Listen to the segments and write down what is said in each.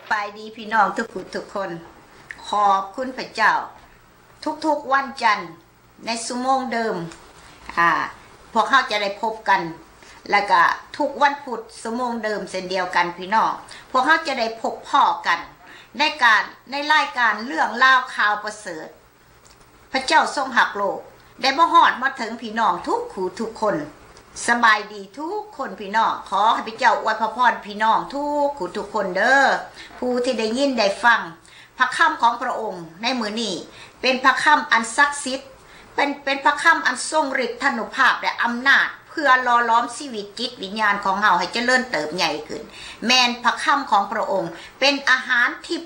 ສະບາຍດີພີ່ນ້ອງທຸກຜູ້ທຸກຄົນ. ຂອບຄຸນພະເຈົ້າ, ທຸກໆວັນຈັນໃນຊົ່ວໂມງເດີມ, ອາ, ພວກເຮົາຈະໄດ້ພົບກັນ, ແລ້ວກະທຸກວັນພຸດຊົ່ວໂມງເດີມເຊັ່ນດຽວກັນພີ່ນ້ອງ, ພວກເຮົາຈະໄດ້ພົບພໍ້ກັນໃນການ, ໃນລາຍການເລື່ອງລາວຂ່າວປະເສີດ ພະເຈົ້າຊົງຮັກໂລກ ໄດ້ມາຮອດມາເຖິງພີ່ນ້ອງທຸກຜູ້ທຸກຄົນ. ສະບາຍດີທຸກຄົນພີ່ນ້ອງ, ຂໍໃຫ້ພະເຈົ້າອວຍພະພອນພີ່ນ້ອງທຸກຜູ້ທຸກຄົນເດີ. ຜູ້ທີ່ໄດ້ຍິນໄດ້ຟັງພະຄຳຂອງພະອົງໃນມື້ນີ້ ເປັນພະຄຳອັນສັກສິດ, ເປັນ, ເປັນພະຄຳອັນຊົງລິດທານຸພາບ ແລະ ອຳນາດ ເພື່ອຫຼໍ່ຫຼອມຊີວິດຈິດວິນຍານຂອງເຮົາໃຫ້ຈະເລີນເຕີບໃຫຍ່ຂຶ້ນ. ແມ່ນພະຄຳຂອງພະອົງ ເປັນອາຫານທິບ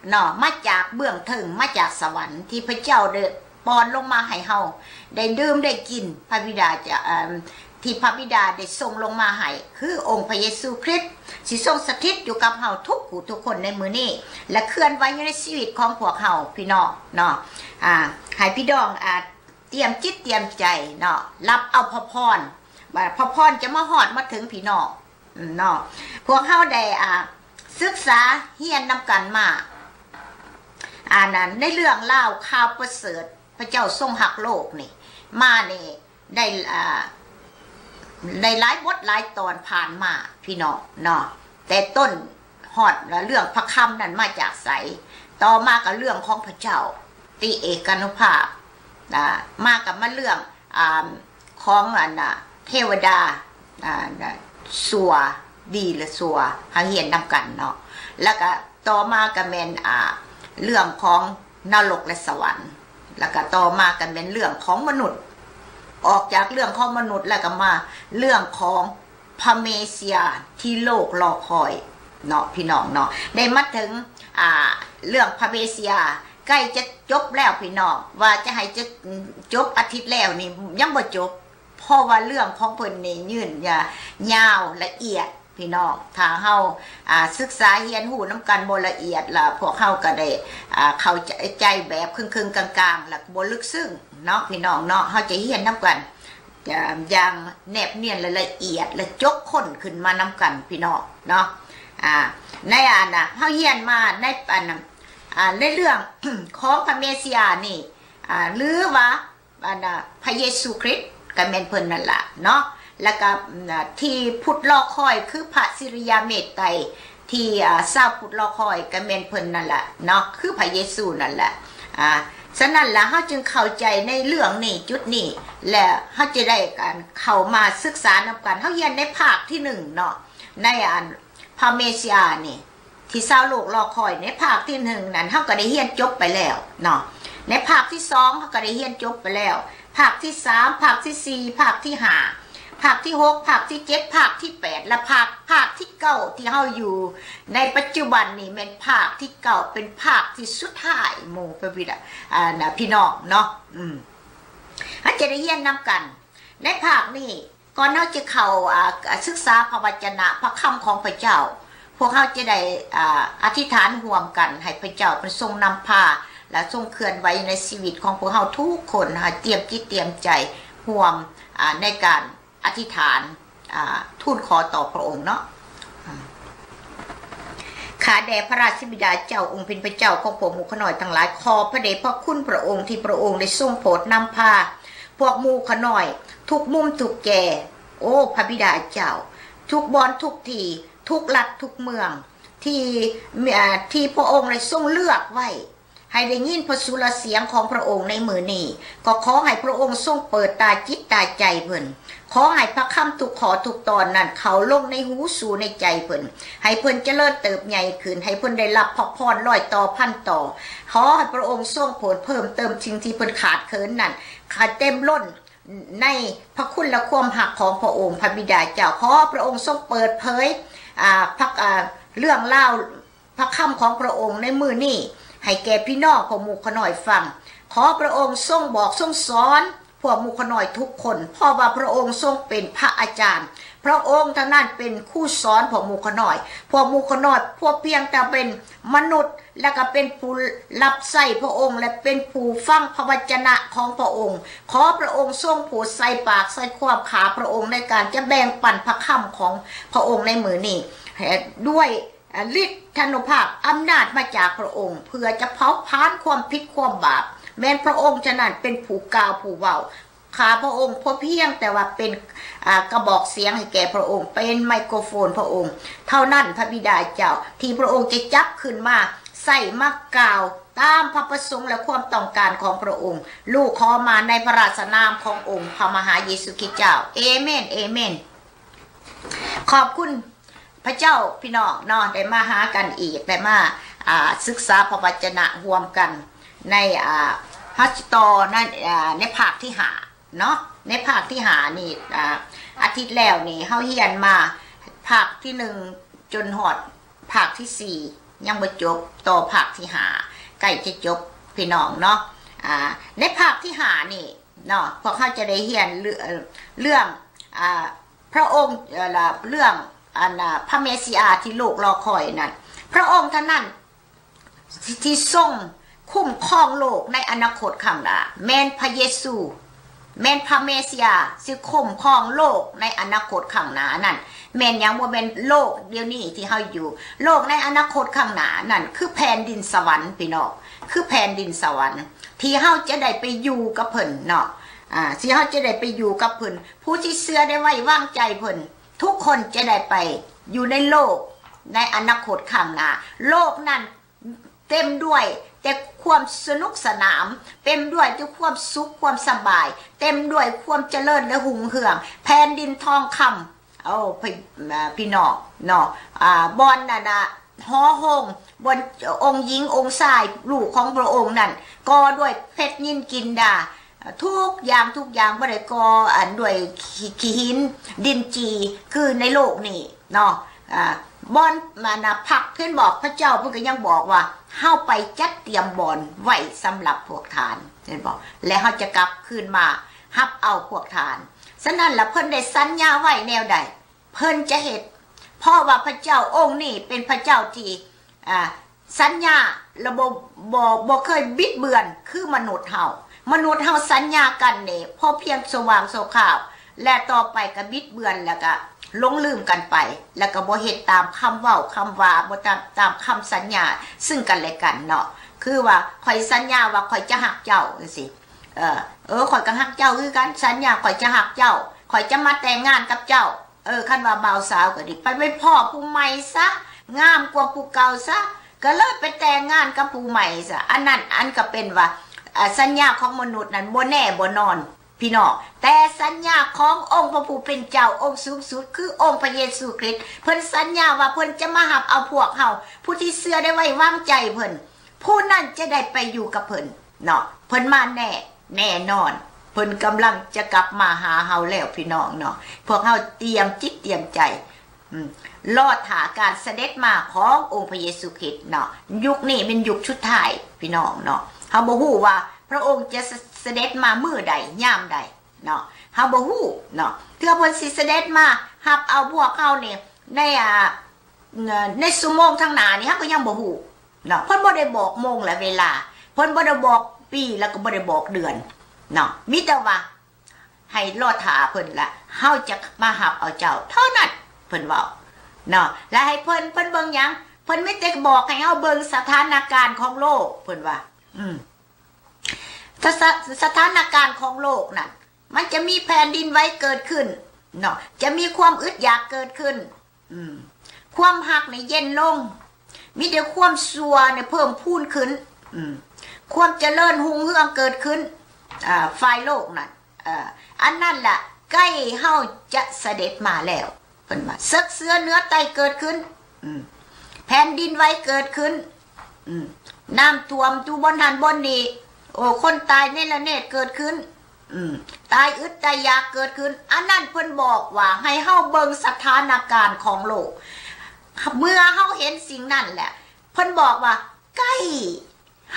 ເນາະ, ມາຈາກເບື້ອງເທິງ, ມາຈາກສະຫວັນ ທີ່ພະເຈົ້າໄດ້ປ້ອນລົງມາໃຫ້ເຮົາໄດ້ດື່ມໄດ້ກິນ. ພະບິດາຈະ, ເອີ່ມ, ທີ່ພະບິດາໄດ້ສົ່ງລົງມາໃຫ້ ຄືອົງພະເຢຊູຄຣິດ ຊິຊົງສະຖິດຢູ່ກັບເຮົາທຸກຜູ້ທຸກຄົນໃນມື້ນີ້ ແລະ ເຄື່ອນໄຫວຢູ່ໃນຊີວິດຂອງພວກເຮົາ ພີ່ນ້ອງເນາະ. ອາ, ໃຫ້ພີ່ນ້ອງ, ອາ, ຕຽມຈິດຕຽມໃຈເນາະ, ຮັບເອົາພະພອນ, ບາດພະພອນຈະມາຮອດມາເຖິງພີ່ນ້ອງ. ເນາະ, ພວກເຮົາໄດ້, ອາ, ສຶກສາຮຽນນຳກັນມາ, ອັນນັ້ນ, ໃນເລື່ອງລາວຂ່າວປະເສີດພະເຈົ້າຊົງຮັກໂລກນີ້ ມານີ້ໄດ້, ອາ, ໄດ້ຫຼາຍບົດຫຼາຍຕອນຜ່ານມາ ພີ່ນ້ອງເນາະ, ແຕ່ຕົ້ນຮອດເລື່ອງພະຄຳນັ້ນມາຈາກໃສ, ຕໍ່ມາກໍເລື່ອງຂອງພະເຈົ້າ ຕິເອການຸພາບ, ອາ, ມາກໍມາເລື່ອງ, ອາ, ຂອງອັນນ່າ ເທວດາ, ອ່າ, ຊົ່ວດີ ຫຼື ຊົ່ວ, ເຮົາຮຽນນຳກັນເນາະ. ແລ້ວກະຕໍ່ມາກະແມ່ນ, ອ່າ, ເລື່ອງຂອງນະລົກ ແລະ ສະຫວັນ. ແລ້ວກະຕໍ່ມາກະແມ່ນເລື່ອງຂອງມະນຸດ. ອອກຈາກເລື່ອງຂອງມະນຸດແລ້ວກະມາເລື່ອງຂອງພະເມເຊຍທີ່ໂລກລໍຄອຍເນາະ ພີ່ນ້ອງເນາະ. ໄດ້ມາເຖິງ, ອ່າ, ເລື່ອງພະເມເຊຍ ໃກ້ຈະຈົບແລ້ວພີ່ນ້ອງ, ວ່າຈະໃຫ້ຈະຈົບອາທິດແລ້ວນີ້ຍັງບໍ່ຈົບ, ເພາະວ່າເລື່ອງຂອງເພິ່ນນີ້ຍືນຍາວລະອຽດພີ່ນ້ອງ. ຖ້າເຮົາ, ອາ, ສຶກສາຮຽນຮູ້ນຳກັນບໍ່ລະອຽດລະ ພວກເຮົາກໍໄດ້, ອາ, ເຂົ້າໃຈແບບເຄິ່ງໆກາງໆ ລະບໍ່ເລິກເຊິ່ງເນາະ ພີ່ນ້ອງເນາະ. ເຮົາຈະຮຽນນຳກັນ ຢ່າງແນບນຽນ ແລະ ລະອຽດ ແລະ ຈົກຄົ້ນຂຶ້ນມານຳກັນ ພີ່ນ້ອງເນາະ. ອາ, ໃນອັນນະ, ເຮົາຮຽນມາໃນອັນນະ, ອາ, ໃນເລື່ອງຂອງພະເມເຊຍນີ້, ອາ, ຫຼືວ່າ ອັນນະ, ພະເຢຊູຄຣິດ ກໍແມ່ນເພິ່ນນັ້ນລະເນາະ. ແລ້ວກໍ, ອາ, ທີ່ພຸດລໍຄອຍ ຄືພະສິລິຍາເມດໄຕ ທີ່, ອາ, ຊາວພຸດລໍຄອຍ ກໍແມ່ນເພິ່ນນັ້ນລະເນາະ, ຄືພະເຢຊູນັ້ນລະ. ອາ, ສະນັ້ນລະ ເຮົາຈຶ່ງເຂົ້າໃຈໃນເລື່ອງນີ້ ຈຸດນີ້ ແລະ ເຮົາຈະໄດ້ການເຂົ້າມາສຶກສານຳກັນ. ເຮົາຮຽນໃນພາກທີໜຶ່ງເນາະ, ໃນອັນພະເມເຊຍນີ້ ທີ່ຊາວໂລກລໍຄອຍ. ໃນພາກທີໜຶ່ງນັ້ນ ເຮົາກໍໄດ້ຮຽນຈົບໄປແລ້ວເນາະ, ໃນພາກທີສອງ ເຮົາກໍໄດ້ຮຽນຈົບໄປແລ້ວ, ພາກທີສາມ, ພາກທີສີ່, ພາກທີຫ້າ, ພາກທີຫົກ, ພາກທີເຈັດ, ພາກທີແປດ ແລະ ພາກ, ພາກທີເກົ້າ ທີ່ເຮົາຢູ່ໃນປັດຈຸບັນນີ້ ແມ່ນພາກທີເກົ້າ ເປັນພາກທີ່ສຸດທ້າຍໝູ່ພະບິດາ, ອາ, ນະ, ພີ່ນ້ອງເນາະ. ອືມ, ເຮົາຈະໄດ້ຮຽນນຳກັນໃນພາກນີ້. ກ່ອນເຮົາຈະເຂົ້າ, ອາ, ສຶກສາພະວະຈະນະ, ພະຄຳຂອງພະເຈົ້າ, ພວກເຮົາຈະໄດ້, ອາ, ອະທິຖານຮ່ວມກັນ ໃຫ້ພະເຈົ້າເພິ່ນຊົງນຳພາ ແລະ ຊົງເຄື່ອນໄຫວໃນຊີວິດຂອງພວກເຮົາທຸກຄົນ, ໃຫ້ຕຽມຈິດຕຽມໃຈຮ່ວມ, ອາ, ໃນການອະທິຖານ, ອາ, ທູນຂໍຕໍ່ພະອົງເນາະ. ຂ້າແດ່ພະລາຊະບິດາເຈົ້າ, ອົງເປັນພະເຈົ້າຂອງພວກໝູ່ຂ້ານ້ອຍທັງຫຼາຍ, ຂອບພະເດດພະຄຸນພະອົງທີ່ພະອົງໄດ້ຊົງໂປດນຳພາພວກໝູ່ຂ້ານ້ອຍທຸກມຸມທຸກແກ່. ໂອ ພະບິດາເຈົ້າ, ທຸກບ່ອນທຸກທີ່, ທຸກລັດທຸກເມືອງ ທີ່, ທີ່ພະອົງໄດ້ຊົງເລືອກໄວ້ ໃຫ້ໄດ້ຍິນພະສຸລະສຽງຂອງພະອົງໃນມື້ນີ້, ກໍຂໍໃຫ້ພະອົງຊົງເປີດຕາຈິດຕາໃຈເພິ່ນ. ຂໍໃຫ້ພະຄຳທຸກຂໍ້ທຸກຕອນນັ້ນເຂົ້າລົງໃນຫູສູ່ໃນໃຈເພິ່ນ, ໃຫ້ເພິ່ນຈະເລີນເຕີບໃຫຍ່ຂຶ້ນ, ໃຫ້ເພິ່ນໄດ້ຮັບພະພອນຮ້ອຍຕໍ່ພັນຕໍ່. ຂໍໃຫ້ພະອົງຊົງໂປດເພີ່ມເຕີມສິ່ງທີ່ເພິ່ນຂາດເຂີນນັ້ນ, ໃຫ້ເຕັມລົ້ນໃນພະຄຸນ ແລະ ຄວາມຮັກຂອງພະອົງ, ພະບິດາເຈົ້າ. ຂໍພະອົງຊົງເປີດເຜີຍ, ອາ, ພະ, ອາ, ເລື່ອງລາວ ພະຄຳຂອງພະອົງໃນມື້ນີ້ ໃຫ້ແກ່ພີ່ນ້ອງພວກໝູ່ຂ້ານ້ອຍຟັງ. ຂໍພະອົງຊົງບອກຊົງສອນພວກໝູ່ຂ້ານ້ອຍທຸກຄົນ, ເພາະວ່າພະອົງຊົງເປັນພະອາຈານ, ພະອົງເທົ່ານັ້ນເປັນຄູສອນພວກໝູ່ຂ້ານ້ອຍ. ພວກໝູ່ຂ້ານ້ອຍພວກພຽງແຕ່ເປັນມະນຸດ ແລະ ກໍເປັນຜູ້ຮັບໃຊ້ພະອົງ ແລະ ເປັນຜູ້ຟັງພະວະຈະນະຂອງພະອົງ. ຂໍພະອົງຊົງໂປດໃສ່ປາກໃສ່ຄວາມຂ້າພະອົງ ໃນການຈະແບ່ງປັນພະຄຳຂອງພະອົງໃນມື້ນີ້ ດ້ວຍ ອ່າ ລິດທານຸພາບອຳນາດມາຈາກພຣະອົງ ເພື່ອຈະເຜົາຜານຄວາມຜິດຄວາມບາບ. ແມ່ນພຣະອົງເທົ່ານັ້ນເປັນຜູ້ກ່າວຜູ້ເວົ້າ. ຂ້າພຣະອົງພຽງແຕ່ວ່າເປັນ ອ່າ ກະບອກສຽງໃຫ້ແກ່ພຣະອົງ, ເປັນໄມໂຄຣໂຟນພຣະອົງເທົ່ານັ້ນ, ພຣະບິດາເຈົ້າ, ທີ່ພຣະອົງຈະຈັບຂຶ້ນມາໃຊ້ມາກ່າວຕາມພຣະປະສົງ ແລະ ຄວາມຕ້ອງການຂອງພຣະອົງ. ລູກຂໍມາໃນພຣະລາຊະນາມຂອງອົງພຣະມະຫາເຢຊູຄຣິດເຈົ້າ. ເອເມນ, ເອເມນ. ຂອບຄຸນ ພະເຈົ້າ ພີ່ນ້ອງເນາະ ໄດ້ມາຫາກັນອີກ, ໄດ້ມາ ອ່າ ສຶກສາພະວັດຈະນະຮ່ວມກັນໃນ ອ່າ ພາສຕອນ ໃນ ອ່າ ໃນພາກທີຫ້າເນາະ, ໃນພາກທີຫ້ານີ້ ອ່າ ອາທິດແລ້ວນີ້ ເຮົາຮຽນມາພາກທີໜຶ່ງຈົນຮອດພາກທີສີ່ ຍັງບໍ່ຈົບ, ຕໍ່ພາກທີຫ້າ ໃກ້ຈະຈົບ ພີ່ນ້ອງເນາະ. ອ່າ ໃນພາກທີຫ້ານີ້ເນາະ ພວກເຮົາຈະໄດ້ຮຽນເລື່ອງ ເລື່ອງ ອ່າ ພຣະອົງ ເອີ ລະ ເລື່ອງ ອັນ ອ່າ ພຣະເມສຊິອາທີ່ໂລກລໍຄອຍນັ້ນ, ພຣະອົງເທົ່ານັ້ນທີ່ ທີ່ຊົງຄຸ້ມຄອງໂລກໃນອະນາຄົດຂ້າງໜ້າ, ແມ່ນພຣະເຢຊູ, ແມ່ນພຣະເມສຊິອາ ຊິຄຸ້ມຄອງໂລກໃນອະນາຄົດຂ້າງໜ້ານັ້ນ. ແມ່ນຫຍັງ? ບໍ່ແມ່ນໂລກດຽວນີ້ທີ່ເຮົາຢູ່, ໂລກໃນອະນາຄົດຂ້າງໜ້ານັ້ນ ຄືແຜ່ນດິນສະຫວັນ ພີ່ນ້ອງ, ຄືແຜ່ນດິນສະຫວັນ ທີ່ເຮົາຈະໄດ້ໄປຢູ່ກັບເພິ່ນເນາະ, ອ່າ ທີ່ເຮົາຈະໄດ້ໄປຢູ່ກັບເພິ່ນ. ຜູ້ທີ່ເຊື່ອ ໄດ້ໄວ້ວາງໃຈເພິ່ນ ທຸກຄົນຈະໄດ້ໄປຢູ່ໃນໂລກໃນອະນາຄົດຂ້າງໜ້າ. ໂລກນັ້ນເຕັມດ້ວຍແຕ່ຄວາມສະໜຸກສະໜານ, ເຕັມດ້ວຍແຕ່ຄວາມສຸກຄວາມສະບາຍ, ເຕັມດ້ວຍຄວາມຈະເລີນ ແລະ ຮຸ່ງເຮືອງ, ແຜ່ນດິນທອງຄຳ. ໂອ້ ພີ່ ພີ່ນ້ອງເນາະ, ອ່າ ບ່ອນນັ້ນນະ ຫໍໂຮງ ບ່ອນອົງຍິງອົງຊາຍ ລູກຂອງພຣະອົງນັ້ນ ກໍ່ດ້ວຍເພັດນິນກິນດາ, ທຸກຢ່າງ ທຸກຢ່າງບໍ່ໄດ້ກໍ່ ອັນ ດ້ວຍຂີ້ ຂີ້ຫີນດິນຈີ່ຄືໃນໂລກນີ້ເນາະ. ອ່າ ບ່ອນ ອັນນະ ພັກເພິ່ນບອກ ພຣະເຈົ້າເພິ່ນກໍຍັງບອກວ່າ ເຮົາໄປຈັດຕຽມບ່ອນໄວ້ສຳລັບພວກທ່ານ ເຫັນບໍ່? ແລະ ເຮົາຈະກັບຄືນມາຮັບເອົາພວກທ່ານ. ສະນັ້ນລະ ເພິ່ນໄດ້ສັນຍາໄວ້ແນວໃດ ເພິ່ນຈະເຮັດ, ເພາະວ່າພຣະເຈົ້າອົງນີ້ເປັນພຣະເຈົ້າທີ່ ອ່າ ສັນຍາ ແລະ ບໍ່ ບໍ່ ບໍ່ເຄີຍບິດເບືອນຄືມະນຸດເຮົາ. ມະນຸດເຮົາສັນຍາກັນນີ້ ພໍພຽງຊົ່ວວາງຊົ່ວຄາວ ແລະ ຕໍ່ໄປກໍບິດເບືອນ ແລ້ວກໍຫຼົງລືມກັນໄປ ແລ້ວກໍບໍ່ເຮັດຕາມຄຳເວົ້າຄຳວ່າ, ບໍ່ຕາມ ຕາມຄຳສັນຍາຊຶ່ງກັນແລະກັນເນາະ. ຄືວ່າ ຂ້ອຍສັນຍາວ່າຂ້ອຍຈະຮັກເຈົ້າ ຈັ່ງຊີ້. ເອີ ເອີ ຂ້ອຍກໍຮັກເຈົ້າຄືກັນ, ສັນຍາຂ້ອຍຈະຮັກເຈົ້າ, ຂ້ອຍຈະມາແຕ່ງງານກັບເຈົ້າ. ເອີ ຄັນວ່າບ່າວສາວກໍດີ ໄປ ໄປພໍ້ຜູ້ໃໝ່ຊະ, ງາມກວ່າຜູ້ເກົ່າຊະ, ກໍເລີຍໄປແຕ່ງງານກັບຜູ້ໃໝ່ຊະ. ອັນນັ້ນ ອັນກໍເປັນວ່າ ອາ ສັນຍາຂອງມະນຸດນັ້ນບໍ່ແນ່ບໍ່ນອນ ພີ່ນ້ອງ, ແຕ່ສັນຍາຂອງອົງພະຜູ້ເປັນເຈົ້າ ອົງສູງສຸດ ຄືອົງພະເຢຊູຄຣິດ ເພິ່ນສັນຍາວ່າເພິ່ນຈະມາຮັບເອົາພວກເຮົາ ຜູ້ທີ່ເຊື່ອ ໄດ້ໄວ້ວາງໃຈເພິ່ນ ຜູ້ນັ້ນຈະໄດ້ໄປຢູ່ກັບເພິ່ນເນາະ. ເພິ່ນມາແນ່ ແນ່ນອນ, ເພິ່ນກຳລັງຈະກັບມາຫາເຮົາແລ້ວ ພີ່ນ້ອງເນາະ. ພວກເຮົາຕຽມຈິດຕຽມໃຈ ອືມ ລໍຖ້າການສະເດັດມາຂອງອົງພະເຢຊູຄຣິດເນາະ. ຍຸກນີ້ແມ່ນຍຸກສຸດທ້າຍ ພີ່ນ້ອງເນາະ. ເຮົາບໍ່ຮູ້ວ່າພຣະອົງຈະສະ ສະເດັດມາມື້ໃດ ຍາມໃດເນາະ, ເຮົາບໍ່ຮູ້ເນາະ. ເທື່ອເພິ່ນຊິສະເດັດມາຮັບເອົາພວກເຮົານີ້ໃນ ອ່າ ເອີ່ ໃນຊົ່ວໂມງທາງໜ້ານີ້ ເຮົາກໍຍັງບໍ່ຮູ້ເນາະ. ເພິ່ນບໍ່ໄດ້ບອກໂມງ ແລະ ເວລາ, ເພິ່ນບໍ່ໄດ້ບອກປີ ແລ້ວກໍບໍ່ໄດ້ບອກເດືອນເນາະ. ມີແຕ່ວ່າໃຫ້ລໍຖ້າເພິ່ນ ລະເຮົາຈະມາຮັບເອົາເຈົ້າເທົ່ານັ້ນ ເພິ່ນເວົ້າເນາະ. ລະໃຫ້ເພິ່ນ ເພິ່ນເບິ່ງຫຍັງ? ເພິ່ນມີແຕ່ບອກໃຫ້ເຮົາເບິ່ງສະຖານະການຂອງໂລກ ເພິ່ນວ່າ. ອືມ ສະ ສະ ສະຖານະການຂອງໂລກນັ້ນ ມັນຈະມີແຜ່ນດິນໄຫວເກີດຂຶ້ນເນາະ, ຈະມີຄວາມອຶດຢາກເກີດຂຶ້ນ. ອືມ ຄວາມຮັກນີ້ເຢັນລົງ, ມີແຕ່ຄວາມຊົ່ວນີ້ເພີ່ມພູນຂຶ້ນ. ອືມ ຄວາມຈະເລີນຮຸ່ງເຮືອງເກີດຂຶ້ນ ອ່າ ຝ່າຍໂລກນັ້ນ. ເອີ ອັນນັ້ນລະ ໃກ້ເຮົາຈະສະເດັດມາແລ້ວ ເພິ່ນວ່າ. ເສິກເສືອເໜືອໃຕ້ເກີດຂຶ້ນ. ອືມ ແຜ່ນດິນໄຫວເກີດຂຶ້ນ. ອືມ ນ້ຳຖ້ວມຢູ່ບ່ອນຫັ້ນບ່ອນນີ້. ໂອ້ ຄົນຕາຍເນລະເນດເກີດຂຶ້ນ. ອືມ ຕາຍອຶດຕາຍຢາກເກີດຂຶ້ນ. ອັນນັ້ນເພິ່ນບອກວ່າໃຫ້ເຮົາເບິ່ງສະຖານະການຂອງໂລກ. ເມື່ອເຮົາເຫັນສິ່ງນັ້ນແຫຼະ ເພິ່ນບອກວ່າໃກ້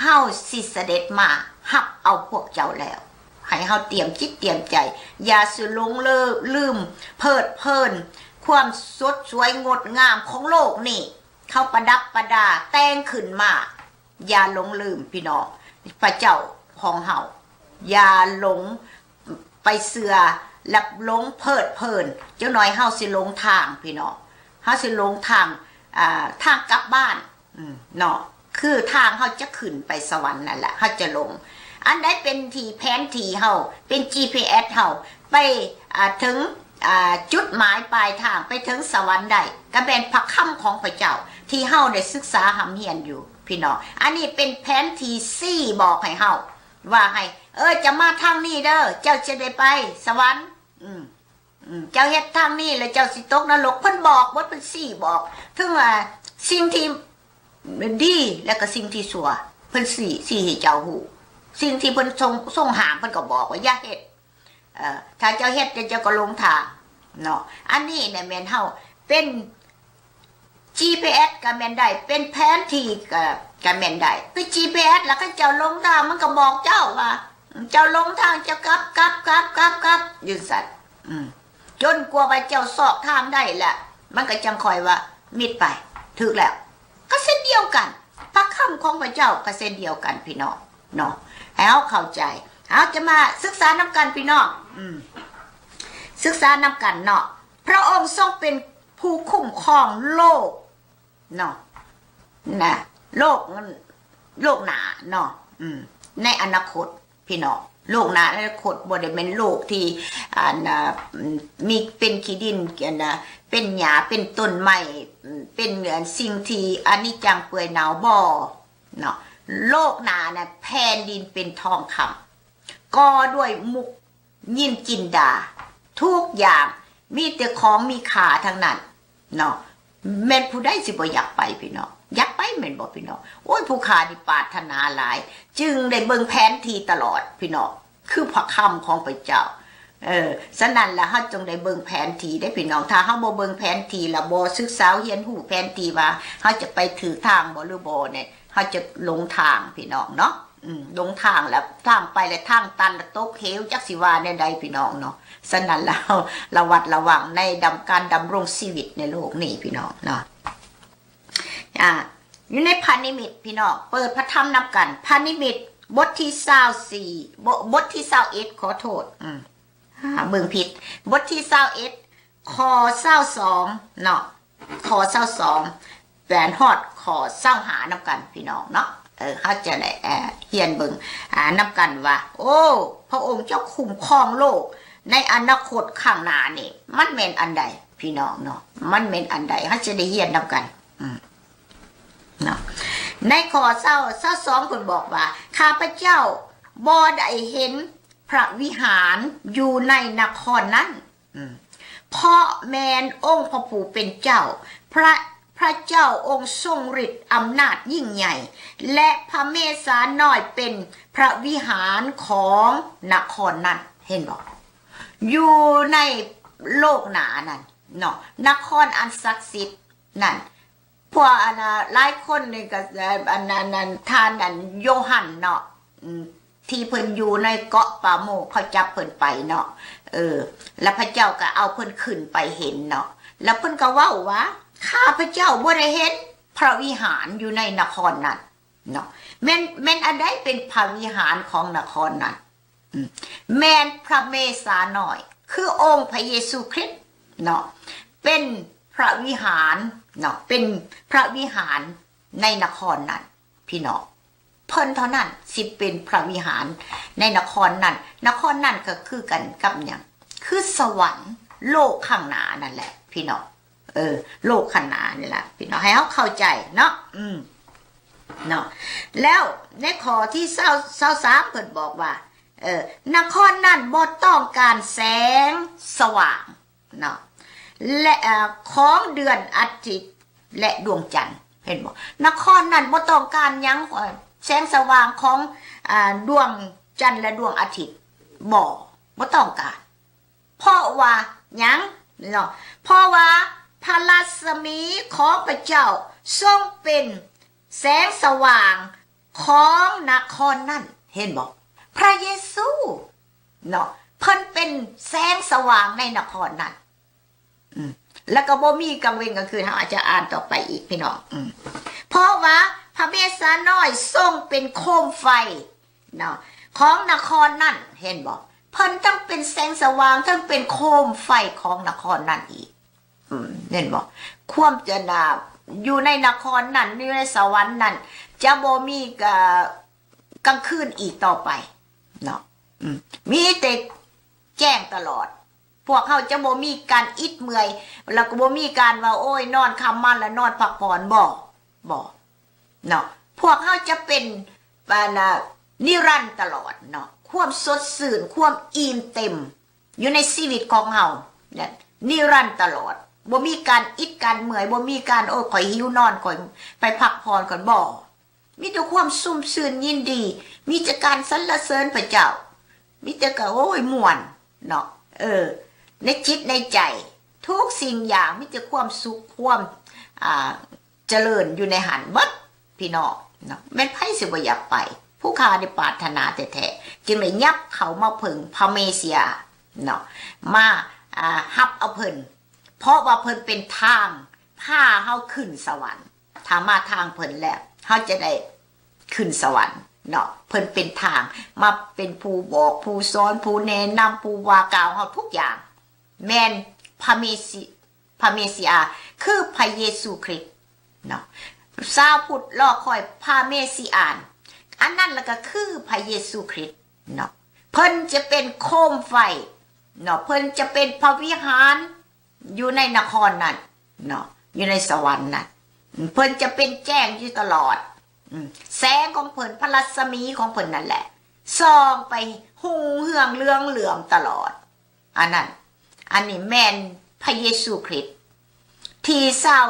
ເຮົາຊິສະເດັດມາຮັບເອົາພວກເຈົ້າແລ້ວ. ໃຫ້ເຮົາຕຽມຈິດຕຽມໃຈ, ຢ່າຊິຫຼົງເລີ ລືມເພີດເພີນຄວາມສົດສວຍງົດງາມຂອງໂລກນີ້. ເຂົາປະດັບປະດາແຕ່ງຂຶ້ນມາ. ຢ່າຫຼົງລືມ ພີ່ນ້ອງ, ພະເຈົ້າຂອງເຮົາ. ຢ່າຫຼົງໄປເຊື່ອ ແລະ ຫຼົງເພີດເພີນ. ຈັກໜ້ອຍເຮົາຊິຫຼົງທາງ ພີ່ນ້ອງ, ເຮົາຊິຫຼົງທາງ ອ່າ ທາງກັບບ້ານ ອືມ ເນາະ ຄືທາງເຮົາຈະຂຶ້ນໄປສະຫວັນນັ້ນແຫຼະ ເຮົາຈະລົງ. ອັນໃດເປັນທີ່ແຜນທີ່ເຮົາ ເປັນ ຈີພີເອັສ ເຮົາໄປ ອ່າ ເຖິງ ອ່າ ຈຸດໝາຍປາຍທາງ ໄປເຖິງສະຫວັນໄດ້ ກໍແມ່ນພະຄຳຂອງພະເຈົ້າ ທີ່ເຮົາໄດ້ສຶກສາຮ່ຳຮຽນຢູ່ ພີ່ນ້ອງ. ອັນນີ້ເປັນແຜນທີ່ຊີ້ບອກໃຫ້ເຮົາ ວ່າໃຫ້ ເອີ ຈະມາທາງນີ້ເດີ ເຈົ້າຈະໄດ້ໄປສະຫວັນ ອືມ ອືມ ເຈົ້າເຮັດທາງນີ້ແລ້ວເຈົ້າຊິຕົກນະລົກ. ເພິ່ນບອກເບິດ ເພິ່ນຊີ້ບອກ ເຖິງວ່າສິ່ງທີ່ດີ ແລະກໍສິ່ງທີ່ຊົ່ວ ເພິ່ນຊີ້ ຊີ້ໃຫ້ເຈົ້າຮູ້. ສິ່ງທີ່ເພິ່ນຊົງ ຊົງຫ້າມ ເພິ່ນກໍບອກວ່າຢ່າເຮັດ ເອີ ຖ້າເຈົ້າເຮັດແລ້ວເຈົ້າກໍຫຼົງທາງເນາະ. ອັນນີ້ນະແມ່ນເຮົາເປັນ ຈີພີເອັສ ກໍແມ່ນໄດ້ ເປັນແຜນທີ່ກໍ ກໍແມ່ນໄດ້ ຄື ຈີພີເອັສ ລະຄັນເຈົ້າຫຼົງທາງ ມັນກໍບອກເຈົ້າວ່າ ເຈົ້າຫຼົງທາງ ເຈົ້າກັບ ກັບ ກັບ ກັບ ກັບ ຢູ່ຊັ້ນ ອືມ ຈົນກວ່າວ່າເຈົ້າຊອກທາງໄດ້ລະ ມັນກໍຈັ່ງຄ່ອຍວ່າມິດໄປ ຖືກແລ້ວ. ກໍເຊັ່ນດຽວກັນ ພະຄຳຂອງພະເຈົ້າກໍເຊັ່ນດຽວກັນ ພີ່ນ້ອງເນາະ ໃຫ້ເຮົາເຂົ້າໃຈ. ເຮົາຈະມາສຶກສານຳກັນ ພີ່ນ້ອງ ອືມ ສຶກສານຳກັນເນາະ. ພະອົງຊົງເປັນຜູ້ຄຸ້ມຄອງໂລກເນາະ ນະ ໂລກ ໂລກໜ້າເນາະ ອືມ ໃນອະນາຄົດ ພີ່ນ້ອງ. ໂລກໜ້າ ອະນາຄົດ ບໍ່ໄດ້ແມ່ນໂລກທີ່ ອັນ ອາ ມີ ເປັນຂີ້ດິນ ອັນ ອາ ເປັນຫຍ້າ ເປັນຕົ້ນໄມ້ ເປັນ ອັນ ສິ່ງທີ່ອະນິດຈັງເປື່ອຍເນົ່າ ບໍ່ເນາະ. ໂລກໜ້ານະ ແຜ່ນດິນເປັນທອງຄຳ ກໍ່ດ້ວຍມຸກ ຍິນຈິນດາ ທຸກຢ່າງມີແຕ່ຂອງມີຄ່າທັງນັ້ນເນາະ. ແມ່ນຜູ້ໃດຊິບໍ່ຢາກໄປ ພີ່ນ້ອງ? ຢາກໄປແມ່ນບໍ່ ພີ່ນ້ອງ? ໂອ້ຍ ຜູ້ຂ້ານີ້ປາດຖະໜາຫຼາຍ ຈຶ່ງໄດ້ເບິ່ງແຜນທີ່ຕະຫຼອດ ພີ່ນ້ອງ ຄືພະຄຳຂອງພະເຈົ້າ. ເອີ ສະນັ້ນລະ ເຮົາຈົ່ງໄດ້ເບິ່ງແຜນທີ່ເດ້ ພີ່ນ້ອງ. ຖ້າເຮົາບໍ່ເບິ່ງແຜນທີ່ ລະບໍ່ສຶກສາຮຽນຮູ້ແຜນທີ່ວ່າເຮົາຈະໄປຖືກທາງບໍ່ ຫຼືບໍ່ນີ້ ເຮົາຈະຫຼົງທາງ ພີ່ນ້ອງເນາະ. ອືມ ຫຼົງທາງແລ້ວ ທາງໄປແລ້ວທາງຕັນ ແລ້ວຕົກເຫວ ຈັກຊິວ່າແນວໃດ ພີ່ນ້ອງເນາະ. ສະນັ້ນແລ້ວ ລະມັດລະວັງໃນດຳ ການດຳລົງຊີວິດໃນໂລກນີ້ ພີ່ນ້ອງເນາະ. ອ່າ ຢູ່ໃນພະນິມິດ ພີ່ນ້ອງ ເປີດພະທຳນຳກັນ ພະນິມິດ ບົດທີຊາວສີ່ ບົດ ບົດທີຊາວເອັດ ຂໍໂທດ ອືມ ອ່າ ເບິ່ງຜິດ ບົດທີຊາວເອັດ ຂໍ້ຊາວສອງເນາະ ຂໍ້ຊາວສອງ ແປນຮອດຂໍ້ຊາວຫ້ານຳກັນ ພີ່ນ້ອງເນາະ. ເອີ ເຮົາຈະໄດ້ ເອີ ຮຽນເບິ່ງ ອ່າ ນຳກັນວ່າ ໂອ້ ພະອົງເຈົ້າຄຸ້ມຄອງໂລກໃນອະນາຄົດຂ້າງໜ້ານີ້ ມັນແມ່ນອັນໃດ ພີ່ນ້ອງເນາະ ມັນແມ່ນອັນໃດ ເຮົາຈະໄດ້ຮຽນນຳກັນ ອືມ ເນາະ. ໃນຂໍ້ຊາວ ຊາວສອງ ເພິ່ນບອກວ່າ ຂ້າພະເຈົ້າບໍ່ໄດ້ເຫັນພະວິຫານຢູ່ໃນນະຄອນນັ້ນ ອືມ ເພາະແມ່ນອົງພະຜູ້ເປັນເຈົ້າ ພະ ພະເຈົ້າອົງຊົງລິດອຳນາດຍິ່ງໃຫຍ່ ແລະ ພະເມສານ້ອຍເປັນພະວິຫານຂອງນະຄອນນັ້ນ. ເຫັນບໍ່? ຢູ່ໃນໂລກໜ້ານັ້ນເນາະ ນະຄອນອັນສັກສິດນັ້ນ ພວກອັນນະ ຫຼາຍຄົນນີ້ກໍ ອັນ ອັນ ອັນ ທ່ານ ອັນ ໂຢຮັນເນາະ ອືມ ທີ່ເພິ່ນຢູ່ໃນເກາະປາໂມກ ເຂົາຈັບເພິ່ນໄປເນາະ ເອີ ແລ້ວພະເຈົ້າກໍເອົາເພິ່ນຂຶ້ນໄປເຫັນເນາະ ແລ້ວເພິ່ນກໍເວົ້າວ່າ ຂ້າພະເຈົ້າບໍ່ໄດ້ເຫັນພະວິຫານຢູ່ໃນນະຄອນນັ້ນເນາະ. ແມ່ນ ແມ່ນອັນໃດເປັນພະວິຫານຂອງນະຄອນນັ້ນ? ອືມ ແມ່ນພະເມສານ້ອຍ ຄືອົງພະເຢຊູຄຣິດເນາະ ເປັນພະວິຫານເນາະ ເປັນພະວິຫານໃນນະຄອນນັ້ນ ພີ່ນ້ອງ. ເພິ່ນເທົ່ານັ້ນຊິເປັນພະວິຫານໃນນະຄອນນັ້ນ. ນະຄອນນັ້ນກໍຄືກັນກັບຫຍັງ? ຄືສະຫວັນໂລກຂ້າງໜ້ານັ້ນແຫຼະ ພີ່ນ້ອງ. ເອີ ໂລກຂ້າງໜ້ານີ້ລະ ພີ່ນ້ອງ ໃຫ້ເຮົາເຂົ້າໃຈເນາະ ອືມ ເນາະ. ແລ້ວໃນຂໍ້ທີຊາວ ຊາວສາມ ເພິ່ນບອກວ່າ ເອີ ນະຄອນນັ້ນບໍ່ຕ້ອງການແສງສະຫວ່າງເນາະ ແລະ ເອີ ຂອງເດືອນອາທິດ ແລະ ດວງຈັນ. ເຫັນບໍ່? ນະຄອນນັ້ນບໍ່ຕ້ອງການຫຍັງ ເອີ ແສງສະຫວ່າງຂອງ ອາ ດວງຈັນ ແລະ ດວງອາທິດ ບໍ່ ບໍ່ຕ້ອງການ. ເພາະວ່າຫຍັງເນາະ? ເພາະວ່າພະລັດສະໝີຂອງພະເຈົ້າຊົງເປັນແສງສະຫວ່າງຂອງນະຄອນນັ້ນ. ເຫັນບໍ່? ພະເຢຊູເນາະ ເພິ່ນເປັນແສງສະຫວ່າງໃນນະຄອນນັ້ນ. ອືມ ແລ້ວກໍບໍ່ມີກາງເວັນກາງຄືນ. ເຮົາອາດຈະອ່ານຕໍ່ໄປອີກ ພີ່ນ້ອງ. ອືມ ເພາະວ່າພະເມສານ້ອຍຊົງເປັນໂຄມໄຟເນາະ ຂອງນະຄອນນັ້ນ. ເຫັນບໍ່? ເພິ່ນທັງເປັນແສງສະຫວ່າງ ທັງເປັນໂຄມໄຟຂອງນະຄອນນັ້ນອີກ. ອືມ ເຫັນບໍ່? ຄວາມຈະນາ ຢູ່ໃນນະຄອນນັ້ນ ຢູ່ໃນສະຫວັນນັ້ນ ຈະບໍ່ມີ ເອີ່ ກາງຄືນອີກຕໍ່ໄປເນາະ ອືມ ມີແຕ່ແຈ້ງຕະຫຼອດ. ພວກເຮົາຈະບໍ່ມີການອິດເມື່ອຍ ແລ້ວກໍບໍ່ມີການວ່າ ໂອ້ຍ ນອນຄ່ຳມາແລ້ວນອນພັກຜ່ອນ ບໍ່ ບໍ່ເນາະ. ພວກເຮົາຈະເປັນ ອັນນ່າ ນິລັນຕະຫຼອດເນາະ ຄວາມສົດຊື່ນ ຄວາມອີ່ມເຕັມ ຢູ່ໃນຊີວິດຂອງເຮົາ ນິລັນຕະຫຼອດ ບໍ່ມີການອິດການເມື່ອຍ ບໍ່ມີການ ໂອ້ຍ ຂ້ອຍຫິວນອນ ຂ້ອຍໄປພັກຜ່ອນກ່ອນ ບໍ່ ມີແຕ່ຄວາມຊຸ່ມຊື່ນຍິນດີ ມີແຕ່ການສັນລະເສີນພະເຈົ້າ ມີແຕ່ການ ໂອ້ຍ ມ່ວນເນາະ ເອີ ໃນຈິດໃນໃຈ ທຸກສິ່ງຢ່າງມີແຕ່ຄວາມສຸກ ຄວາມ ອ່າ ຈະເລີນຢູ່ໃນຫັ້ນເບິດ ພີ່ນ້ອງເນາະ. ແມ່ນໃຜຊິບໍ່ຢາກໄປ? ຜູ້ຂ້າໄດ້ປາດຖະໜາແທ້ໆ ຈຶ່ງໄດ້ຫຍັບເຂົ້າມາເພິ່ງພະເມເຊຍເນາະ ມາ ອ່າ ຮັບເອົາເພິ່ນ ເພາະວ່າເພິ່ນເປັນທາງພາເຮົາຂຶ້ນສະຫວັນ. ຖ້າມາທາງເພິ່ນແລ້ວ ເຮົາຈະໄດ້ຂຶ້ນສະຫວັນເນາະ. ເພິ່ນເປັນທາງ ມາເປັນຜູ້ບອກ ຜູ້ສອນ ຜູ້ແນະນຳ ຜູ້ວ່າກ່າວເຮົາທຸກຢ່າງ ແມ່ນພະເມຊິ ພະເມຊິອາ ຄືພະເຢຊູຄຣິດເນາະ. ຊາວພຸດລໍຄອຍພະເມຊິອານ ອັນນັ້ນລະກະຄືພະເຢຊູຄຣິດເນາະ. ເພິ່ນຈະເປັນໂຄມໄຟເນາະ ເພິ່ນຈະເປັນພະວິຫານຢູ່ໃນນະຄອນນັ້ນເນາະ ຢູ່ໃນສະຫວັນນັ້ນ ເພິ່ນຈະເປັນແຈ້ງຢູ່ຕະຫຼອດ ອາ ແສງຂອງເພິ່ນ ພະລັດສະໝີຂອງເພິ່ນນັ້ນແຫຼະ ສ່ອງໄປຮຸ່ງເຮືອງເຫຼືອງເຫຼືອມຕະຫຼອດ. ອັນນັ້ນ ອັນນີ້ແມ່ນພະເຢຊູຄຣິດ ທີ່ຊາວ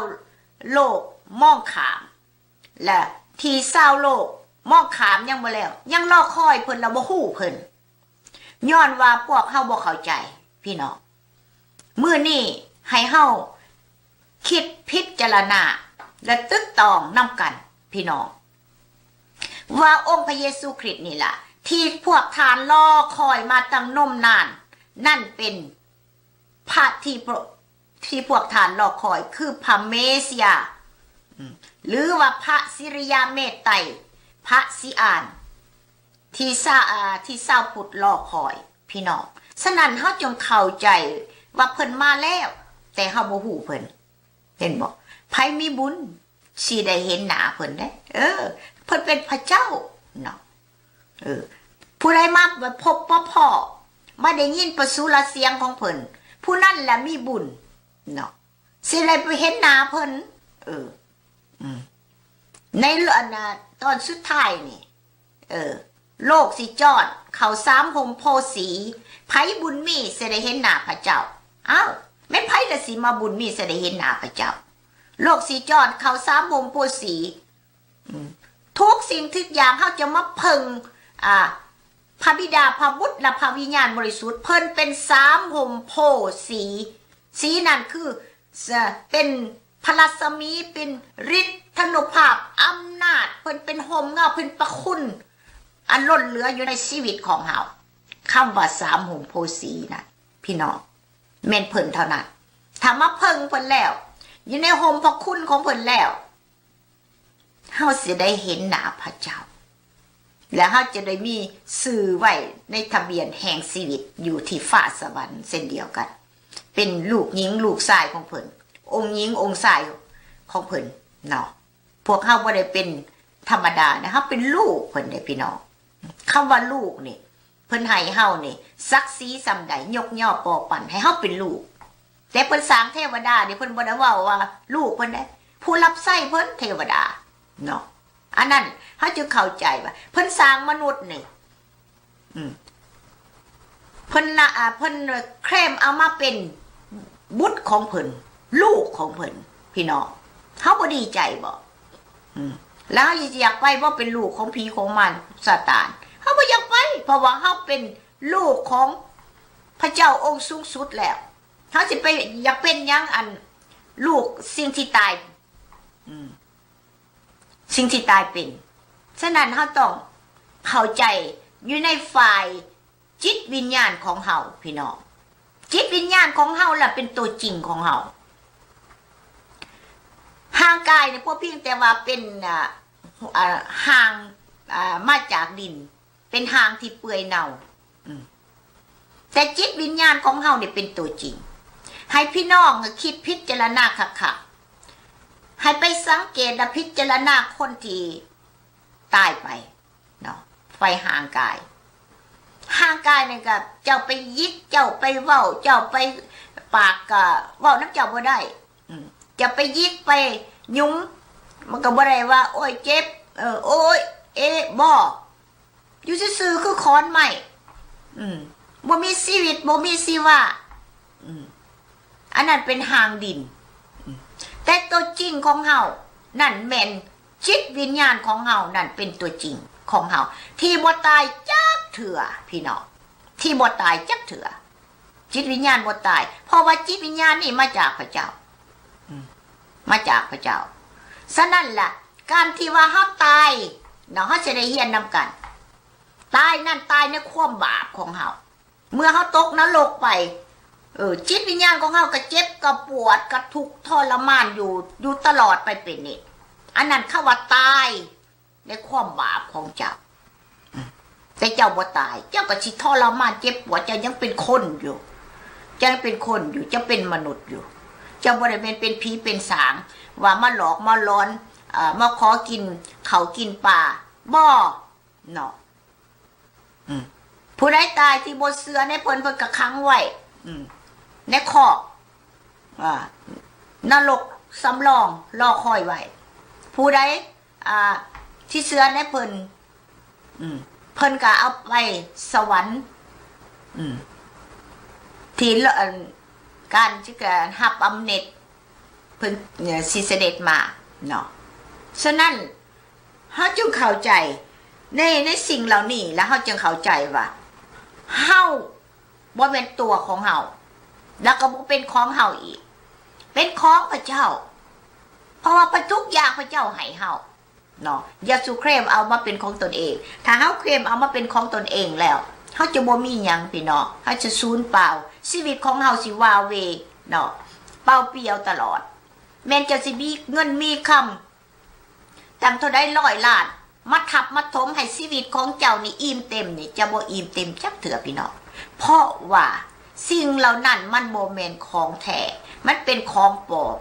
ໂລກມອງຂ້າມ ແລະ ທີ່ຊາວໂລກມອງຂ້າມຍັງບໍ່ແລ້ວ ຍັງລໍຄອຍເພິ່ນ ແລະ ບໍ່ຮູ້ເພິ່ນ ຍ້ອນວ່າພວກເຮົາບໍ່ເຂົ້າໃຈ ພີ່ນ້ອງ. ມື້ນີ້ໃຫ້ເຮົາຄິດພິຈາລະນາ ແລະ ຕຶກຕອງນຳກັນ ພີ່ນ້ອງ ວ່າອົງພະເຢຊູຄຣິດນີ້ລະ ທີ່ພວກທ່ານລໍຄອຍມາຕັ້ງນົມນານ ນັ້ນເປັນພະທີ່ພວກ ທີ່ພວກທ່ານລໍຄອຍ ຄືພະເມເຊຍ ອາ ຫຼືວ່າພະສິລິຍະເມດໄຕ ພະຊິອານ ທີ່ຊາ ອາ ທີ່ຊາວພຸດລໍຄອຍ ພີ່ນ້ອງ. ສະນັ້ນເຮົາຈົ່ງເຂົ້າໃຈວ່າເພິ່ນມາແລ້ວ ແຕ່ເຮົາບໍ່ຮູ້ເພິ່ນ ເຫັນບໍ່? ໃຜມີບຸນ ຊິໄດ້ເຫັນໜ້າເພິ່ນເດ້ ເອີ ເພິ່ນເປັນພະເຈົ້າເນາະ ເອີ ຜູ້ໃດມາພົບມາພໍ້ ມາໄດ້ຍິນພະສຸລະສຽງຂອງເພິ່ນ ຜູ້ນັ້ນລະມີບຸນເນາະ ຊິໄດ້ໄປເຫັນໜ້າເພິ່ນ ເອີ ອືມ ໃນ ອັນນ່າ ຕອນສຸດທ້າຍນີ້ ເອີ ໂລກຊິຈອດເຂົ້າສາມຮົ່ມໂພສີ ໃຜບຸນມີຊິໄດ້ເຫັນໜ້າພະເຈົ້າ. ອ້າວ ແມ່ນໃຜລະຊິມາບຸນມີຊິໄດ້ເຫັນໜ້າພະເຈົ້າ? ໂລກຊິຈອດເຂົ້າສາມຮົ່ມໂພສີ ອາ ທຸກສິ່ງທຸກຢ່າງເຮົາຈະມາເພິ່ງ ອາ ພະບິດາ ພະບຸດ ແລະ ພະວິນຍານບໍລິສຸດ ເພິ່ນເປັນສາມຮົ່ມໂພສີ ສີນັ້ນຄື ເປັນພະລັດສະໝີ ເປັນລິດທານຸພາບ ອຳນາດ ເພິ່ນເປັນຮົ່ມເງົາ ເພິ່ນປະຄຸນ ອັນລົ້ນເຫຼືອຢູ່ໃນຊີວິດຂອງເຮົາ. ຄຳວ່າສາມຮົ່ມໂພສີນະ ພີ່ນ້ອງ ແມ່ນເພິ່ນເທົ່ານັ້ນ. ຖ້າມາເພິ່ງເພິ່ນແລ້ວ ຢູ່ໃນຮົ່ມພະຄຸນຂອງເພິ່ນແລ້ວ ເຮົາຊິໄດ້ເຫັນໜ້າພະເຈົ້າ ແລະ ເຮົາຈະໄດ້ມີຊື່ໄວ້ໃນທະບຽນແຫ່ງຊີວິດຢູ່ທີ່ຟ້າສະຫວັນເຊັ່ນດຽວກັນ ເປັນລູກຍິງລູກຊາຍຂອງເພິ່ນ ອົງຍິງອົງຊາຍຂອງເພິ່ນເນາະ. ພວກເຮົາບໍ່ໄດ້ເປັນທຳມະດານະ ເຮົາເປັນລູກເພິ່ນເດ້ພີ່ນ້ອງ. ຄຳວ່າລູກນີ້ ເພິ່ນໃຫ້ເຮົານີ້ສັກສີສ່ຳໃດ ຍົກຍໍປໍປັນໃຫ້ເຮົາເປັນລູກ. ແຕ່ເພິ່ນສ້າງເທວະດານີ້ ເພິ່ນບໍ່ໄດ້ເວົ້າວ່າລູກເພິ່ນເດ້ ຜູ້ຮັບໃຊ້ເພິ່ນ ເທວະດາເນາະ. ອັນນັ້ນເຮົາຈຶ່ງເຂົ້າໃຈວ່າເພິ່ນສ້າງມະນຸດນີ້ ອືມ ເພິ່ນນະ ອາ ເພິ່ນເຄລມເອົາມາເປັນບຸດຂອງເພິ່ນ ລູກຂອງເພິ່ນ ພີ່ນ້ອງ. ເຮົາບໍ່ດີໃຈບໍ? ອືມ ແລ້ວເຮົາຊິຢາກໄປບໍ່ ເປັນລູກຂອງຜີຂອງມານຊາຕານ? ເຮົາບໍ່ຢາກໄປ ເພາະວ່າເຮົາເປັນລູກຂອງພະເຈົ້າອົງສູງສຸດແລ້ວ. ເຮົາຊິໄປຢາກເປັນຫຍັງ ອັນ ລູກສິ່ງທີ່ຕາຍ ອືມ ສິ່ງທີ່ຕາຍເປັນ. ສະນັ້ນເຮົາຕ້ອງເຂົ້າໃຈຢູ່ໃນຝ່າຍ ຈິດວິນຍານຂອງເຮົາ ພີ່ນ້ອງ. ຈິດວິນຍານຂອງເຮົາລະເປັນໂຕຈິງຂອງເຮົາ. ຮ່າງກາຍນີ້ພວກພຽງແຕ່ວ່າເປັນ ອາ ອາ ຮ່າງ ອາ ມາຈາກດິນ ເປັນຮ່າງທີ່ເປື່ອຍເນົ່າ. ອືມ ແຕ່ຈິດວິນຍານຂອງເຮົານີ້ເປັນໂຕຈິງ. ໃຫ້ພີ່ນ້ອງຄິດພິຈາລະນາຄັກໆ. ໃຫ້ ໄປສັງເກດ ແລະ ພິຈາລະນາຄົນທີ່ຕາຍໄປເນາະ ໄປຮ່າງກາຍ ຮ່າງກາຍນີ້ກໍເຈົ້າໄປຫຍິກ ເຈົ້າໄປເວົ້າ ເຈົ້າໄປ ປາກກໍເວົ້ານຳເຈົ້າບໍ່ໄດ້ ອືມ ຈະໄປຫຍິກໄປຫຍຸມ ມັນກໍບໍ່ໄດ້ວ່າ ໂອ້ຍ ເຈັບ ເອີ ໂອ້ຍ ເອະ ບໍ່ ຢູ່ຊື່ໆຄືຂອນໄມ້ ອືມ ບໍ່ມີຊີວິດ ບໍ່ມີຊີວາ ອືມ ອັນນັ້ນເປັນຮ່າງດິນ ອືມ ແຕ່ຕົວຈິງຂອງເຮົານັ້ນແມ່ນຈິດວິນຍານຂອງເຮົານັ້ນ ເປັນຕົວຈິງຂອງເຮົາ ທີ່ບໍ່ຕາຍຈັກເທື່ອ ພີ່ນ້ອງ ທີ່ບໍ່ຕາຍຈັກເທື່ອ ຈິດວິນຍານບໍ່ຕາຍ ເພາະວ່າຈິດວິນຍານນີ້ມາຈາກພະເຈົ້າ ອືມ ມາຈາກພະເຈົ້າ. ສະນັ້ນລະ ການທີ່ວ່າເຮົາຕາຍເນາະ ເຮົາຊິໄດ້ຮຽນນຳກັນ ຕາຍນັ້ນຕາຍໃນຄວາມບາບຂອງເຮົາ ເມື່ອເຮົາຕົກນະລົກໄປ ເອີ ຈິດວິນຍານຂອງເຮົາກໍເຈັບ ກໍປວດ ກໍທຸກທໍລະມານຢູ່ ຢູ່ຕະຫຼອດໄປເປັນນິດ ອັນນັ້ນເຂົາວ່າຕາຍ ໃນຄວາມບາບຂອງເຈົ້າ ອືມ ແຕ່ເຈົ້າບໍ່ຕາຍ ເຈົ້າກໍຊິທໍລະມານເຈັບປວດ ເຈົ້າຍັງເປັນຄົນຢູ່ ເຈົ້າຍັງເປັນຄົນຢູ່ ເຈົ້າເປັນມະນຸດຢູ່ ເຈົ້າບໍ່ໄດ້ແມ່ນເປັນຜີເປັນສາງ ວ່າມາຫຼອກມາຫຼອນ ເອີ ມາຂໍກິນເຂົ້າກິນປາ ບໍ່ເນາະ ອືມ ຜູ້ໃດຕາຍທີ່ບໍ່ເຊື່ອໃນເພິ່ນ ເພິ່ນກໍຂັງໄວ້ ອືມ ໃນຄອກ ອາ ນະລົກສຳລອງລໍຄອຍໄວ້ ຜູ້ໃດ ອ່າ ທີ່ເຊື່ອໃນເພິ່ນ ອືມ ເພິ່ນກໍເອົາໄປສະຫວັນ ອືມ ທີ່ ອັນ ການທີ່ຈະຮັບບຳເໜັດ ເພິ່ນ ເອີ ຊິສະເດັດມາເນາະ. ສະນັ້ນ ເຮົາຈຶ່ງເຂົ້າໃຈໃນ ໃນສິ່ງເຫຼົ່ານີ້ ແລ້ວເຮົາຈຶ່ງເຂົ້າໃຈວ່າ ເຮົາ ບໍ່ແມ່ນຕົວຂອງເຮົາ ແລ້ວກໍບໍ່ເປັນຂອງເຮົາອີກ ເປັນຂອງພະເຈົ້າ ເພາະວ່າພະ ທຸກຢ່າງພະເຈົ້າໃຫ້ເຮົາເນາະ. ຢ່າສູ່ເຄລມເອົາມາເປັນຂອງຕົນເອງ. ຖ້າເຮົາເຄລມເອົາມາເປັນຂອງຕົນເອງແລ້ວ ເຮົາຈະບໍ່ມີຫຍັງ ພີ່ນ້ອງ. ເຮົາຈະສູນເປົ່າ. ຊີວິດຂອງເຮົາຊິວາເວເນາະ ເປົ່າປ່ຽວຕະຫຼອດ. ແມ່ນເຈົ້າຊິມີເງິນມີຄຳ ຕັ້ງເທົ່າໃດຮ້ອຍລ້ານ ມາທັບມາຖົມໃຫ້ຊີວິດຂອງເຈົ້ານີ້ອີ່ມເຕັມນີ້ ຈະບໍ່ອີ່ມເຕັມຈັກເທື່ອ ພີ່ນ້ອງ. ເພາະວ່າສິ່ງເຫຼົ່ານັ້ນມັນບໍ່ແມ່ນຂອງແທ້ ມັນເປັນຂອງປອມ.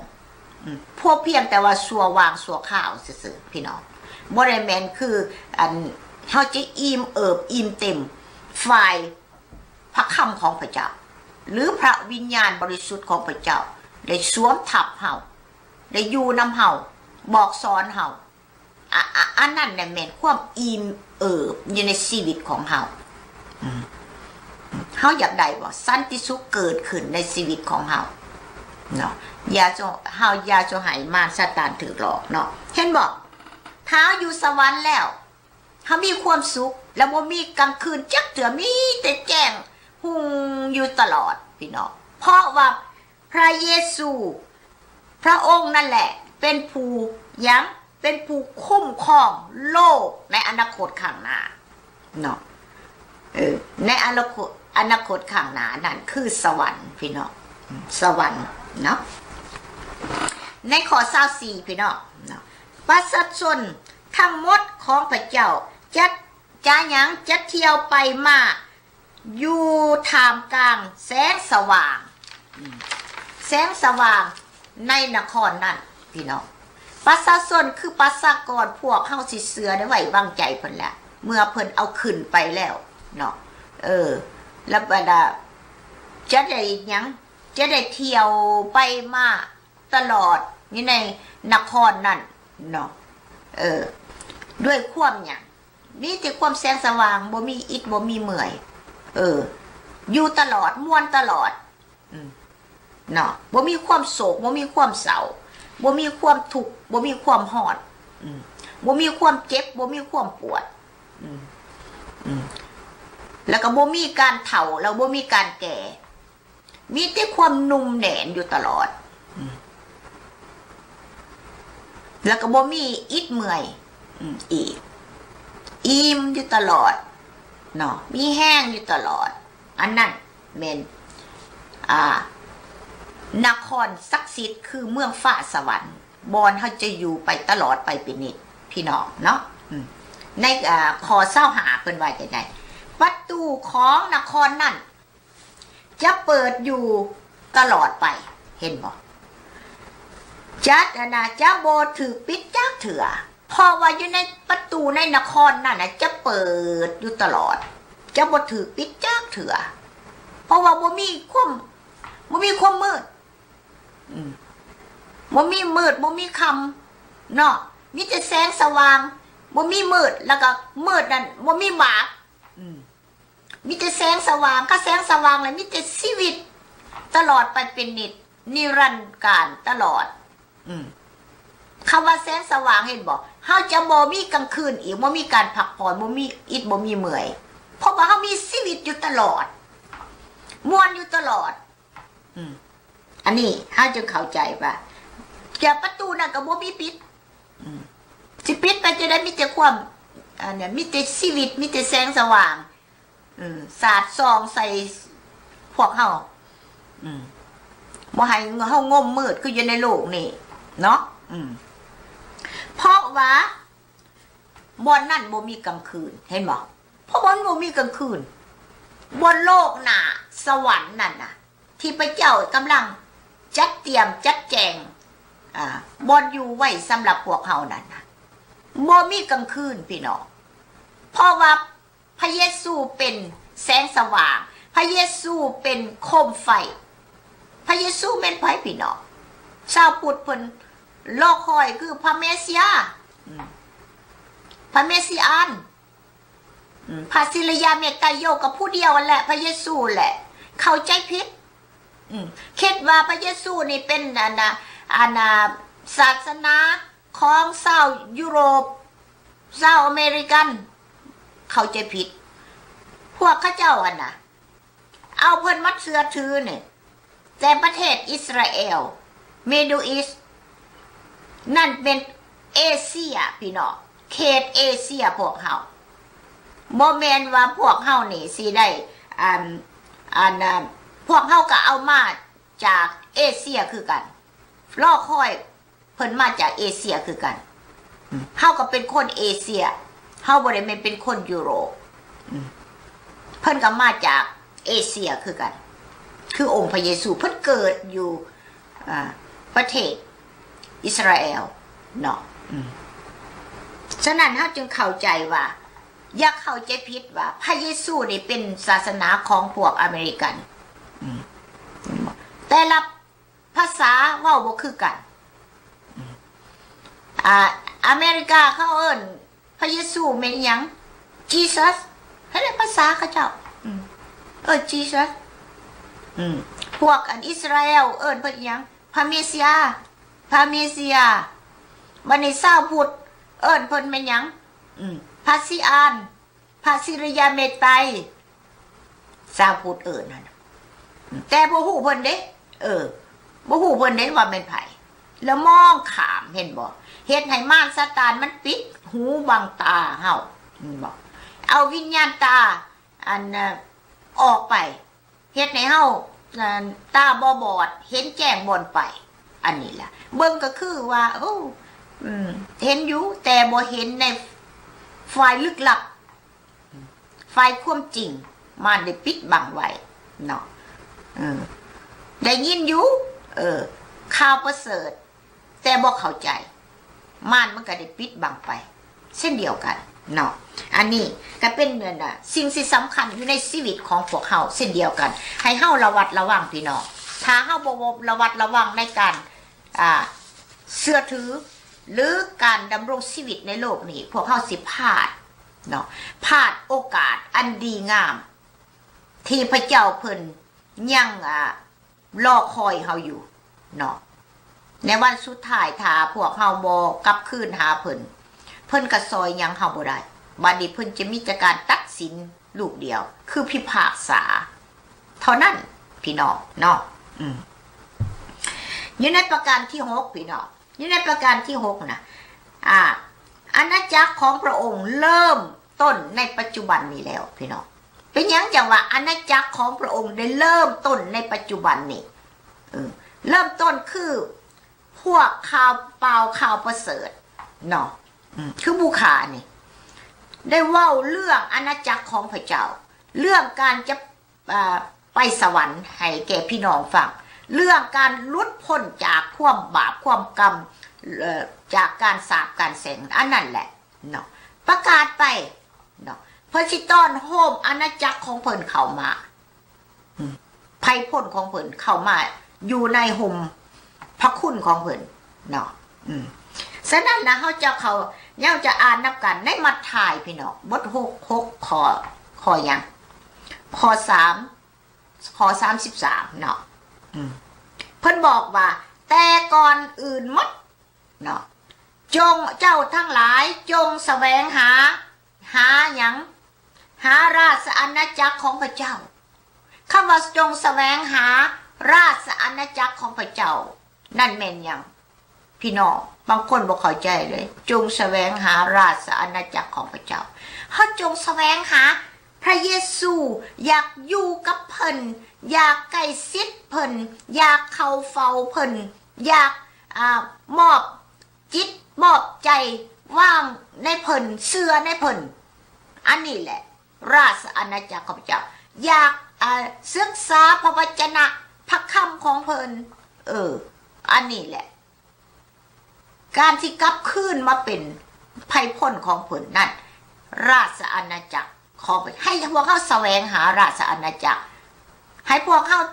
ອືມ ພວກພຽງແຕ່ວ່າຊົ່ວວາງຊົ່ວຄາວຊື່ໆ ພີ່ນ້ອງ. ບໍ່ໄດ້ແມ່ນຄື ອັນ ເຮົາຈະອີ່ມເອີບອີ່ມເຕັມຝ່າຍ ພະຄຳຂອງພະເຈົ້າ ຫຼື ພະວິນຍານບໍລິສຸດຂອງພະເຈົ້າ ໄດ້ສວມທັບເຮົາ ໄດ້ຢູ່ນຳເຮົາ ບອກສອນເຮົາ ອະ ອະ ອັນນັ້ນແຫຼະແມ່ນຄວາມອີ່ມເອີບຢູ່ໃນຊີວິດຂອງເຮົາ. ອືມ ເຮົາຢາກໄດ້ບໍ່? ສັນຕິສຸກເກີດຂຶ້ນໃນຊີວິດຂອງເຮົາເນາະ. ຢ່າຈົ່ ເຮົາຢ່າຈົ່ໃຫ້ມານຊາຕານຖືກຫຼອກເນາະ. ເຫັນບໍ່? ຖ້າເຮົາຢູ່ສະຫວັນແລ້ວ ເຮົາມີຄວາມສຸກ ແລະ ບໍ່ມີກາງຄືນຈັກເທື່ອ ມີແຕ່ແຈ້ງຮຸ່ງຢູ່ຕະຫຼອດ ພີ່ນ້ອງ. ເພາະວ່າພະເຢຊູ ພະອົງນັ້ນແຫຼະ ເປັນຜູ້ຫຍັງ? ເປັນຜູ້ຄຸ້ມຄອງໂລກໃນອະນາຄົດຂ້າງໜ້າເນາະ. ເອີ ໃນອະນາຄົດ ອະນາຄົດຂ້າງໜ້ານັ້ນຄືສະຫວັນ ພີ່ນ້ອງ ສະຫວັນເນາະ. ໃນຂໍ້ຊາວສີ່ ພີ່ນ້ອງເນາະ ປະຊາຊົນທັງໝົດຂອງພະເຈົ້າຈະ ຈະຫຍັງ? ຈະທ່ຽວໄປມາຢູ່ທ່າມກາງແສງສະຫວ່າງ ອືມ ແສງສະຫວ່າງໃນນະຄອນນັ້ນ ພີ່ນ້ອງ. ປະຊາຊົນຄືປະຊາກອນ ພວກເຮົາຊິເຊື່ອ ແລະ ໄວ້ວາງໃຈເພິ່ນແຫຼະ ເມື່ອເພິ່ນເອົາຂຶ້ນໄປແລ້ວເນາະ. ເອີ ແລ້ວບັດ ຈະໄດ້ຫຍັງ? ຈະໄດ້ທ່ຽວໄປມາ ຕະຫຼອດຢູ່ໃນນະຄອນນັ້ນເນາະ. ເອີ ດ້ວຍຄວາມຫຍັງ? ມີແຕ່ຄວາມແສງສະຫວ່າງ ບໍ່ມີອິດບໍ່ມີເມື່ອຍ. ເອີ ຢູ່ຕະຫຼອດ ມ່ວນຕະຫຼອດ ອືມ ເນາະ. ບໍ່ມີຄວາມໂສກ ບໍ່ມີຄວາມເສົ້າ ບໍ່ມີຄວາມທຸກ ບໍ່ມີຄວາມຮ້ອນ ອືມ ບໍ່ມີຄວາມເຈັບ ບໍ່ມີຄວາມປວດ ອືມ ອືມ ແລ້ວກໍບໍ່ມີການເຖົ້າ ແລ້ວບໍ່ມີການແກ່. ມີແຕ່ຄວາມໜຸ່ມແໜ້ນຢູ່ຕະຫຼອດ ອືມ ແລ້ວກໍບໍ່ມີອິດເມື່ອຍ ອືມ ອີກ ອີ່ມຢູ່ຕະຫຼອດເນາະ ມີແຮງຢູ່ຕະຫຼອດ. ອັນນັ້ນແມ່ນ ອ່າ ນະຄອນສັກສິດ ຄືເມືອງຟ້າສະຫວັນ ບ່ອນເຮົາຈະຢູ່ໄປຕະຫຼອດໄປເປັນນິດ ພີ່ນ້ອງເນາະ. ອືມ ໃນ ອ່າ ຂໍ້ຊາວຫ້າ ເພິ່ນວ່າຈັ່ງໃດ? ປະຕູຂອງນະຄອນນັ້ນ ຈະເປີດຢູ່ຕະຫຼອດໄປ ເຫັນບໍ່? ຈະ ອັນນະ ຈະບໍ່ຖືກປິດຈັກເທື່ອ ເພາະວ່າຢູ່ໃນປະຕູໃນນະຄອນນັ້ນນະ ຈະເປີດຢູ່ຕະຫຼອດ ຈະບໍ່ຖືກປິດຈັກເທື່ອ ເພາະວ່າບໍ່ມີຄວາມ ບໍ່ມີຄວາມມືດ ອືມ ບໍ່ມີມືດ ບໍ່ມີຄ່ຳເນາະ ມີແຕ່ແສງສະຫວ່າງ ບໍ່ມີມືດ ແລ້ວກໍມືດນັ້ນບໍ່ມີບາບ ອືມ ມີແຕ່ແສງສະຫວ່າງ ກະແສງສະຫວ່າງ ແລະ ມີແຕ່ຊີວິດຕະຫຼອດໄປເປັນນິດ ນິລັນການຕະຫຼອດ ອືມ ຄຳວ່າແສງສະຫວ່າງ ເຫັນບໍ່? ເຮົາຈະບໍ່ມີກາງຄືນອີກ ບໍ່ມີການພັກຜ່ອນ ບໍ່ມີອິດ ບໍ່ມີເມື່ອຍ ເພາະວ່າເຮົາມີຊີວິດຢູ່ຕະຫຼອດ ມ່ວນຢູ່ຕະຫຼອດ ອືມ ອັນນີ້ເຮົາຈຶ່ງເຂົ້າໃຈວ່າ ຈະປະຕູນັ້ນກໍບໍ່ມີປິດ ອືມ ຊິປິດໄປຈັ່ງໃດ? ມີແຕ່ຄວາມ ອັນນັ້ນ ມີແຕ່ຊີວິດ ມີແຕ່ແສງສະຫວ່າງ ເອີ ສາດສ່ອງໃສ່ພວກເຮົາ ອືມ ບໍ່ໃຫ້ເຮົາງົມມືດຄືຢູ່ໃນໂລກນີ້ເນາະ ອືມ ເພາະວ່າບ່ອນນັ້ນບໍ່ມີກາງຄືນ ເຫັນບໍ່? ເພາະວ່າມັນບໍ່ມີກາງຄືນ ບ່ອນໂລກໜ້າສະຫວັນນັ້ນນະ ທີ່ພະເຈົ້າກຳລັງຈັດຕຽມຈັດແຈງ ອາ ບ່ອນຢູ່ໄວ້ສຳລັບພວກເຮົານັ້ນນະ ບໍ່ມີກາງຄືນ ພີ່ນ້ອງ ເພາະວ່າ ພະເຢຊູເປັນແສງສະຫວ່າງ ພະເຢຊູເປັນໂຄມໄຟ ພະເຢຊູແມ່ນໃຜ ພີ່ນ້ອງ? ຊາວພຸດເພິ່ນລໍຄອຍຄືພະເມເຊຍ ອືມ ພະເມຊິອານ ອືມ ພະສິລິຍາເມດຕາໂຍ ກໍຜູ້ດຽວຫັ້ນແຫຼະ ພະເຢຊູແຫຼະ ເຂົ້າໃຈຜິດ ອືມ ຄິດວ່າພະເຢຊູນີ້ເປັນ ອັນນະ ອັນນະ ສາສະໜາ ຂອງຊາວຢູໂຣບ ຊາວອາເມລິກັນ ເຂົ້າໃຈຜິດ ພວກເຂົາເຈົ້າຫັ້ນນະ ເອົາເພິ່ນມາເຊື່ອຖືນີ້ ແຕ່ປະເທດອິດສະຣາແອລ Middle East ນັ້ນເປັນເອເຊຍ ພີ່ນ້ອງ ເຂດເອເຊຍພວກເຮົາ ບໍ່ແມ່ນວ່າພວກເຮົານີ້ຊິໄດ້ ອັນ ອັນ ພວກເຮົາກໍເອົາມາຈາກເອເຊຍຄືກັນ ລໍຄອຍ ເພິ່ນມາຈາກເອເຊຍຄືກັນ ເຮົາກໍເປັນຄົນເອເຊຍ ເຮົາບໍ່ໄດ້ແມ່ນເປັນຄົນຢູໂຣບ ເພິ່ນກໍມາຈາກເອເຊຍຄືກັນ ຄືອົງພະເຢຊູ ເພິ່ນເກີດຢູ່ ອາ ປະເທດອິດສະຣາແອລເນາະ ສະນັ້ນເຮົາຈຶ່ງເຂົ້າໃຈວ່າ ຢ່າເຂົ້າໃຈຜິດວ່າພະເຢຊູນີ້ເປັນສາສະໜາຂອງພວກອາເມລິກັນ ແຕ່ລະ ພາສາເວົ້າບໍ່ຄືກັນ ອາ ອາເມລິກາເຂົາເອີ້ນພະເຢຊູແມ່ນຫຍັງ? Jesus ຫັ້ນແຫຼະພາສາເຂົາເຈົ້າ ເອີ້ນ Jesus ພວກອັນອິດສະຣາແອລເອີ້ນເພິ່ນຫຍັງ? ພະເມເຊຍ ພະເມເຊຍ ບັດນີ້ຊາວພຸດເອີ້ນເພິ່ນແມ່ນຫຍັງ? ພະຊີອານ ພະສິລິຍາເມໄຕ ຊາວພຸດເອີ້ນຫັ້ນ ແຕ່ບໍ່ຮູ້ເພິ່ນເດ້ ເອີ ບໍ່ຮູ້ເພິ່ນເດ້ວ່າແມ່ນໃຜ ລະມອງຂ້າມ ເຫັນບໍ່? ເຮັດໃຫ້ມານຊາຕານມັນປິດຫູບັງຕາເຮົາ ເຫັນບໍ່? ເອົາວິນຍານຕາ ອັນ ອອກໄປ ເຮັດໃຫ້ເຮົາ ອັນ ຕາບໍ່ບອດ ເຫັນແຈ້ງບ່ອນໄປ ອັນນີ້ລະ ເບິ່ງກໍຄືວ່າ ໂອ້ ເຫັນຢູ່ ແຕ່ບໍ່ເຫັນໃນຝ່າຍລຶກລັບ ຝ່າຍຄວາມຈິງ ມານໄດ້ປິດບັງໄວ້ເນາະ ໄດ້ຍິນຢູ່ ເອີ ຂ່າວປະເສີດ ແຕ່ບໍ່ເຂົ້າໃຈ ມານມັນກໍໄດ້ປິດບັງໄປເຊັ່ນດຽວກັນເນາະ ອັນນີ້ກໍເປັນ ອັນ ສິ່ງທີ່ສຳຄັນຢູ່ໃນຊີວິດຂອງພວກເຮົາເຊັ່ນດຽວກັນ ໃຫ້ເຮົາລະວັດລະວັງ ພີ່ນ້ອງ ຖ້າເຮົາບໍ່ລະວັດລະວັງໃນການ ອ່າ ເຊື່ອຖື ຫຼື ການດຳລົງຊີວິດໃນໂລກນີ້ ພວກເຮົາຊິພາດເນາະ ພາດໂອກາດອັນດີງາມ ທີ່ພະເຈົ້າເພິ່ນຍັງ ອ່າ ລໍຄອຍເຮົາຢູ່ເນາະ ໃນວັນສຸດທ້າຍ ຖ້າພວກເຮົາບໍ່ກັບຄືນຫາເພິ່ນ ເພິ່ນກໍຊ່ອຍຫຍັງເຮົາບໍ່ໄດ້ ບັດນີ້ເພິ່ນຈະມີແຕ່ການຕັດສິນລູກດຽວ ຄືພິພາກສາເທົ່ານັ້ນ ພີ່ນ້ອງເນາະ ອືມ ຢູ່ໃນປະການທີຫົກ ພີ່ນ້ອງ ຢູ່ໃນປະການທີຫົກນະ ອາ ອານາຈັກຂອງພະອົງເລີ່ມຕົ້ນໃນປັດຈຸບັນນີ້ແລ້ວ ພີ່ນ້ອງ ເປັນຫຍັງຈັ່ງວ່າອານາຈັກຂອງພະອົງໄດ້ເລີ່ມຕົ້ນໃນປັດຈຸບັນນີ້? ເອີ ເລີ່ມຕົ້ນຄືພວກຂ່າວ ບ່າວຂ່າວປະເສີດເນາະ ອືມ ຄືບູຄານີ້ ໄດ້ເວົ້າເລື່ອງອານາຈັກຂອງພະເຈົ້າ ເລື່ອງການຈະ ອາ ໄປສະຫວັນໃຫ້ແກ່ພີ່ນ້ອງຟັງ ເລື່ອງການຫຼຸດພົ້ນຈາກຄວາມບາບຄວາມກຳ ເອີ ຈາກການສາບການແຊ່ງ ອັນນັ້ນແຫຼະເນາະ ປະກາດໄປເນາະ. ເພິ່ນຊິຕ້ອນໂຮມອານາຈັກຂອງເພິ່ນເຂົ້າມາ ອືມ ໄພພົ້ນຂອງເພິ່ນເຂົ້າມາຢູ່ໃນຮົ່ມພະຄຸນຂອງເພິ່ນເນາະ. ອືມ ສະນັ້ນນະ ເຮົາຈະເຂົ້າ ເຮົາຈະອ່ານນຳກັນໃນມັດທາຍ ພີ່ນ້ອງ ບົດຫົກ ຫົກ ຂໍ້ ຂໍ້ຫຍັງ? ຂໍ້ສາມ ຂໍ້ສາມສິບສາມເນາະ. ອືມ ເພິ່ນບອກວ່າ ແຕ່ກ່ອນອື່ນໝົດເນາະ ຈົ່ງ ເຈົ້າທັງຫຼາຍຈົ່ງສະແຫວງຫາ ຫາຫຍັງ? ຫາລາຊະອານາຈັກຂອງພະເຈົ້າ. ຄຳວ່າຈົ່ງສະແຫວງຫາລາຊະອານາຈັກຂອງພະເຈົ້ານັ້ນແມ່ນຫຍັງ? ພີ່ນ້ອງ ບາງຄົນບໍ່ເຂົ້າໃຈເລີຍ ຈົ່ງສະແຫວງຫາລາຊະອານາຈັກຂອງພະເຈົ້າ. ເຮົາຈົ່ງສະແຫວງຫາພະເຢຊູ ຢາກຢູ່ກັບເພິ່ນ ຢາກໃກ້ຊິດເພິ່ນ ຢາກເຂົ້າເຝົ້າເພິ່ນ ຢາກ ອາ ມອບ ຈິດມອບໃຈວາງໃນເພິ່ນ ເຊື່ອໃນເພິ່ນ. ອັນນີ້ແຫຼະລາຊະອານາຈັກຂອງພະເຈົ້າ. ຢາກ ອາ ສຶກສາພະວະຈະນະພະຄຳຂອງເພິ່ນ. ເອີ ອັນນີ້ແຫຼະ ການທີ່ກັບຄືນມາເປັນໄພພົ້ນຂອງເພິ່ນນັ້ນ ລາຊະອານາຈັກຂອງເພິ່ນ. ໃຫ້ພວກເຮົາສະແຫວງຫາລາຊະອານາຈັກ ໃຫ້ພວກເຮົາ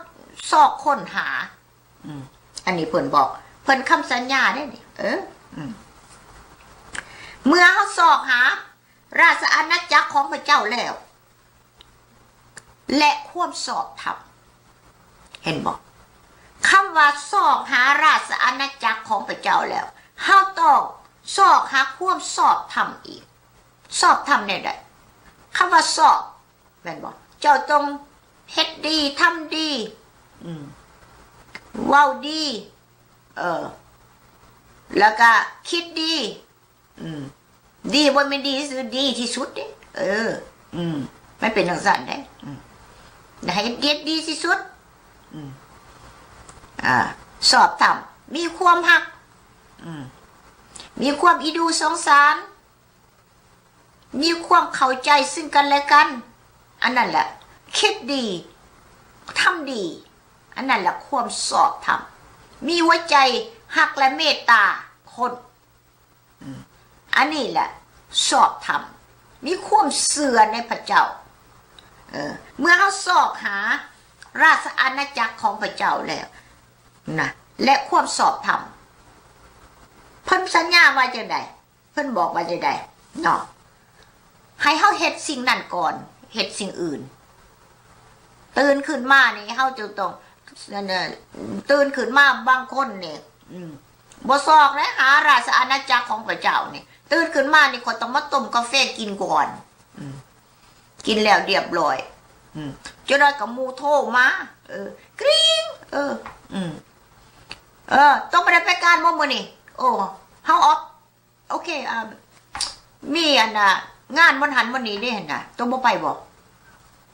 ຊອກຄົ້ນຫາ. ອືມ ອັນນີ້ເພິ່ນບອກ ເພິ່ນຄຳສັນຍາເດ້ນີ້. ເອີ ອືມ ເມື່ອເຮົາຊອກຫາລາຊະອານາຈັກຂອງພະເຈົ້າແລ້ວ ແລະ ຄວາມຊອບທຳ ເຫັນບໍ່? ຄຳວ່າຊອກຫາລາຊະອານາຈັກຂອງພະເຈົ້າແລ້ວ ເຮົາຕ້ອງຊອກຫາຄວາມຊອບທຳອີກ. ຊອບທຳແນວໃດ? ຄຳວ່າຊອບ ແມ່ນບໍ່? ເຈົ້າຕ້ອງເຮັດດີ ທຳດີ ອືມ ເວົ້າດີ ເອີ ແລ້ວກະຄິດດີ ອືມ ດີບໍ່ແມ່ນດີຊື່ ດີທີ່ສຸດເດ້. ເອີ ອືມ ມັນເປັນຈັ່ງຊັ້ນເດ້. ອືມ ໃຫ້ເຮັດ ເຮັດດີທີ່ສຸດ. ອືມ ອາ ຊອບທຳ ມີຄວາມຮັກ ອືມ ມີຄວາມອີດູສົງສານ ມີຄວາມເຂົ້າໃຈຊຶ່ງກັນແລະກັນ. ອັນນັ້ນແຫຼະ ຄິດດີ ທຳດີ. ອັນນັ້ນແຫຼະຄວາມຊອບທຳ ມີຫົວໃຈຮັກ ແລະ ເມດຕາຄົນ. ອືມ ອັນນີ້ແຫຼະຊອບທຳ ມີຄວາມເຊື່ອໃນພະເຈົ້າ. ເອີ ເມື່ອເຮົາຊອກຫາລາຊະອານາຈັກຂອງພະເຈົ້າແລ້ວນະ ແລະ ຄວາມຊອບທຳ ເພິ່ນສັນຍາວ່າຈັ່ງໃດ? ເພິ່ນບອກວ່າຈັ່ງໃດເນາະ? ໃຫ້ເຮົາເຮັດສິ່ງນັ້ນກ່ອນ ເຮັດສິ່ງອື່ນ. ຕື່ນຂຶ້ນມານີ້ ເຮົາຈະຕ້ອງ ນັ້ນນະ ຕື່ນຂຶ້ນມາບາງຄົນນີ້ ອືມ ບໍ່ຊອກແລະຫາລາຊະອານາຈັກຂອງພະເຈົ້ານີ້ ຕື່ນຂຶ້ນມານີ້ ຂ້ອຍຕ້ອງມາຕົ້ມກາແຟກິນກ່ອນ. ອືມ ກິນແລ້ວລຽບຮ້ອຍ ອືມ ຈັກໜ້ອຍກໍໝູ່ໂທມາ ເອີ ກຣິ້ງ ເອີ ອືມ ເອີ ຕ້ອງໄປໄດ້ໄປການບໍ່ມື້ນີ້? ໂອ້ ເຮົາອອບ ໂອເຄ ອາ ມີອັນນ່າ ງານບ່ອນຫັ້ນບ່ອນນີ້ເດ້ຫັ້ນນະ ໂຕບໍ່ໄປບໍ່?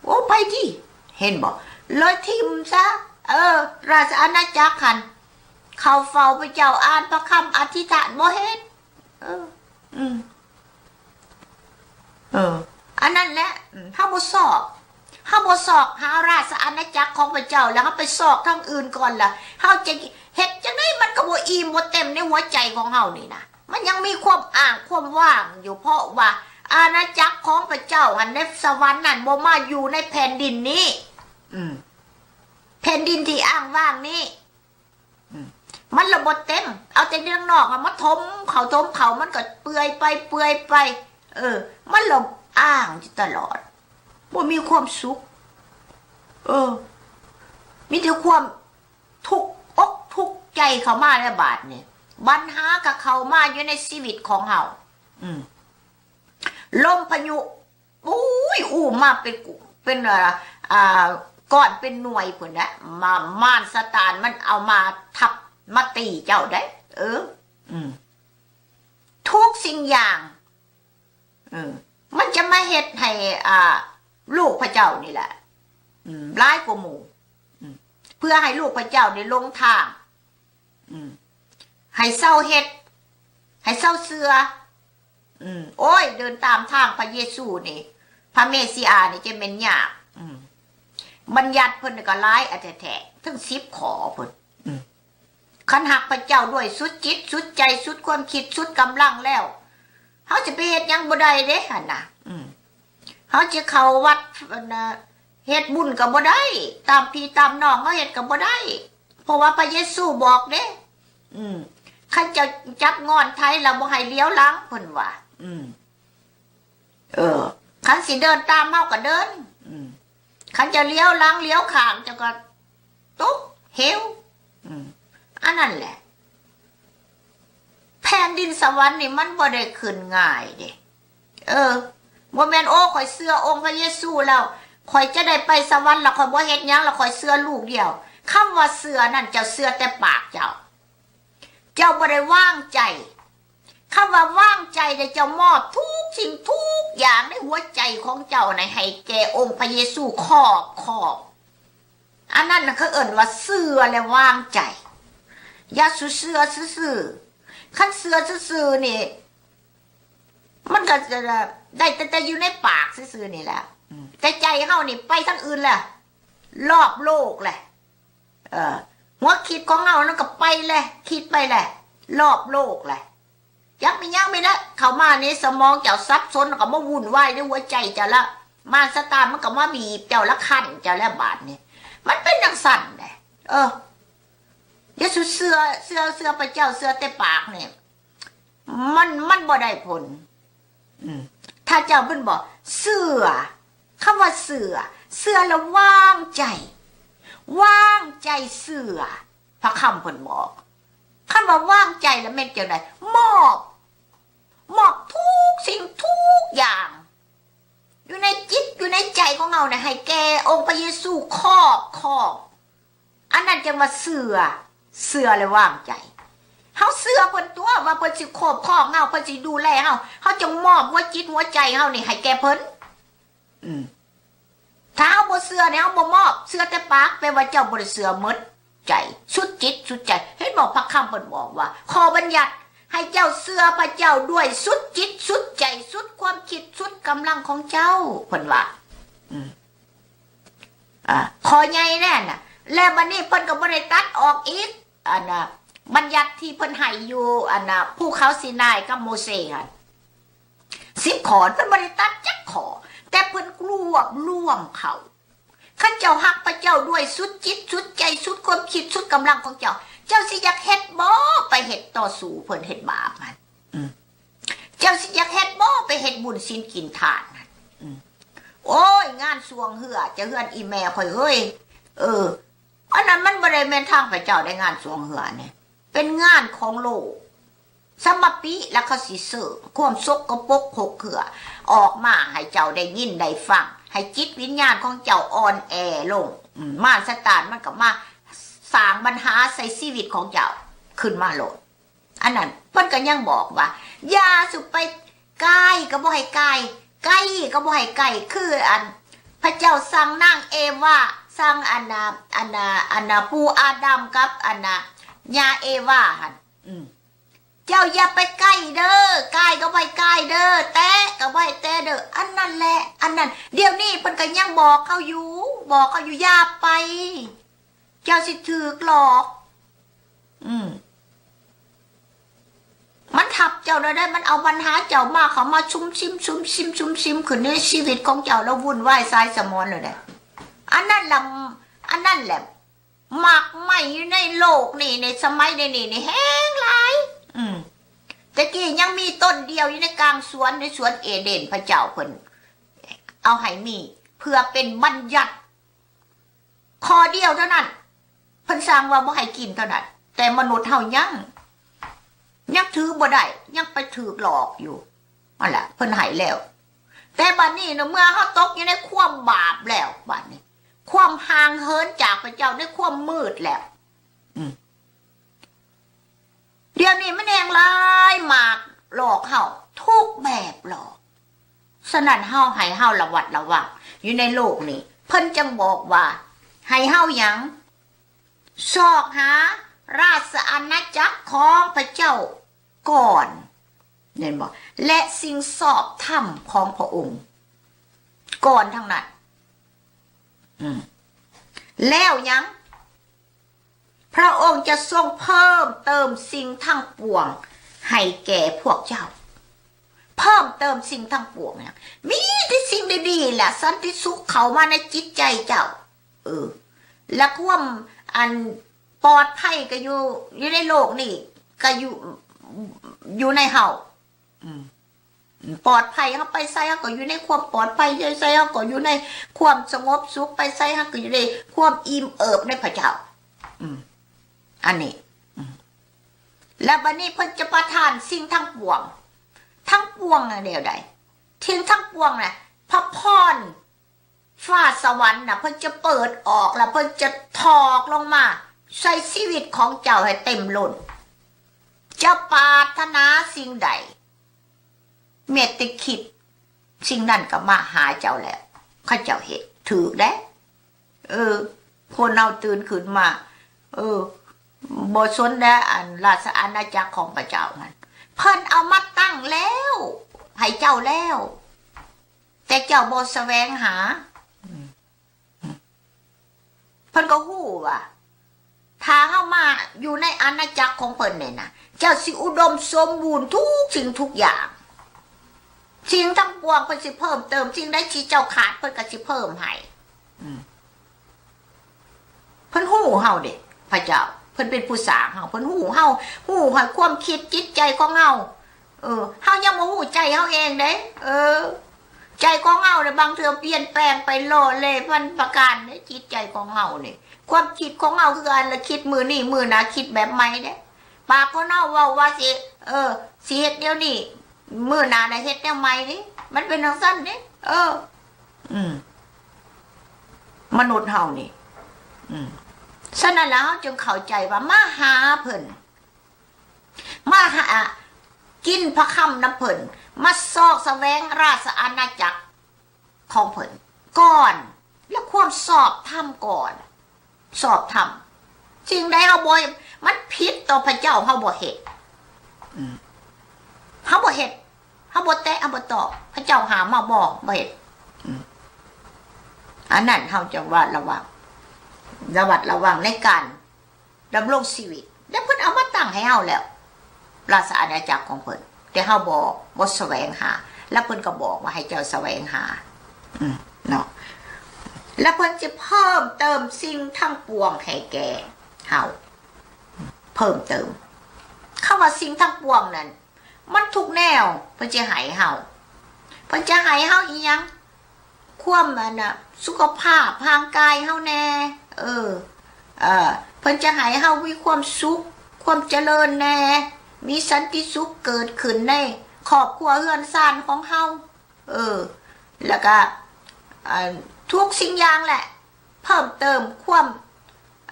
ໂອ້ ໄປຕິ ເຫັນບໍ່? ເລີຍຖິ້ມຊະ ເອີ ລາຊະອານາຈັກຫັ້ນ ເຂົ້າເຝົ້າພະເຈົ້າ ອ່ານພະຄຳ ອະທິຖານ ບໍ່ເຮັດ. ເອີ ອືມ ເອີ ອັນນັ້ນແຫຼະ ອືມ ເຮົາບໍ່ຊອກ ເຮົາບໍ່ຊອກຫາລາຊະອານາຈັກຂອງພະເຈົ້າ ແລ້ວເຮົາໄປຊອກທາງອື່ນກ່ອນລະ ເຮົາຈະເຮັດຈັ່ງໃດມັນກໍບໍ່ອີ່ມບໍ່ເຕັມໃນຫົວໃຈຂອງເຮົານີ້ນະ. ມັນຍັງມີຄວາມອ້າງຄວາມວ່າງຢູ່ ເພາະວ່າອານາຈັກຂອງພະເຈົ້າຫັ້ນໃນສະຫວັນນັ້ນບໍ່ມາຢູ່ໃນແຜ່ນດິນນີ້ ອືມ ແຜ່ນດິນທີ່ອ້າງວ່າງນີ້ ອືມ ມັນລະບໍ່ເຕັມ ເອົາແຕ່ເລື່ອງນອກມາຖົມເຂົ້າ ຖົມເຂົ້າ ມັນກໍເປື່ອຍໄປ ເປື່ອຍໄປ ເອີ ມັນລະອ້າງຢູ່ຕະຫຼອດ ບໍ່ມີຄວາມສຸກ ເອີ ມີແຕ່ຄວາມທຸກອົກທຸກໃຈເຂົ້າມາແລ້ວບາດນີ້ ບັນຫາກໍເຂົ້າມາຢູ່ໃນຊີວິດຂອງເຮົາ ອືມ ລົມພາຍຸ ໂອ້ຍ ອູມາເປັນ ເປັນ ເອີ ອ່າ ກ້ອນເປັນໜ່ວຍພຸ້ນແຫຼະ ມາ ມານຊາຕານມັນເອົາມາທັບມາຕີເຈົ້າໄດ໋ ເອີ ອືມ ທຸກສິ່ງຢ່າງ ເອີ ມັນຈະມາເຮັດໃຫ້ ອ່າ ລູກພະເຈົ້ານີ້ແຫຼະ ອືມ ຫຼາຍກວ່າໝູ່ ອືມ ເພື່ອໃຫ້ລູກພະເຈົ້ານີ້ຫຼົງທາງ ອືມ ໃຫ້ເຊົາເຮັດ ໃຫ້ເຊົາເຊື່ອ ອືມ ໂອ້ຍ ເດີນຕາມທາງພະເຢຊູນີ້ ພະເມຊິອານີ້ຈະແມ່ນຍາກ ອືມ ບັນຍັດເພິ່ນກໍຫຼາຍແທ້ໆ ເຖິງສິບຂໍ້ພຸ້ນ. ອືມ ຄັນຮັກພະເຈົ້າດ້ວຍສຸດຈິດສຸດໃຈ ສຸດຄວາມຄິດ ສຸດກຳລັງແລ້ວ ເຮົາຊິໄປເຮັດຫຍັງບໍ່ໄດ້ເດ້ຫັ້ນນະ. ອືມ ເຮົາຊິເຂົ້າວັດ ອັນນະ ເຮັດບຸນກໍບໍ່ໄດ້ ຕາມພີ່ຕາມນ້ອງເຮົາເຮັດກໍບໍ່ໄດ້ ເພາະວ່າພະເຢຊູບອກເດ້. ອືມ ຄັນເຈົ້າຈັບງ່ອນໄຖແລ້ວບໍ່ໃຫ້ຫຼຽວຫຼັງ ເພິ່ນວ່າ. ອືມ ເອີ ຄັນຊິເດີນຕາມເຮົາກໍເດີນ. ອືມ ຄັນຈະຫຼຽວຫຼັງຫຼຽວຂ້າງ ເຈົ້າກໍຕົກເຫວ. ອືມ ອັນນັ້ນແຫຼະ ແຜ່ນດິນສະຫວັນນີ້ມັນບໍ່ໄດ້ຂຶ້ນງ່າຍເດ້. ເອີ ບໍ່ແມ່ນ ໂອ້ ຂ້ອຍເຊື່ອອົງພະເຢຊູແລ້ວ ຂ້ອຍຈະໄດ້ໄປສະຫວັນ ແລ້ວຂ້ອຍບໍ່ເຮັດຫຍັງ ແລ້ວຂ້ອຍເຊື່ອລູກດຽວ. ຄຳວ່າເຊື່ອນັ້ນ ເຈົ້າເຊື່ອແຕ່ປາກເຈົ້າ ເຈົ້າບໍ່ໄດ້ວາງໃຈ. ຄຳວ່າວາງໃຈ ແລ້ວເຈົ້າມອບທຸກສິ່ງທຸກຢ່າງໃນຫົວໃຈຂອງເຈົ້າໃນ ໃຫ້ແກ່ອົງພະເຢຊູຄອບຄອງ. ອັນນັ້ນນະ ເຂົາເອີ້ນວ່າເຊື່ອ ແລະ ວາງໃຈ. ຢ່າສູ່ເຊື່ອຊື່ໆ. ຄັນເຊື່ອຊື່ໆນີ້ ມັນກໍຈະໄດ້ແຕ່ ແຕ່ຢູ່ໃນປາກຊື່ໆນີ້ແຫຼະ. ອືມ ແຕ່ໃຈເຮົານີ້ໄປທາງອື່ນແລ້ວ ລອບໂລກແຫຼະ. ເອີ ຫົວຄິດຂອງເຮົານັ້ນກໍໄປແຫຼະ ຄິດໄປແຫຼະ ລອບໂລກແຫຼະ. ຈັກມີຫຍັງມີແຫຼະ ເຂົ້າມາໃນສະໝອງເຈົ້າສັບສົນ ແລ້ວກໍມາວຸ່ນວາຍໃນຫົວໃຈເຈົ້າລະ. ມາສະຕານມັນກໍມາບີບເຈົ້າລະ ຄັນເຈົ້າແລ້ວບາດນີ້. ມັນເປັນຈັ່ງຊັ້ນແຫຼະ. ເອີ ຢ່າສູ່ເຊື່ອ ເຊື່ອ ເຊື່ອພະເຈົ້າ ເຊື່ອແຕ່ປາກນີ້ ມັນ ມັນບໍ່ໄດ້ຜົນ. ອືມ ຖ້າເຈົ້າເພິ່ນບອກເຊື່ອ ຄຳວ່າເຊື່ອ ເຊື່ອແລ້ວວາງໃຈ ວາງໃຈເຊື່ອ ພະຄຳເພິ່ນບອກ. ຄັນວ່າວາງໃຈແລ້ວແມ່ນຈັ່ງໃດ? ມອບ ມອບທຸກສິ່ງທຸກຢ່າງ ຢູ່ໃນຈິດ ຢູ່ໃນໃຈຂອງເຮົານະ ໃຫ້ແກ່ອົງພະເຢຊູຄອບຄອງ. ອັນນັ້ນຈັ່ງວ່າເຊື່ອ ເຊື່ອແລະວາງໃຈ. ເຮົາເຊື່ອເພິ່ນຕົວະວ່າເພິ່ນຊິຄອບຄອງເຮົາ ເພິ່ນຊິດູແລເຮົາ ເຮົາຈຶ່ງມອບຫົວຈິດຫົວໃຈເຮົານີ້ໃຫ້ແກ່ເພິ່ນ. ອືມ ຖ້າເຮົາບໍ່ເຊື່ອນີ້ ເຮົາບໍ່ມອບ ເຊື່ອແຕ່ປາກ ແປວ່າເຈົ້າບໍ່ໄດ້ເຊື່ອໝົດໃຈ ສຸດຈິດສຸດໃຈ. ເຫັນບໍ່ ພະຄຳເພິ່ນບອກວ່າ ຂໍ້ບັນຍັດ ໃຫ້ເຈົ້າເຊື່ອພະເຈົ້າດ້ວຍສຸດຈິດສຸດໃຈ ສຸດຄວາມຄິດ ສຸດກຳລັງຂອງເຈົ້າ ເພິ່ນວ່າ. ອືມ ອ່າ ຂໍ້ໃຫຍ່ແນ່ນະ. ແລ້ວບັດນີ້ເພິ່ນກໍບໍ່ໄດ້ຕັດອອກອີກ ອັນນະ ບັນຍັດທີ່ເພິ່ນໃຫ້ຢູ່ ອັນນະ ພູເຂົາຊີນາຍກັບໂມເຊຫັ້ນ ສິບຂໍ້ ເພິ່ນບໍ່ໄດ້ຕັດຈັກຂໍ້ ແຕ່ເພິ່ນລວບລວມເຂົ້າ. ຄັນເຈົ້າຮັກພະເຈົ້າດ້ວຍສຸດຈິດສຸດໃຈ ສຸດຄວາມຄິດ ສຸດກຳລັງຂອງເຈົ້າ ເຈົ້າຊິຢາກເຮັດບໍ່ ໄປເຮັດຕໍ່ສູ້ເພິ່ນ ເຮັດບາບຫັ້ນ? ອືມ ເຈົ້າຊິຢາກເຮັດບໍ່ ໄປເຮັດບຸນສິນກິນທານຫັ້ນ? ອືມ ໂອ້ຍ ງານຊ່ວງເຮືອ ຈະເຮືອນອີ່ແມ່ຂ້ອຍເອີຍ ເອີ ອັນນັ້ນມັນບໍ່ໄດ້ແມ່ນທາງພະເຈົ້າໃດ ງານຊ່ວງເຮືອນີ້ ເປັນງານຂອງໂລກ. ສະມາປິ ແລ້ວເຂົາຊິເສີມຄວາມສົກກະປົກຫົກເຂື່ອອອກມາໃຫ້ເຈົ້າໄດ້ຍິນໄດ້ຟັງ ໃຫ້ຈິດວິນຍານຂອງເຈົ້າອ່ອນແອລົງ. ອືມ ມານຊາຕານມັນກໍມາສ້າງບັນຫາໃສ່ຊີວິດຂອງເຈົ້າຂຶ້ນມາໂລດ. ອັນນັ້ນເພິ່ນກໍຍັງບອກວ່າ ຢ່າສູ່ໄປ ກາຍກໍບໍ່ໃຫ້ກາຍ ໄກກໍບໍ່ໃຫ້ໄກ ຄືອັນພະເຈົ້າສັ່ງນາງເອວາ ສັ່ງອັນນ່າ ອັນນ່າ ອັນນ່າ ປູ່ອາດຳກັບອັນນ່າ ຍ່າເອວາຫັ້ນ. ອືມ ເຈົ້າຢ່າໄປໃກ້ເດີ ກາຍກໍບໍ່ໃຫ້ກາຍເດີ ແຕະກໍບໍ່ໃຫ້ແຕະເດີ ອັນນັ້ນແຫຼະ ອັນນັ້ນ. ດຽວນີ້ເພິ່ນກໍຍັງບອກເຮົາຢູ່ ບອກເຮົາຢູ່ ຢ່າໄປ ເຈົ້າຊິຖືກຫຼອກ. ອືມ ມັນທັບເຈົ້າແລ້ວເດ້ ມັນເອົາບັນຫາເຈົ້າມາ ເຂົ້າມາຊຸມຊິມ ຊຸມຊິມ ຊຸມຊິມຂຶ້ນໃນຊີວິດຂອງເຈົ້າ ແລ້ວວຸ່ນວາຍສາຍສະໝອນແລ້ວເດ້. ອັນນັ້ນລະ ອັນນັ້ນແຫຼະ ໝາກໄມ້ຢູ່ໃນໂລກນີ້ ໃນສະໄໝໃນນີ້ນີ້ແຮງຫຼາຍ. ອືມ ແຕ່ກີ້ຍັງມີຕົ້ນດຽວຢູ່ໃນກາງສວນ ໃນສວນເອເດນ ພະເຈົ້າເພິ່ນເອົາໃຫ້ມີ ເພື່ອເປັນບັນຍັດ ຂໍ້ດຽວເທົ່ານັ້ນ ເພິ່ນສັ່ງວ່າບໍ່ໃຫ້ກິນເທົ່ານັ້ນ ແຕ່ມະນຸດເຮົາຍັງ ຍັງຖືບໍ່ໄດ້ ຍັງໄປຖືກຫຼອກຢູ່. ນັ້ນລະ ເພິ່ນໃຫ້ແລ້ວ ແຕ່ບັດນີ້ນະ ເມື່ອເຮົາຕົກຢູ່ໃນຄວາມບາບແລ້ວ ບັດນີ້ຄວາມຫ່າງເຫີນຈາກພະເຈົ້າ ໃນຄວາມມືດແລ້ວ ອືມ ດຽວນີ້ມັນແຮງຫຼາຍ ມາກຫຼອກເຮົາທຸກແບບຫຼອກ. ສະນັ້ນເຮົາ ໃຫ້ເຮົາລະວັດລະວັງຢູ່ໃນໂລກນີ້. ເພິ່ນຈຶ່ງບອກວ່າ ໃຫ້ເຮົາຫຍັງ? ຊອກຫາລາຊະອານາຈັກຂອງພະເຈົ້າກ່ອນ ແມ່ນບໍ່? ແລະ ສິ່ງຊອບທຳຂອງພະອົງກ່ອນທັງນັ້ນ. ອືມ ແລ້ວຫຍັງ? ພຣະອົງຈະຊົງເພີ່ມເຕີມສິ່ງທັງປວງໃຫ້ແກ່ພວກເຈົ້າ. ເພີ່ມເຕີມສິ່ງທັງປວງນະ ມີແຕ່ສິ່ງດີໆແຫຼະ ສັນຕິສຸກເຂົ້າມາໃນຈິດໃຈເຈົ້າ. ເອີ ແລະ ຄວາມ ອັນ ປອດໄພກໍຢູ່ ຢູ່ໃນໂລກນີ້ ກໍຢູ່ ຢູ່ໃນເຮົາ. ອືມ ປອດໄພ ເຮົາໄປໃສເຮົາກໍຢູ່ໃນຄວາມປອດໄພ ຢູ່ໃສເຮົາກໍຢູ່ໃນຄວາມສະຫງົບສຸກ ໄປໃສເຮົາກໍຢູ່ໃນຄວາມອີ່ມເອີບໃນພະເຈົ້າ. ອືມ ອັນນີ້ ອືມ ແລ້ວບັດນີ້ເພິ່ນຈະປະທານສິ່ງທັງປວງ ທັງປວງນະ ແນວໃດ? ສິ່ງທັງປວງນະ ພະພອນ ຟ້າສະຫວັນນະ ເພິ່ນຈະເປີດອອກ ແລ້ວເພິ່ນຈະຖອກລົງມາໃສ່ຊີວິດຂອງເຈົ້າໃຫ້ເຕັມລົ້ນ. ເຈົ້າປາດຖະໜາສິ່ງໃດ ແມ້ແຕ່ຄິດ ສິ່ງນັ້ນກໍມາຫາເຈົ້າແລ້ວ. ເຂົາເຈົ້າເຮັດຖືກເດ້. ເອີ ຄົນເຮົາຕື່ນຂຶ້ນມາ ເອີ ບໍ່ສົນແດ່ ອັນ ລາຊະອານາຈັກຂອງພະເຈົ້າຫັ້ນ ເພິ່ນເອົາມາຕັ້ງແລ້ວ ໃຫ້ເຈົ້າແລ້ວ. ແຕ່ເຈົ້າບໍ່ສະແຫວງຫາ. ເພິ່ນກໍຮູ້ວ່າ ຖ້າເຮົາມາຢູ່ໃນອານາຈັກຂອງເພິ່ນນີ້ນະ ເຈົ້າຊິອຸດົມສົມບູນທຸກສິ່ງທຸກຢ່າງ. ສິ່ງທັງປວງເພິ່ນຊິເພີ່ມເຕີມ, ສິ່ງໃດທີ່ເຈົ້າຂາດ ເພິ່ນກໍຊິເພີ່ມໃຫ້. ເພິ່ນຮູ້ເຮົາເດ້ ພະເຈົ້າ ເພິ່ນເປັນຜູ້ສ້າງເຮົາ ເພິ່ນຮູ້ເຮົາ ຮູ້ໃຫ້ຄວາມຄິດຈິດໃຈຂອງເຮົາ. ເອີ ເຮົາຍັງບໍ່ຮູ້ໃຈເຮົາເອງເດ້. ເອີ ໃຈຂອງເຮົານະ ບາງເທື່ອປ່ຽນແປງໄປຫຼໍ່ເລພັນປະການເດ້. ຈິດໃຈຂອງເຮົານີ້ ຄວາມຄິດຂອງເຮົາຄືກັນລະ ຄິດມື້ນີ້ ມື້ໜ້າຄິດແບບໃໝ່ເດ້. ປາກຂອງເຮົາເວົ້າວ່າຊິ ເອີ ຊິເຮັດແນວນີ້ ມື້ໜ້າລະເຮັດແນວໃໝ່ເດ້. ມັນເປັນຈັ່ງຊັ້ນເດ້. ເອີ ອືມ ມະນຸດເຮົານີ້ ອືມ ສະນັ້ນລະ ເຮົາຈຶ່ງເຂົ້າໃຈວ່າມາຫາເພິ່ນ ມາຫາກິນພະຄຳນຳເພິ່ນ ມາຊອກສະແຫວງລາຊະອານາຈັກຂອງເພິ່ນກ່ອນ ແລະ ຄວາມຊອບທຳກ່ອນ. ຊອບທຳ ສິ່ງໃດເຮົາບໍ່ ມັນຜິດຕໍ່ພະເຈົ້າ ເຮົາບໍ່ເຮັດ. ອືມ ເຮົາບໍ່ເຮັດ ເຮົາບໍ່ແຕະ ເຮົາບໍ່ຕ້ອງ ພະເຈົ້າຫ້າມເຮົາບໍ່ ບໍ່ເຮັດ. ອືມ ອັນນັ້ນເຮົາຈະລະວັດລະວັງ ລະວັດລະວັງໃນການ ດຳລົງຊີວິດ ແລະ ເພິ່ນເອົາມາຕັ້ງໃຫ້ເຮົາແລ້ວ ລາຊະອານາຈັກຂອງເພິ່ນ ແຕ່ເຮົາບໍ່ ບໍ່ສະແຫວງຫາ ແລະ ເພິ່ນກໍບອກວ່າໃຫ້ເຈົ້າສະແຫວງຫາ ອືມ ເນາະ ແລະ ເພິ່ນຈະເພີ່ມເຕີມສິ່ງທັງປວງໃຫ້ແກ່ເຮົາ ເພີ່ມເຕີມ. ຄຳວ່າສິ່ງທັງປວງນັ້ນ ມັນທຸກແນວ ເພິ່ນຈະໃຫ້ເຮົາ ເພິ່ນຈະໃຫ້ເຮົາອີ່ຫຍັງ? ຄວາມ ອັນນະ ສຸຂະພາບຮ່າງກາຍເຮົາແດ່ ເອີ ເອີ ເພິ່ນຈະໃຫ້ເຮົາມີຄວາມສຸກ ຄວາມຈະເລີນແດ່ ມີສັນຕິສຸກເກີດຂຶ້ນໃນຄອບຄົວເຮືອນຊານຂອງເຮົາ ເອີ ແລ້ວກະ ເອີ ທຸກສິ່ງຢ່າງແຫຼະ ເພີ່ມເຕີມຄວາມ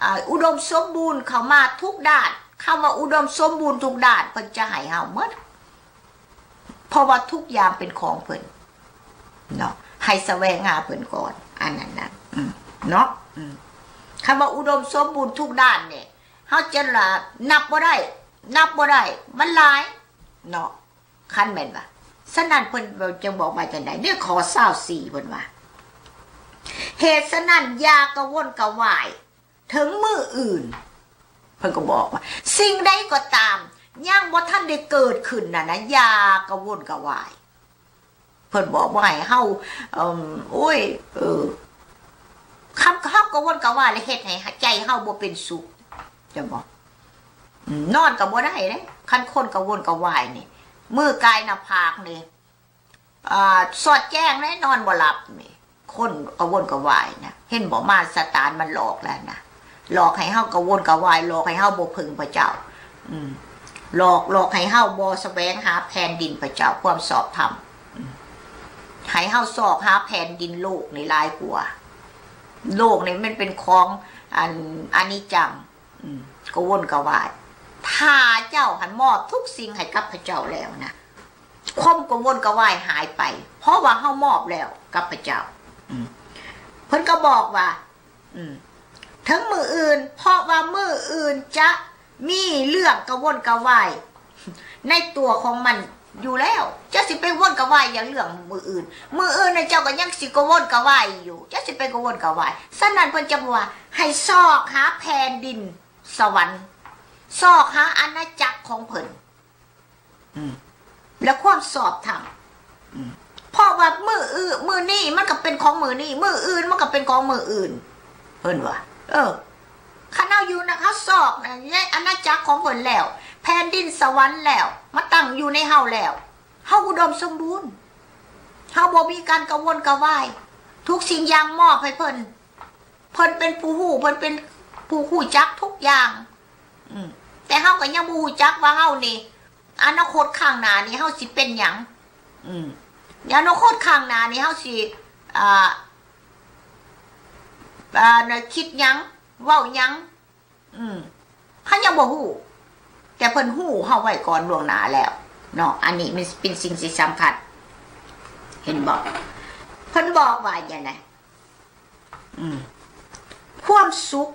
ອາ ອຸດົມສົມບູນເຂົ້າມາທຸກດ້ານ. ຄຳວ່າອຸດົມສົມບູນທຸກດ້ານ ເພິ່ນຈະໃຫ້ເຮົາໝົດ ເພາະວ່າທຸກຢ່າງເປັນຂອງເພິ່ນເນາະ ໃຫ້ສະແຫວງຫາເພິ່ນກ່ອນ ອັນນັ້ນນະ ອືມ ເນາະ ອືມ ຄຳວ່າອຸດົມສົມບູນທຸກດ້ານນີ້ ເຮົາຈະລະນັບບໍ່ໄດ້ ນັບບໍ່ໄດ້ ມັນຫຼາຍເນາະ. ຄັນແມ່ນວ່າ ສະນັ້ນເພິ່ນຈຶ່ງບອກວ່າຈັ່ງໃດ ໃນຂໍ້ຊາວສີ່ເພິ່ນວ່າ ເຫດສະນັ້ນ ຢ່າກະວົນກະວາຍເຖິງມື້ອື່ນ. ເພິ່ນກໍບອກວ່າ ສິ່ງໃດກໍຕາມຍັງບໍ່ທັນໄດ້ເກີດຂຶ້ນນັ້ນນະ ຢ່າກະວົນກະວາຍ. ເພິ່ນບອກບໍ່ໃຫ້ເຮົາ ເອີ ໂອ້ຍ ເອີ ຄຳເຮົາກະວົນກະວາຍ ແລະ ເຮັດໃຫ້ໃຈເຮົາບໍ່ເປັນສຸກ ຈະບອກ ອືມ ນອນກໍບໍ່ໄດ້ເດ້ ຄັນຄົນກະວົນກະວາຍນີ້ ມືກາຍໜ້າຜາກນີ້ ອາ ສອດແຈ້ງເດ້ ນອນບໍ່ຫຼັບນີ້ ຄົນກະວົນກະວາຍນະ ເຫັນບໍ່ ມານຊາຕານມັນຫຼອກແລ້ວນະ ຫຼອກໃຫ້ເຮົາກະວົນກະວາຍ ຫຼອກໃຫ້ເຮົາບໍ່ເພິ່ງພະເຈົ້າ ອືມ ຫຼອກ ຫຼອກໃຫ້ເຮົາບໍ່ສະແຫວງຫາແຜ່ນດິນພະເຈົ້າ ຄວາມຊອບທຳ ອືມ ໃຫ້ເຮົາຊອກຫາແຜ່ນດິນໂລກນີ້ຫຼາຍກວ່າ ໂລກນີ້ມັນເປັນຂອງ ອັນ ອະນິດຈັງ ອືມ ກະວົນກະວາຍ. ຖ້າເຈົ້າຫັ້ນມອບທຸກສິ່ງໃຫ້ກັບພະເຈົ້າແລ້ວນະ ຄວາມກະວົນກະວາຍຫາຍໄປ ເພາະວ່າເຮົາມອບແລ້ວກັບພະເຈົ້າ. ອືມ ເພິ່ນກໍບອກວ່າ ອືມ ເຖິງມື້ອື່ນ ເພາະວ່າມື້ອື່ນຈະມີເລື່ອງກະວົນກະວາຍໃນຕົວຂອງມັນຢູ່ແລ້ວ. ເຈົ້າຊິໄປວົນກະວາຍຫຍັງເລື່ອງມື້ອື່ນ? ມື້ອື່ນນະເຈົ້າກໍຍັງຊິກະວົນກະວາຍຢູ່. ເຈົ້າຊິໄປກະວົນກະວາຍ. ສະນັ້ນເພິ່ນຈະບອກວ່າ ໃຫ້ຊອກຫາແຜ່ນດິນ ສະຫວັນ ຊອກຫາອານາຈັກຂອງເພິ່ນ ອືມ ແລະ ຄວາມຊອບທຳ ອືມ ເພາະວ່າມື້ອື່ນ ມື້ນີ້ມັນກໍເປັນຂອງມື້ນີ້ ມື້ອື່ນມັນກໍເປັນຂອງມື້ອື່ນ ເພິ່ນວ່າ ເອີ ຄັນເຮົາຢູ່ນະ ເຮົາຊອກໃນອານາຈັກຂອງເພິ່ນແລ້ວ ແຜ່ນດິນສະຫວັນແລ້ວ ມາຕັ້ງຢູ່ໃນເຮົາແລ້ວ ເຮົາອຸດົມສົມບູນ ເຮົາບໍ່ມີການກະວົນກະວາຍ ທຸກສິ່ງຢ່າງມອບໃຫ້ເພິ່ນ ເພິ່ນເປັນຜູ້ຮູ້ ເພິ່ນເປັນຜູ້ຮູ້ຈັກທຸກຢ່າງ ອືມ ແຕ່ເຮົາກໍຍັງບໍ່ຮູ້ຈັກວ່າເຮົານີ້ ອະນາຄົດຂ້າງໜ້ານີ້ເຮົາຊິເປັນຫຍັງ ອືມ ອະນາຄົດຂ້າງໜ້ານີ້ເຮົາຊິ ອ່າ ອ່າ ຄິດຫຍັງ ເວົ້າຫຍັງ ອືມ ເຮົາຍັງບໍ່ຮູ້ ແຕ່ເພິ່ນຮູ້ເຮົາໄວ້ກ່ອນລ່ວງໜ້າແລ້ວເນາະ ອັນນີ້ມັນເປັນສິ່ງທີ່ສຳຄັນ ເຫັນບໍ່ ເພິ່ນບອກວ່າຈັ່ງໃດ ອືມ ຄວາມສຸກ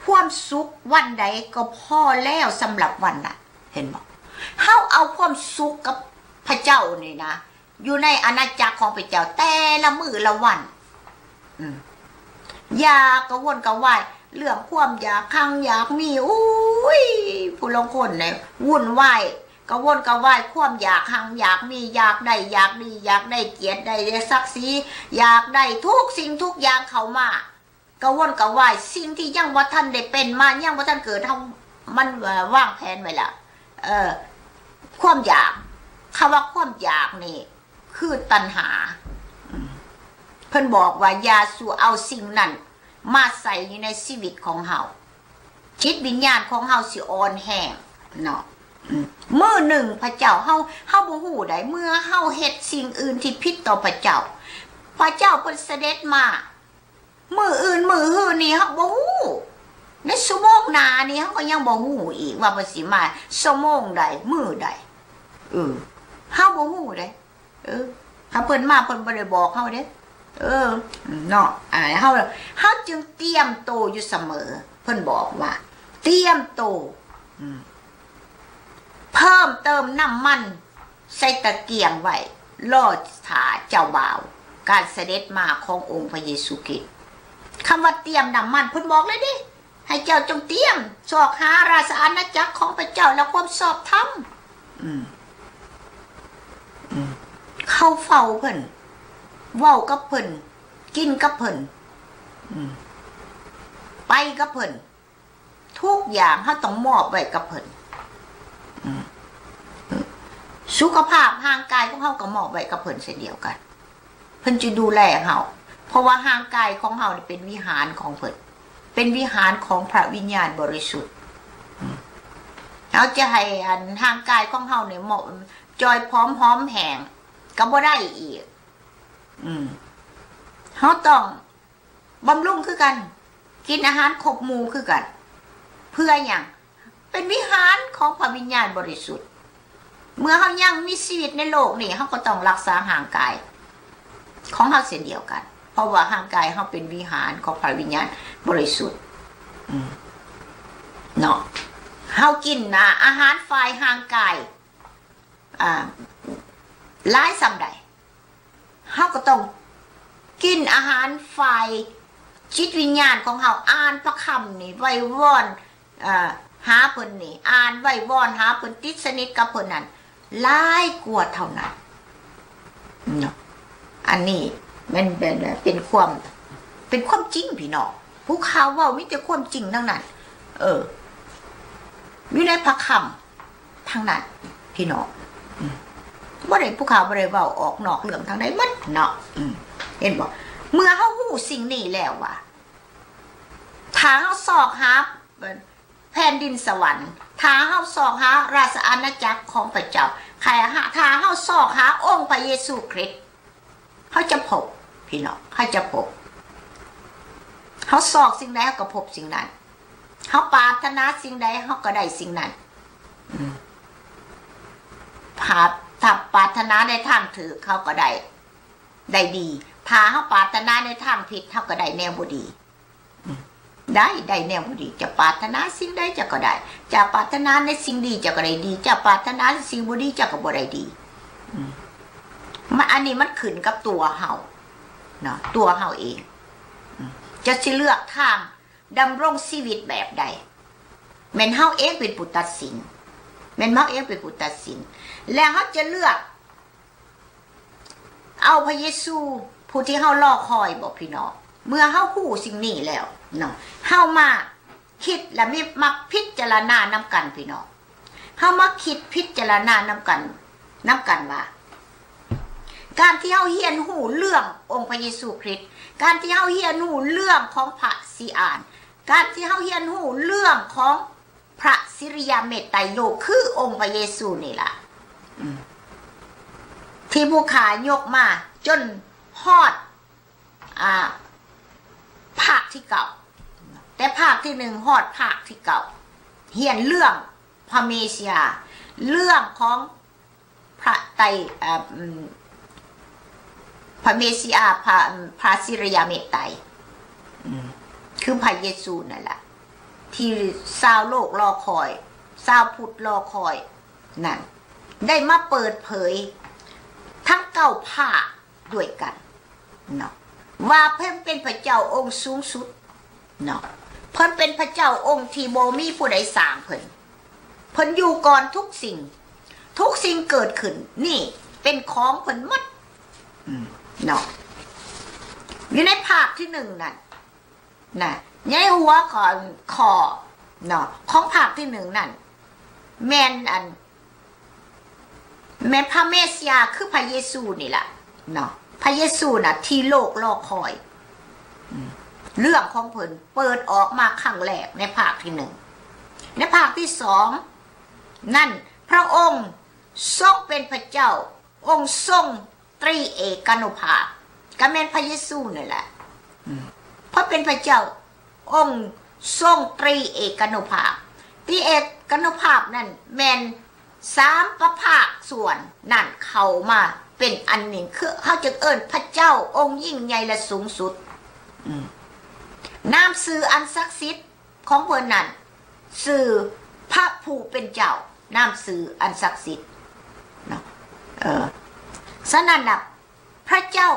ຄວາມສຸກວັນໃດກໍພໍແລ້ວສຳລັບວັນນັ້ນ ເຫັນບໍ່ ເຮົາເອົາຄວາມສຸກກັບພະເຈົ້ານີ້ນະ ຢູ່ໃນອານາຈັກຂອງພະເຈົ້າແຕ່ລະມື້ລະວັນ ອືມ ຢ່າກະວົນກະວາຍເລື່ອງຄວາມຢາກຮັ່ງຢາກມີ ໂອ້ຍ ຜູ້ລາງຄົນນີ້ວຸ່ນວາຍ ກະວົນກະວາຍຄວາມຢາກຮັ່ງຢາກມີ ຢາກໄດ້ ຢາກດີ ຢາກໄດ້ກຽດ ໄດ້ສັກສີ ຢາກໄດ້ທຸກສິ່ງທຸກຢ່າງເຂົ້າມາ ກະວົນກະວາຍສິ່ງທີ່ຍັງບໍ່ທັນໄດ້ເປັນມາ ຍັງບໍ່ທັນເກີດ ເຮົາ ມັນ ເອີ ວາງແຜນໄວ້ແລ້ວ ເອີ ຄວາມຢາກ ຄຳວ່າຄວາມຢາກນີ້ຄືຕັນຫາ ອືມ ເພິ່ນບອກວ່າ ຢ່າສູ່ເອົາສິ່ງນັ້ນມາໃສ່ຢູ່ໃນຊີວິດຂອງເຮົາ ຈິດວິນຍານຂອງເຮົາຊິອ່ອນແຮງເນາະ ອືມ ມື້ໜຶ່ງພະເຈົ້າ ເຮົາ ເຮົາບໍ່ຮູ້ໃດ ເມື່ອເຮົາເຮັດສິ່ງອື່ນທີ່ຜິດຕໍ່ພະເຈົ້າ ພະເຈົ້າເພິ່ນສະເດັດມາ ມື້ອື່ນມື້ຮືນີ້ເຮົາບໍ່ຮູ້ ໃນຊົ່ວໂມງໜ້ານີ້ເຮົາກໍຍັງບໍ່ຮູ້ອີກວ່າເພິ່ນຊິມາຊົ່ວໂມງໃດ ມື້ໃດ ເອີ ເຮົາບໍ່ຮູ້ເດ້ ເອີ ຖ້າເພິ່ນມາເພິ່ນບໍ່ໄດ້ບອກເຮົາເດ້ ເອີ ເນາະ ເຮົາ ເຮົາຈຶ່ງຕຽມໂຕຢູ່ສະເໝີ ເພິ່ນບອກວ່າ ຕຽມໂຕ ອືມ ເພີ່ມເຕີມນ້ຳມັນໃສ່ຕະກຽງໄວ້ ລໍຖ້າເຈົ້າບ່າວ ການສະເດັດມາຂອງອົງພະເຢຊູຄຣິດ ຄຳວ່າຕຽມນ້ຳມັນ ເພິ່ນບອກເລີຍເດ້ ໃຫ້ເຈົ້າຈົ່ງຕຽມ ຊອກຫາລາຊະອານາຈັກຂອງພະເຈົ້າ ແລະ ຄວາມຊອບທຳ ອືມ ອືມ ເຂົ້າເຝົ້າເພິ່ນ ເວົ້າກັບເພິ່ນ ກິນກັບເພິ່ນ ອືມ ໄປກັບເພິ່ນ ທຸກຢ່າງເຮົາຕ້ອງມອບໄວ້ກັບເພິ່ນ ອືມ ສຸຂະພາບຮ່າງກາຍຂອງເຮົາກໍມອບໄວ້ກັບເພິ່ນເຊັ່ນດຽວກັນ ເພິ່ນຈະດູແລເຮົາ ເພາະວ່າຮ່າງກາຍຂອງເຮົານີ້ເປັນວິຫານຂອງເພິ່ນ ເປັນວິຫານຂອງພະວິນຍານບໍລິສຸດ ອືມ ເຮົາຈະໃຫ້ອັນຮ່າງກາຍຂອງເຮົານີ້ເມາະຈ່ອຍຜອມຫອມແຫ້ງກໍບໍ່ໄດ້ອີກ ອືມ ເຮົາຕ້ອງ ບຳລຸງຄືກັນ ກິນອາຫານຄົບໝູ່ຄືກັນ ເພື່ອຫຍັງ? ເປັນວິຫານຂອງພະວິນຍານບໍລິສຸດ ເມື່ອເຮົາຍັງມີຊີວິດໃນໂລກນີ້ ເຮົາກໍຕ້ອງຮັກສາຮ່າງກາຍຂອງເຮົາເຊັ່ນດຽວກັນ ເພາະວ່າຮ່າງກາຍເຮົາເປັນວິຫານຂອງພະວິນຍານບໍລິສຸດ ອືມ ເນາະ ເຮົາກິນອາຫານຝ່າຍຮ່າງກາຍ ອ່າ ຫຼາຍສ່ຳໃດ ເຮົາກໍຕ້ອງກິນອາຫານຝ່າຍຈິດວິນຍານຂອງເຮົາ ອ່ານພະຄຳນີ້ ໄຫວ້ວອນ ເອີ ຫາເພິ່ນນີ້ ອ່ານໄຫວ້ວອນຫາເພິ່ນ ຕິດສະໜິດກັບເພິ່ນນັ້ນ ຫຼາຍກວ່າເທົ່ານັ້ນເນາະ ອັນນີ້ແມ່ນ ແມ່ນ ແມ່ນເປັນຄວາມ ເປັນຄວາມຈິງພີ່ນ້ອງ ຜູ້ຂ່າວເວົ້າມີແຕ່ຄວາມຈິງທັງນັ້ນ ເອີ ຢູ່ໃນພະຄຳ ທັງນັ້ນພີ່ນ້ອງ ອືມ ບໍ່ໄດ້ ຜູ້ຂ່າວບໍ່ໄດ້ເວົ້າອອກນອກເລື່ອງທາງໃດໝົດເນາະ ອືມ ເຫັນບໍ່ ເມື່ອເຮົາຮູ້ສິ່ງນີ້ແລ້ວວ່າ ຖ້າເຮົາຊອກຫາແຜ່ນດິນສະຫວັນ ຖ້າເຮົາຊອກຫາລາຊະອານາຈັກຂອງພະເຈົ້າ ຖ້າເຮົາຊອກຫາອົງພະເຢຊູຄຣິດ ເຮົາຈະພົບ ພີ່ນ້ອງ ເຮົາຈະພົບ ເຮົາຊອກສິ່ງໃດ ເຮົາກໍພົບສິ່ງນັ້ນ ເຮົາປາດຖະໜາສິ່ງໃດ ເຮົາກໍໄດ້ສິ່ງນັ້ນ ອືມ ຖ້າ ຖ້າປາດຖະໜາໃນທາງຖືກ ເຮົາກໍໄດ້ ໄດ້ດີ ຖ້າເຮົາປາດຖະໜາໃນທາງຜິດ ເຮົາກໍໄດ້ແນວບໍ່ດີ ອືມ ໄດ້ ໄດ້ແນວບໍ່ດີ ເຈົ້າປາດຖະໜາສິ່ງໃດເຈົ້າກໍໄດ້ ເຈົ້າປາດຖະໜາໃນສິ່ງດີເຈົ້າກໍໄດ້ດີ ເຈົ້າປາດຖະໜາໃນສິ່ງບໍ່ດີເຈົ້າກໍບໍ່ໄດ້ດີ ອືມ ມັນ ອັນນີ້ມັນຂຶ້ນກັບຕົວເຮົາເນາະ ຕົວເຮົາເອງ ອືມ ເຈົ້າຊິເລືອກທາງດຳລົງຊີວິດແບບໃດ ແມ່ນເຮົາເອງເປັນຜູ້ຕັດສິນ, ແມ່ນເຮົາເອງເປັນຜູ້ຕັດສິນ ແລະເຮົາຈະເລືອກ ເອົາພະເຢຊູຜູ້ທີ່ເຮົາລໍຄອຍບໍ່ພີ່ນ້ອງ? ເມື່ອເຮົາຮູ້ສິ່ງນີ້ແລ້ວເນາະ, ເຮົາມາຄິດ ແລະ ມີ ມາພິຈາລະນານຳກັນພີ່ນ້ອງ. ເຮົາມາຄິດພິຈາລະນານຳກັນ, ນຳກັນວ່າ ການທີ່ເຮົາຮຽນຮູ້ເລື່ອງອົງພະເຢຊູຄຣິດ, ການທີ່ເຮົາຮຽນຮູ້ເລື່ອງຂອງພະຊີອານ, ການທີ່ເຮົາຮຽນຮູ້ເລື່ອງຂອງ ພະສິລິຍະເມດໄຕໂຍ ຄືອົງພະເຢຊູນີ້ລະ ອືມ ທີ່ຜູ້ຂ້າຍົກມາຈົນຮອດ ອ່າ ພາກທີເກົ້າ ແຕ່ພາກທີໜຶ່ງຮອດພາກທີເກົ້າ ຮຽນເລື່ອງພະເມເຊຍ ເລື່ອງຂອງ ພະໄຕ ເອີ ອືມ ພະເມເຊຍ ພະ ພະສິລິຍະເມດໄຕ ອືມ ຄືພະເຢຊູນັ້ນລະ ທີ່ຊາວໂລກລໍຄອຍ, ຊາວພຸດລໍຄອຍນັ້ນ ໄດ້ມາເປີດເຜີຍທັງເກົ້າພາກດ້ວຍກັນເນາະ ວ່າເພິ່ນເປັນພະເຈົ້າອົງສູງສຸດເນາະ, ເພິ່ນເປັນພະເຈົ້າອົງທີ່ບໍ່ມີຜູ້ໃດສ້າງເພິ່ນ. ເພິ່ນຢູ່ກ່ອນທຸກສິ່ງ, ທຸກສິ່ງເກີດຂຶ້ນ ນີ້ເປັນຂອງເພິ່ນໝົດ ອືມ ເນາະ. ຢູ່ໃນພາກທີໜຶ່ງນັ້ນນະ ໃນຫົວຂໍ້ ຂໍ້ເນາະ ຂອງພາກທີໜຶ່ງນັ້ນ ແມ່ນອັນ ແມ່ນພະເມເຊຍ ຄືພະເຢຊູນີ້ລະເນາະ, ພະເຢຊູນະທີ່ໂລກລໍຄອຍ ອືມ ເລື່ອງຂອງເພິ່ນເປີດອອກມາຄັ້ງແລກໃນພາກທີໜຶ່ງ. ໃນພາກທີສອງນັ້ນ ພະອົງຊົງເປັນພະເຈົ້າ ອົງຊົງຕຣີເອການຸພາບ ກະແມ່ນພະເຢຊູນັ້ນແຫຼະ ອືມ ເພິ່ນເປັນພະເຈົ້າອົງຊົງຕຣີເອການຸພາບ. ຕຣີເອການຸພາບນັ້ນແມ່ນ ສາມປະພາກສ່ວນນັ້ນເຂົ້າມາເປັນອັນໜຶ່ງ ຄືເຮົາຈຶ່ງເອີ້ນພະເຈົ້າອົງຍິ່ງໃຫຍ່ ແລະ ສູງສຸດ. ອືມ ນາມຊື່ອັນສັກສິດຂອງເພິ່ນນັ້ນຊື່ພະຜູ້ເປັນເຈົ້າ, ນາມຊື່ອັນສັກສິດເນາະ. ເອີ ສະນັ້ນນະ ພະເຈົ້າ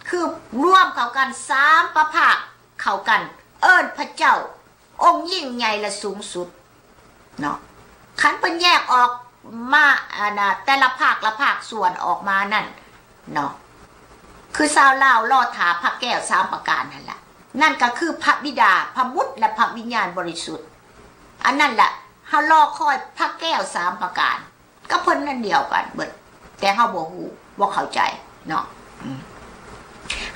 ຄືລວມເຂົ້າກັນ ສາມປະພາກເຂົ້າກັນ ເອີ້ນພະເຈົ້າ ອົງຍິ່ງໃຫຍ່ ແລະ ສູງສຸດເນາະ. ຄັນເພິ່ນແຍກອອກມາ ອັນນະ ແຕ່ລະພາກລະພາກສ່ວນອອກມານັ້ນເນາະ ຄືຊາວລາວລໍຖ້າພະແກ້ວສາມປະການຫັ້ນລະ, ນັ້ນກໍຄືພະບິດາ, ພະບຸດ ແລະ ພະວິນຍານບໍລິສຸດ. ອັນນັ້ນລະ ເຮົາລໍຄອຍພະແກ້ວສາມປະການ. ກັບເພິ່ນນັ້ນດຽວກັນເບິດ ແຕ່ເຮົາບໍ່ຮູ້ ບໍ່ເຂົ້າໃຈເນາະ. ອືມ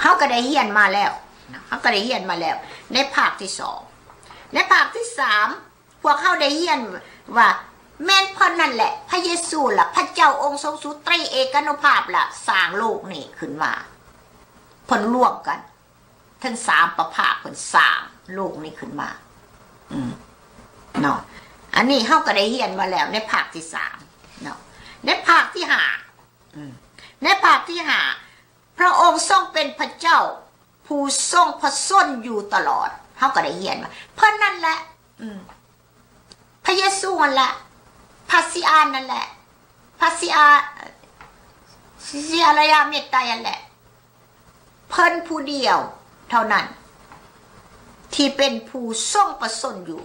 ເຮົາກໍໄດ້ຮຽນມາແລ້ວເນາະ, ເຮົາກໍໄດ້ຮຽນມາແລ້ວໃນພາກທີສອງ. ໃນພາກທີສາມ ພວກເຮົາໄດ້ຮຽນວ່າ ແມ່ນເພິ່ນນັ້ນແຫຼະ ພະເຢຊູລະ ພະເຈົ້າອົງຊົງສຸດຕຣີເອການຸພາບລະ ສ້າງໂລກນີ້ຂຶ້ນມາ. ເພິ່ນລວມກັນ ທັງສາມປະພາກເພິ່ນສ້າງໂລກນີ້ຂຶ້ນມາ ອືມ ເນາະ. ອັນນີ້ເຮົາກໍໄດ້ຮຽນມາແລ້ວໃນພາກທີສາມເນາະ. ໃນພາກທີຫ້າ ອືມ ໃນພາກທີຫ້າ ພະອົງຊົງເປັນພະເຈົ້າຜູ້ຊົງພະຊົນຢູ່ຕະຫຼອດ. ເຮົາກໍໄດ້ຮຽນວ່າເພິ່ນນັ້ນແຫຼະ ອືມ ພະເຢຊູຫັ້ນແຫຼະ ພະຊີອານນັ້ນແຫຼະ ພະຊີອາ ຊີອາລະຍາເມດໄຕຫັ້ນແຫຼະ ເພິ່ນຜູ້ດຽວເທົ່ານັ້ນທີ່ເປັນຜູ້ຊົງພະຊົນຢູ່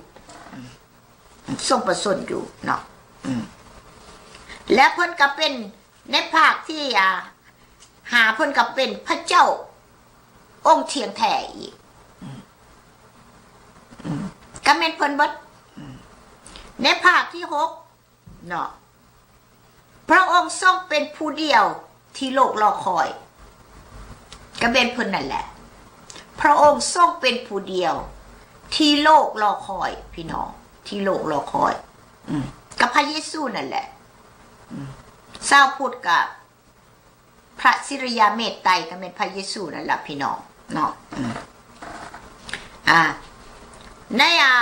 ຊົງພະຊົນຢູ່ເນາະ. ອືມ ແລະ ເພິ່ນກໍເປັນ ໃນພາກທີ ອ່າ ຫ້າ ເພິ່ນກໍເປັນພະເຈົ້າອົງທ່ຽງແທ້ອີກ ອືມ ອືມ ກໍແມ່ນເພິ່ນເບິດ. ອືມ ໃນພາກທີຫົກເນາະ ພະອົງຊົງເປັນຜູ້ດຽວທີ່ໂລກລໍຄອຍ ກໍແມ່ນເພິ່ນນັ້ນແຫຼະ. ພະອົງຊົງເປັນຜູ້ດຽວທີ່ໂລກລໍຄອຍ ພີ່ນ້ອງ ທີ່ໂລກລໍຄອຍ ອືມ ກໍພະເຢຊູນັ້ນແຫຼະ. ອືມ ຊາວພຸດກໍ ພະສິລິຍະເມດໄຕກໍແມ່ນພະເຢຊູນັ້ນລະ ພີ່ນ້ອງເນາະ. ອືມ ອ່າ ໃນ ອ່າ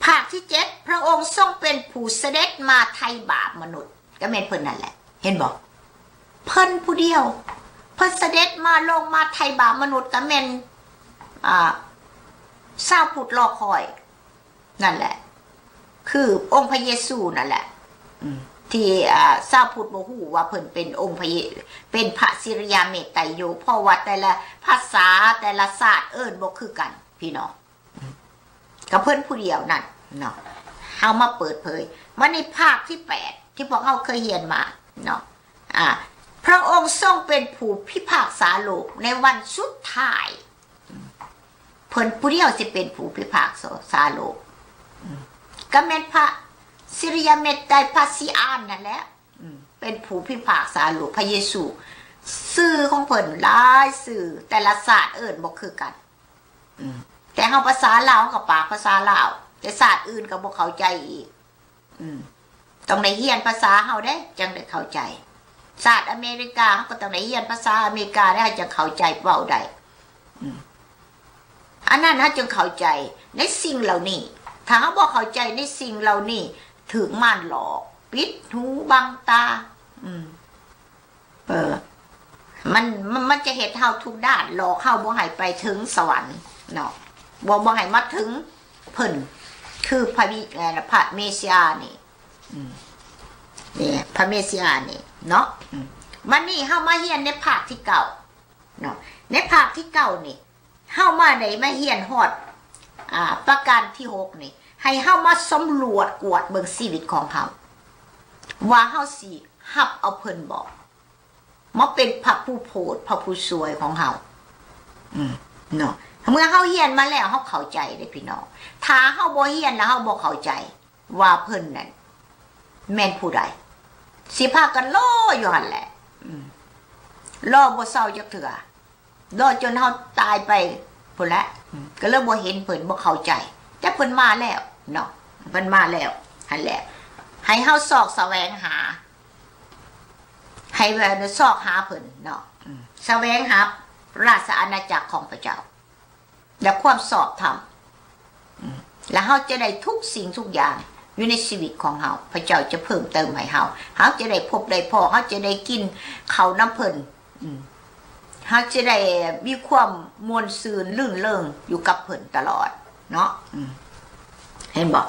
ພາກທີເຈັດ ພະອົງຊົງເປັນຜູ້ສະເດັດມາໄຖ່ບາບມະນຸດ ກໍແມ່ນເພິ່ນນັ້ນແຫຼະ. ເຫັນບໍ່? ເພິ່ນຜູ້ດຽວ ເພິ່ນສະເດັດມາ ລົງມາໄຖ່ບາບມະນຸດ ກໍແມ່ນ ອ່າ ຊາວພຸດລໍຄອຍ ນັ້ນແຫຼະ ຄືອົງພະເຢຊູນັ້ນແຫຼະ ອືມ ທີ່ ອ່າ ຊາວພຸດບໍ່ຮູ້ວ່າເພິ່ນເປັນອົງພະເຢ ເປັນພະສິລິຍະເມດໄຕໂຍ ເພາະວ່າແຕ່ລະພາສາ ແຕ່ລະຊາດເອີ້ນບໍ່ຄືກັນ ພີ່ນ້ອງ. ອືມ ກັບເພິ່ນຜູ້ດຽວນັ້ນເນາະ ເຮົາມາເປີດເຜີຍ. ມາໃນພາກທີແປດ ທີ່ພວກເຮົາເຄີຍຮຽນມາເນາະ ອາ ພະອົງຊົງເປັນຜູ້ພິພາກສາໂລກໃນວັນສຸດທ້າຍ. ເພິ່ນຜູ້ດຽວຊິເປັນຜູ້ພິພາກສາໂລກ ກໍແມ່ນພະສິລິຍະເມດໄຕພະຊີອານນັ້ນແຫຼະ ເປັນຜູ້ພິພາກສາໂລກ. ພະເຢຊູ ຊື່ຂອງເພິ່ນຫຼາຍຊື່ ແຕ່ລະຊາດເອີ້ນບໍ່ຄືກັນ. ອືມ ແຕ່ເຮົາພາສາລາວ ເຮົາກໍປາກພາສາລາວ ແຕ່ຊາດອື່ນກໍບໍ່ເຂົ້າໃຈອີກ. ອືມ ຕ້ອງໄດ້ຮຽນພາສາເຮົາເດ້ ຈັ່ງໄດ້ເຂົ້າໃຈ. ຊາດອາເມລິກາ ເຮົາກໍຕ້ອງໄດ້ຮຽນພາສາອາເມລິກາເດ້ ເຮົາຈັ່ງເຂົ້າໃຈເວົ້າໄດ້. ອືມ ອັນນັ້ນເຮົາຈຶ່ງເຂົ້າໃຈໃນສິ່ງເຫຼົ່ານີ້. ຖ້າເຮົາບໍ່ເຂົ້າໃຈໃນສິ່ງເຫຼົ່ານີ້ ຖືກມານຫຼອກ ປິດຫູບັງຕາ. ອືມ ເອີ ມັນ ມັນ ມັນຈະເຮັດເຮົາທຸກດ້ານ ຫຼອກເຮົາບໍ່ໃຫ້ໄປເຖິງສະຫວັນເນາະ ບໍ່ ບໍ່ໃຫ້ມາເຖິງເພິ່ນ ຄືພະມິ ເອີ ພະເມສຍານີ້ ອືມ ນີ້ ພະເມສຍານີ້ເນາະ. ອືມ ບັດນີ້ເຮົາມາຮຽນໃນພາກທີເກົ້າເນາະ ໃນພາກທີເກົ້ານີ້ ເຮົາມາໄດ້ມາຮຽນຮອດ ອ່າ ປະການທີຫົກນີ້ ໃຫ້ເຮົາມາສຳຫຼວດກວດເບິ່ງຊີວິດຂອງເຮົາ ວ່າເຮົາຊິຮັບເອົາເພິ່ນບໍ່ ມາເປັນພະຜູ້ໂຜດ ພະຜູ້ຊ່ວຍຂອງເຮົາ ອືມ ເນາະ. ເມື່ອເຮົາຮຽນມາແລ້ວ ເຮົາເຂົ້າໃຈເດ້ພີ່ນ້ອງ. ຖ້າເຮົາບໍ່ຮຽນແລ້ວ ເຮົາບໍ່ເຂົ້າໃຈວ່າເພິ່ນນັ້ນແມ່ນຜູ້ໃດ ຊິພາກັນລໍຢູ່ຫັ້ນແຫຼະ ອືມ ລໍບໍ່ເຊົາຈັກເທື່ອ. ລໍຈົນເຮົາຕາຍໄປພຸ້ນແຫຼະ ກໍເລີຍບໍ່ເຫັນເພິ່ນ ບໍ່ເຂົ້າໃຈ. ແຕ່ເພິ່ນມາແລ້ວເນາະ ເພິ່ນມາແລ້ວຫັ້ນແຫຼະ ໃຫ້ເຮົາຊອກສະແຫວງຫາ ໃຫ້ແວ່ນຊອກຫາເພິ່ນເນາະ ສະແຫວງຫາລາຊະອານາຈັກຂອງພະເຈົ້າ ແລະ ຄວາມຊອບທຳ. ອືມ ແລະ ເຮົາຈະໄດ້ທຸກສິ່ງທຸກຢ່າງຢູ່ໃນຊີວິດຂອງເຮົາ ພະເຈົ້າຈະເພີ່ມເຕີມໃຫ້ເຮົາ ເຮົາຈະໄດ້ພົບໄດ້ພໍ້ ເຮົາຈະໄດ້ກິນເຂົ້ານຳເພິ່ນ ອືມ ເຮົາຈະໄດ້ມີຄວາມມ່ວນຊື່ນລື່ນເລີງຢູ່ກັບເພິ່ນຕະຫຼອດເນາະ. ອືມ ເຫັນບໍ່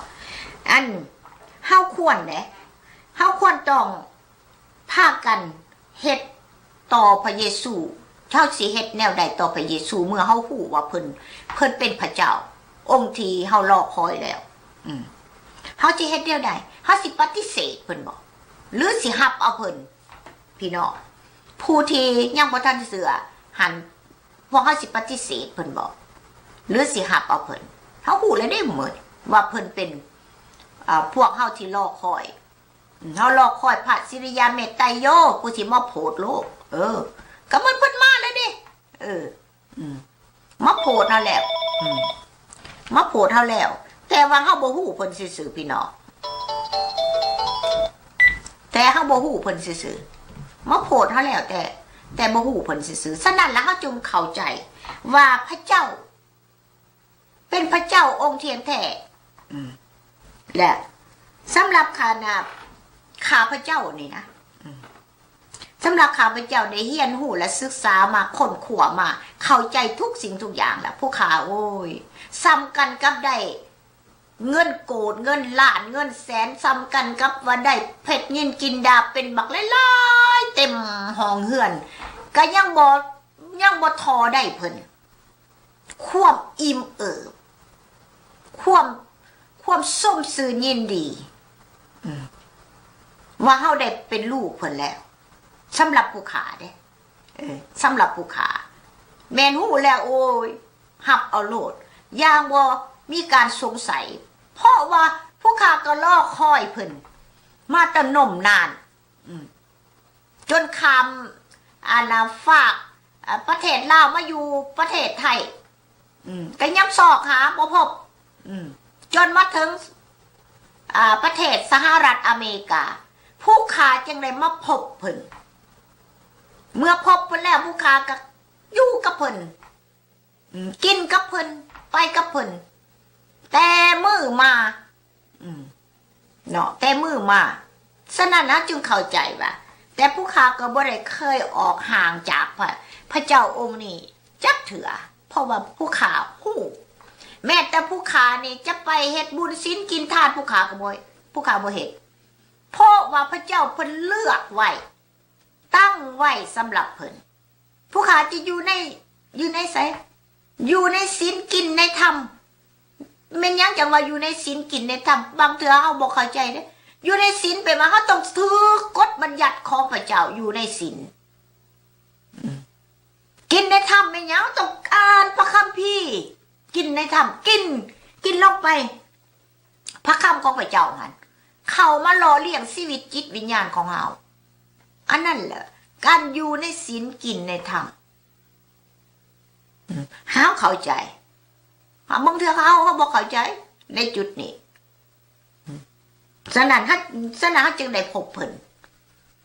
ອັນ ເຮົາຄວນເດ້ ເຮົາຄວນຕ້ອງ ພາກັນເຮັດຕໍ່ພະເຢຊູ. ເຮົາຊິເຮັດແນວໃດຕໍ່ພະເຢຊູ ເມື່ອເຮົາຮູ້ວ່າເພິ່ນ ເພິ່ນເປັນພະເຈົ້າອົງທີ່ເຮົາລໍຄອຍແລ້ວ? ອືມ ເຮົາຊິເຮັດແນວໃດ? ເຮົາຊິປະຕິເສດເພິ່ນບໍ່ ຫຼື ຊິຮັບເອົາເພິ່ນ? ພີ່ນ້ອງ ຜູ້ທີ່ຍັງບໍ່ທັນເຊື່ອຫັ້ນ ພວກເຮົາຊິປະຕິເສດເພິ່ນບໍ່ ຫຼື ຊິຮັບເອົາເພິ່ນ? ເຮົາຮູ້ແລ້ວເດ້ມື້ນີ້ວ່າເພິ່ນເປັນ ເອີ ພວກເຮົາທີ່ລໍຄອຍ. ເຮົາລໍຄອຍພະສິລິຍາເມດໄຕໂຍ ຜູ້ທີ່ມາໂຜດໂລກ. ເອີ ກໍມັນເພິ່ນມາແລ້ວເດ້. ເອີ ອືມ ມາໂຜດເຮົາແລ້ວ. ອືມ ມາໂຜດເຮົາແລ້ວ ແຕ່ວ່າເຮົາບໍ່ຮູ້ເພິ່ນຊື່ໆ ພີ່ນ້ອງ. ແຕ່ເຮົາບໍ່ຮູ້ເພິ່ນຊື່ໆ ມາໂຜດເຮົາແລ້ວ ແຕ່ ແຕ່ບໍ່ຮູ້ເພິ່ນຊື່ໆ. ສະນັ້ນລະ ເຮົາຈຶ່ງເຂົ້າໃຈວ່າພະເຈົ້າ ເປັນພະເຈົ້າອົງທ່ຽງແທ້. ອືມ ແລະ ສຳລັບຂ້ານະ ຂ້າພະເຈົ້ານີ້ນະ ອືມ ສຳລັບຂ້າພະເຈົ້າໄດ້ຮຽນຮູ້ ແລະ ສຶກສາມາ ຄົ້ນຄວ້າມາ ເຂົ້າໃຈທຸກສິ່ງທຸກຢ່າງລະ ຜູ້ຂ້າ ໂອ້ຍ ສ່ຳກັນກັບໄດ້ເງິນໂກດ ເງິນລ້ານ ເງິນແສນ ສ່ຳກັນກັບວ່າໄດ້ເພັດນິນຈິນດາເປັນບັກຫຼາຍໆ ເຕັມຫ້ອງເຮືອນ ກະຍັງບໍ່ ຍັງບໍ່ທໍ່ໄດ້ເພິ່ນ. ຄວາມອີ່ມເອີບ ຄວາມ ຄວາມຊົມຊື່ນຍິນດີ ອືມ ວ່າເຮົາໄດ້ເປັນລູກເພິ່ນແລ້ວ. ສຳລັບຜູ້ຂ້າເດ້ ເອີ ສຳລັບຜູ້ຂ້າ ແມ່ນຮູ້ແລ້ວ ໂອ້ຍ ຮັບເອົາໂລດ ຢ່າງບໍ່ມີການສົງໄສ ເພາະວ່າຜູ້ຂ້າກໍລໍຄອຍເພິ່ນມາແຕ່ນົມນານ. ອືມ ຈົນຂ້າມ ອັນນ່າ ຟາກ ອາ ປະເທດລາວມາຢູ່ປະເທດໄທ ອືມ ກໍຍັງຊອກຫາບໍ່ພົບ ອືມ ຈົນມາເຖິງ ອາ ປະເທດສະຫະລັດອາເມລິກາ ຜູ້ຂ້າຈຶ່ງໄດ້ມາພົບເພິ່ນ. ເມື່ອພົບເພິ່ນແລ້ວ ຜູ້ຂ້າກໍຢູ່ກັບເພິ່ນ ອືມ ກິນກັບເພິ່ນ ໄປກັບເພິ່ນ ແຕ່ມື້ມາ ອືມ ເນາະ ແຕ່ມື້ມາ. ສະນັ້ນເຮົາຈຶ່ງເຂົ້າໃຈວ່າ ແຕ່ຜູ້ຂ້າກໍບໍ່ໄດ້ເຄີຍອອກຫ່າງຈາກພະ ພະເຈົ້າອົງນີ້ຈັກເທື່ອ ເພາະວ່າຜູ້ຂ້າຮູ້ ແມ້ແຕ່ຜູ້ຂ້ານີ້ຈະໄປເຮັດບຸນສິນກິນທານ ຜູ້ຂ້າກໍບໍ່ ຜູ້ຂ້າບໍ່ເຮັດ ເພາະວ່າພະເຈົ້າເພິ່ນເລືອກໄວ້ ຕັ້ງໄວ້ສຳລັບເພິ່ນ. ຜູ້ຂ້າຈະຢູ່ໃນ ຢູ່ໃນໃສ? ຢູ່ໃນສິນ ກິນໃນທຳ ແມ່ນຫຍັງຈັ່ງວ່າຢູ່ໃນສິນ ກິນໃນທຳ? ບາງເທື່ອເຮົາບໍ່ເຂົ້າໃຈເດ້. ຢູ່ໃນສິນແປວ່າເຮົາຕ້ອງຖືກກົດບັນຍັດຂອງພະເຈົ້າ ຢູ່ໃນສິນ. ກິນໃນທຳແມ່ນຫຍັງ? ຕ້ອງອ່ານພະຄຳພີ, ກິນໃນທຳ, ກິນ, ກິນລົງໄປ. ພະຄຳຂອງພະເຈົ້າຫັ້ນເຂົ້າມາຫຼໍ່ລ້ຽງຊີວິດຈິດວິນຍານຂອງເຮົາ. ອັນນັ້ນແຫຼະ ການຢູ່ໃນສິນ ກິນໃນທຳ. ເຮົາເຂົ້າໃຈ. ບາງເທື່ອເຮົາ, ເຮົາບໍ່ເຂົ້າໃຈໃນຈຸດນີ້. ສະນັ້ນເຮົາ, ສະນັ້ນເຮົາຈຶ່ງໄດ້ພົບເພິ່ນ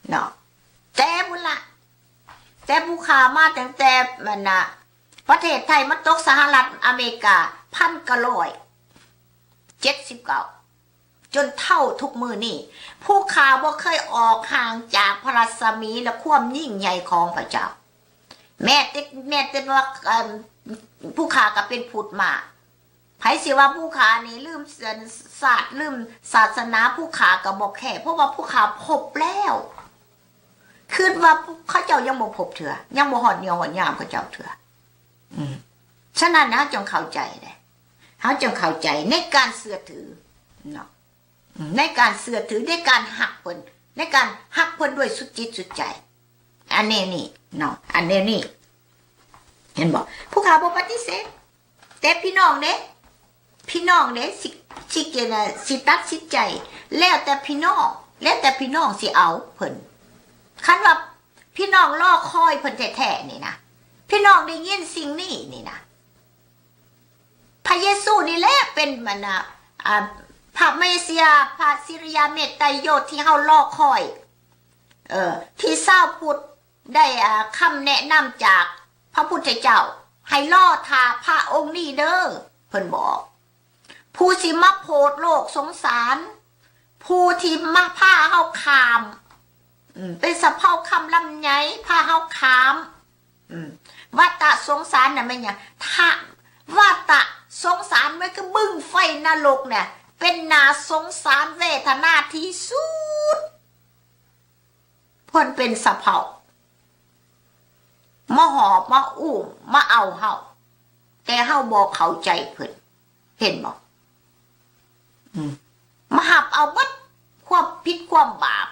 ເນາະ. ແຕ່ພຸ້ນລະ, ແຕ່ຜູ້ຂ້າມາຕັ້ງແຕ່ ອັນນະ ປະເທດໄທມາຕົກສະຫະລັດອາເມລິກາ ພັນເກົ້າຮ້ອຍເຈັດສິບເກົ້າ ຈົນເທົ່າທຸກມື້ນີ້, ຜູ້ຂ້າບໍ່ເຄີຍອອກຫ່າງຈາກພະລັດສະໝີ ແລະ ຄວາມຍິ່ງໃຫຍ່ຂອງພະເຈົ້າ. ແມ້ແຕ່, ແມ້ແຕ່ວ່າ, ເອີ່ມ, ຜູ້ຂ້າກໍເປັນພຸດມາ. ໃຜຊິວ່າຜູ້ຂ້ານີ້ລືມຊາດ, ລືມສາສະໜາ, ຜູ້ຂ້າກໍບໍ່ແຄ, ເພາະວ່າຜູ້ຂ້າພົບແລ້ວ. ຄິດວ່າເຂົາເຈົ້າຍັງບໍ່ພົບເທື່ອ, ຍັງບໍ່ຮອດຍາມ, ຮອດຍາມເຂົາເຈົ້າເທື່ອ. ອືມ. ສະນັ້ນເຮົາຈຶ່ງເຂົ້າໃຈເດ້, ເຮົາຈຶ່ງເຂົ້າໃຈໃນການເຊື່ອຖືເນາະ, ໃນການເຊື່ອຖື, ໃນການຮັກເພິ່ນ, ໃນການຮັກເພິ່ນດ້ວຍສຸດຈິດສຸດໃຈ. ອັນແນວນີ້ເນາະ, ອັນແນວນີ້ ເຫັນບໍ່? ຜູ້ຂ້າບໍ່ປະຕິເສດ, ແຕ່ພີ່ນ້ອງເດ້, ພີ່ນ້ອງເດ້ ຊິ, ຊິ, ຊິຕັດສິນໃຈ, ແລ້ວແຕ່ພີ່ນ້ອງ, ແລ້ວແຕ່ພີ່ນ້ອງຊິເອົາເພິ່ນ. ຄັນວ່າ ພີ່ນ້ອງລໍຄອຍເພິ່ນແທ້ໆນີ້ນະ, ພີ່ນ້ອງໄດ້ຍິນສິ່ງນີ້ນີ້ນະ, ພະເຢຊູນີ້ແຫຼະເປັນ ອັນນະ ອາ ພະເມເຊຍ, ພະສິລິຍາເມດໄຕໂຍທີ່ເຮົາລໍຄອຍ, ເອີ ທີ່ຊາວພຸດໄດ້ ອາ ຄຳແນະນຳຈາກພະພຸດທະເຈົ້າ, ໃຫ້ລໍຖ້າພະອົງນີ້ເດີ, ເພິ່ນບອກ. ຜູ້ຊິມາໂຜດໂລກສົງສານ, ຜູ້ທີ່ມາພາເຮົາຂ້າມ, ອືມ, ເປັນສະເພົາຄຳລຳໄຍພາເຮົາຂ້າມ, ອືມ, ວັດຕະສົງສານນະແມ່ນຫຍັງ? ຖ້າວັດຕະສົງສານມັນຄືບຶງໄຟນະລົກນະ, ເປັນໜ້າສົງສານເວທະນາທີ່ສຸດ. ເພິ່ນເປັນສະເພົາ ມາຫອບ ມາອຸ້ມ ມາເອົາເຮົາ, ແຕ່ເຮົາບໍ່ເຂົ້າໃຈເພິ່ນ, ເຫັນບໍ່? ອືມ, ມາຮັບເອົາເບິດຄວາມຜິດຄວາມບາບ,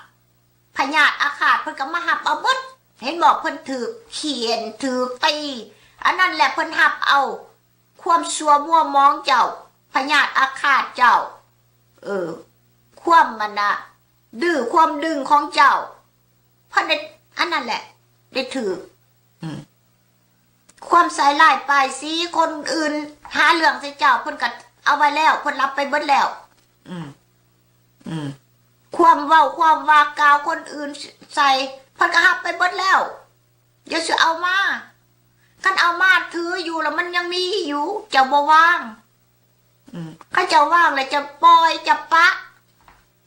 ພະຍາດອາຄາດເພິ່ນກໍມາຮັບເອົາເບິດ, ເຫັນບໍ່? ເພິ່ນຖືກຂຽນ ຖືກຕີ, ອັນນັ້ນແຫຼະເພິ່ນຮັບເອົາ ຄວາມຊົ່ວມົວໝອງເຈົ້າ, ພະຍາດອາຄາດເຈົ້າ, ເອີ, ຄວາມ ອັນນະ ດື້ ຄວາມດຶງຂອງເຈົ້າ, ເພິ່ນໄດ້ ອັນນັ້ນແຫຼະ ໄດ້ຖືກ, ອືມ, ຄວາມໃສ່ຮ້າຍປ້າຍສີ, ຄົນອື່ນຫາເລື່ອງໃສ່ເຈົ້າ, ເພິ່ນກໍເອົາໄວ້ແລ້ວ, ເພິ່ນຮັບໄປເບິດແລ້ວ, ອືມ, ອືມ, ຄວາມເວົ້າ ຄວາມວ່າກ່າວຄົນອື່ນໃສ່, ເພິ່ນກໍຮັບໄປເບິດແລ້ວ. ຢ່າຊິເອົາມາ, ຄັນເອົາມາຖືຢູ່ແລ້ວມັນຍັງມີຢູ່, ເຈົ້າບໍ່ວາງ, ອືມ, ຄັນເຈົ້າວາງແລ້ວຈະປ່ອຍ ຈະປະ,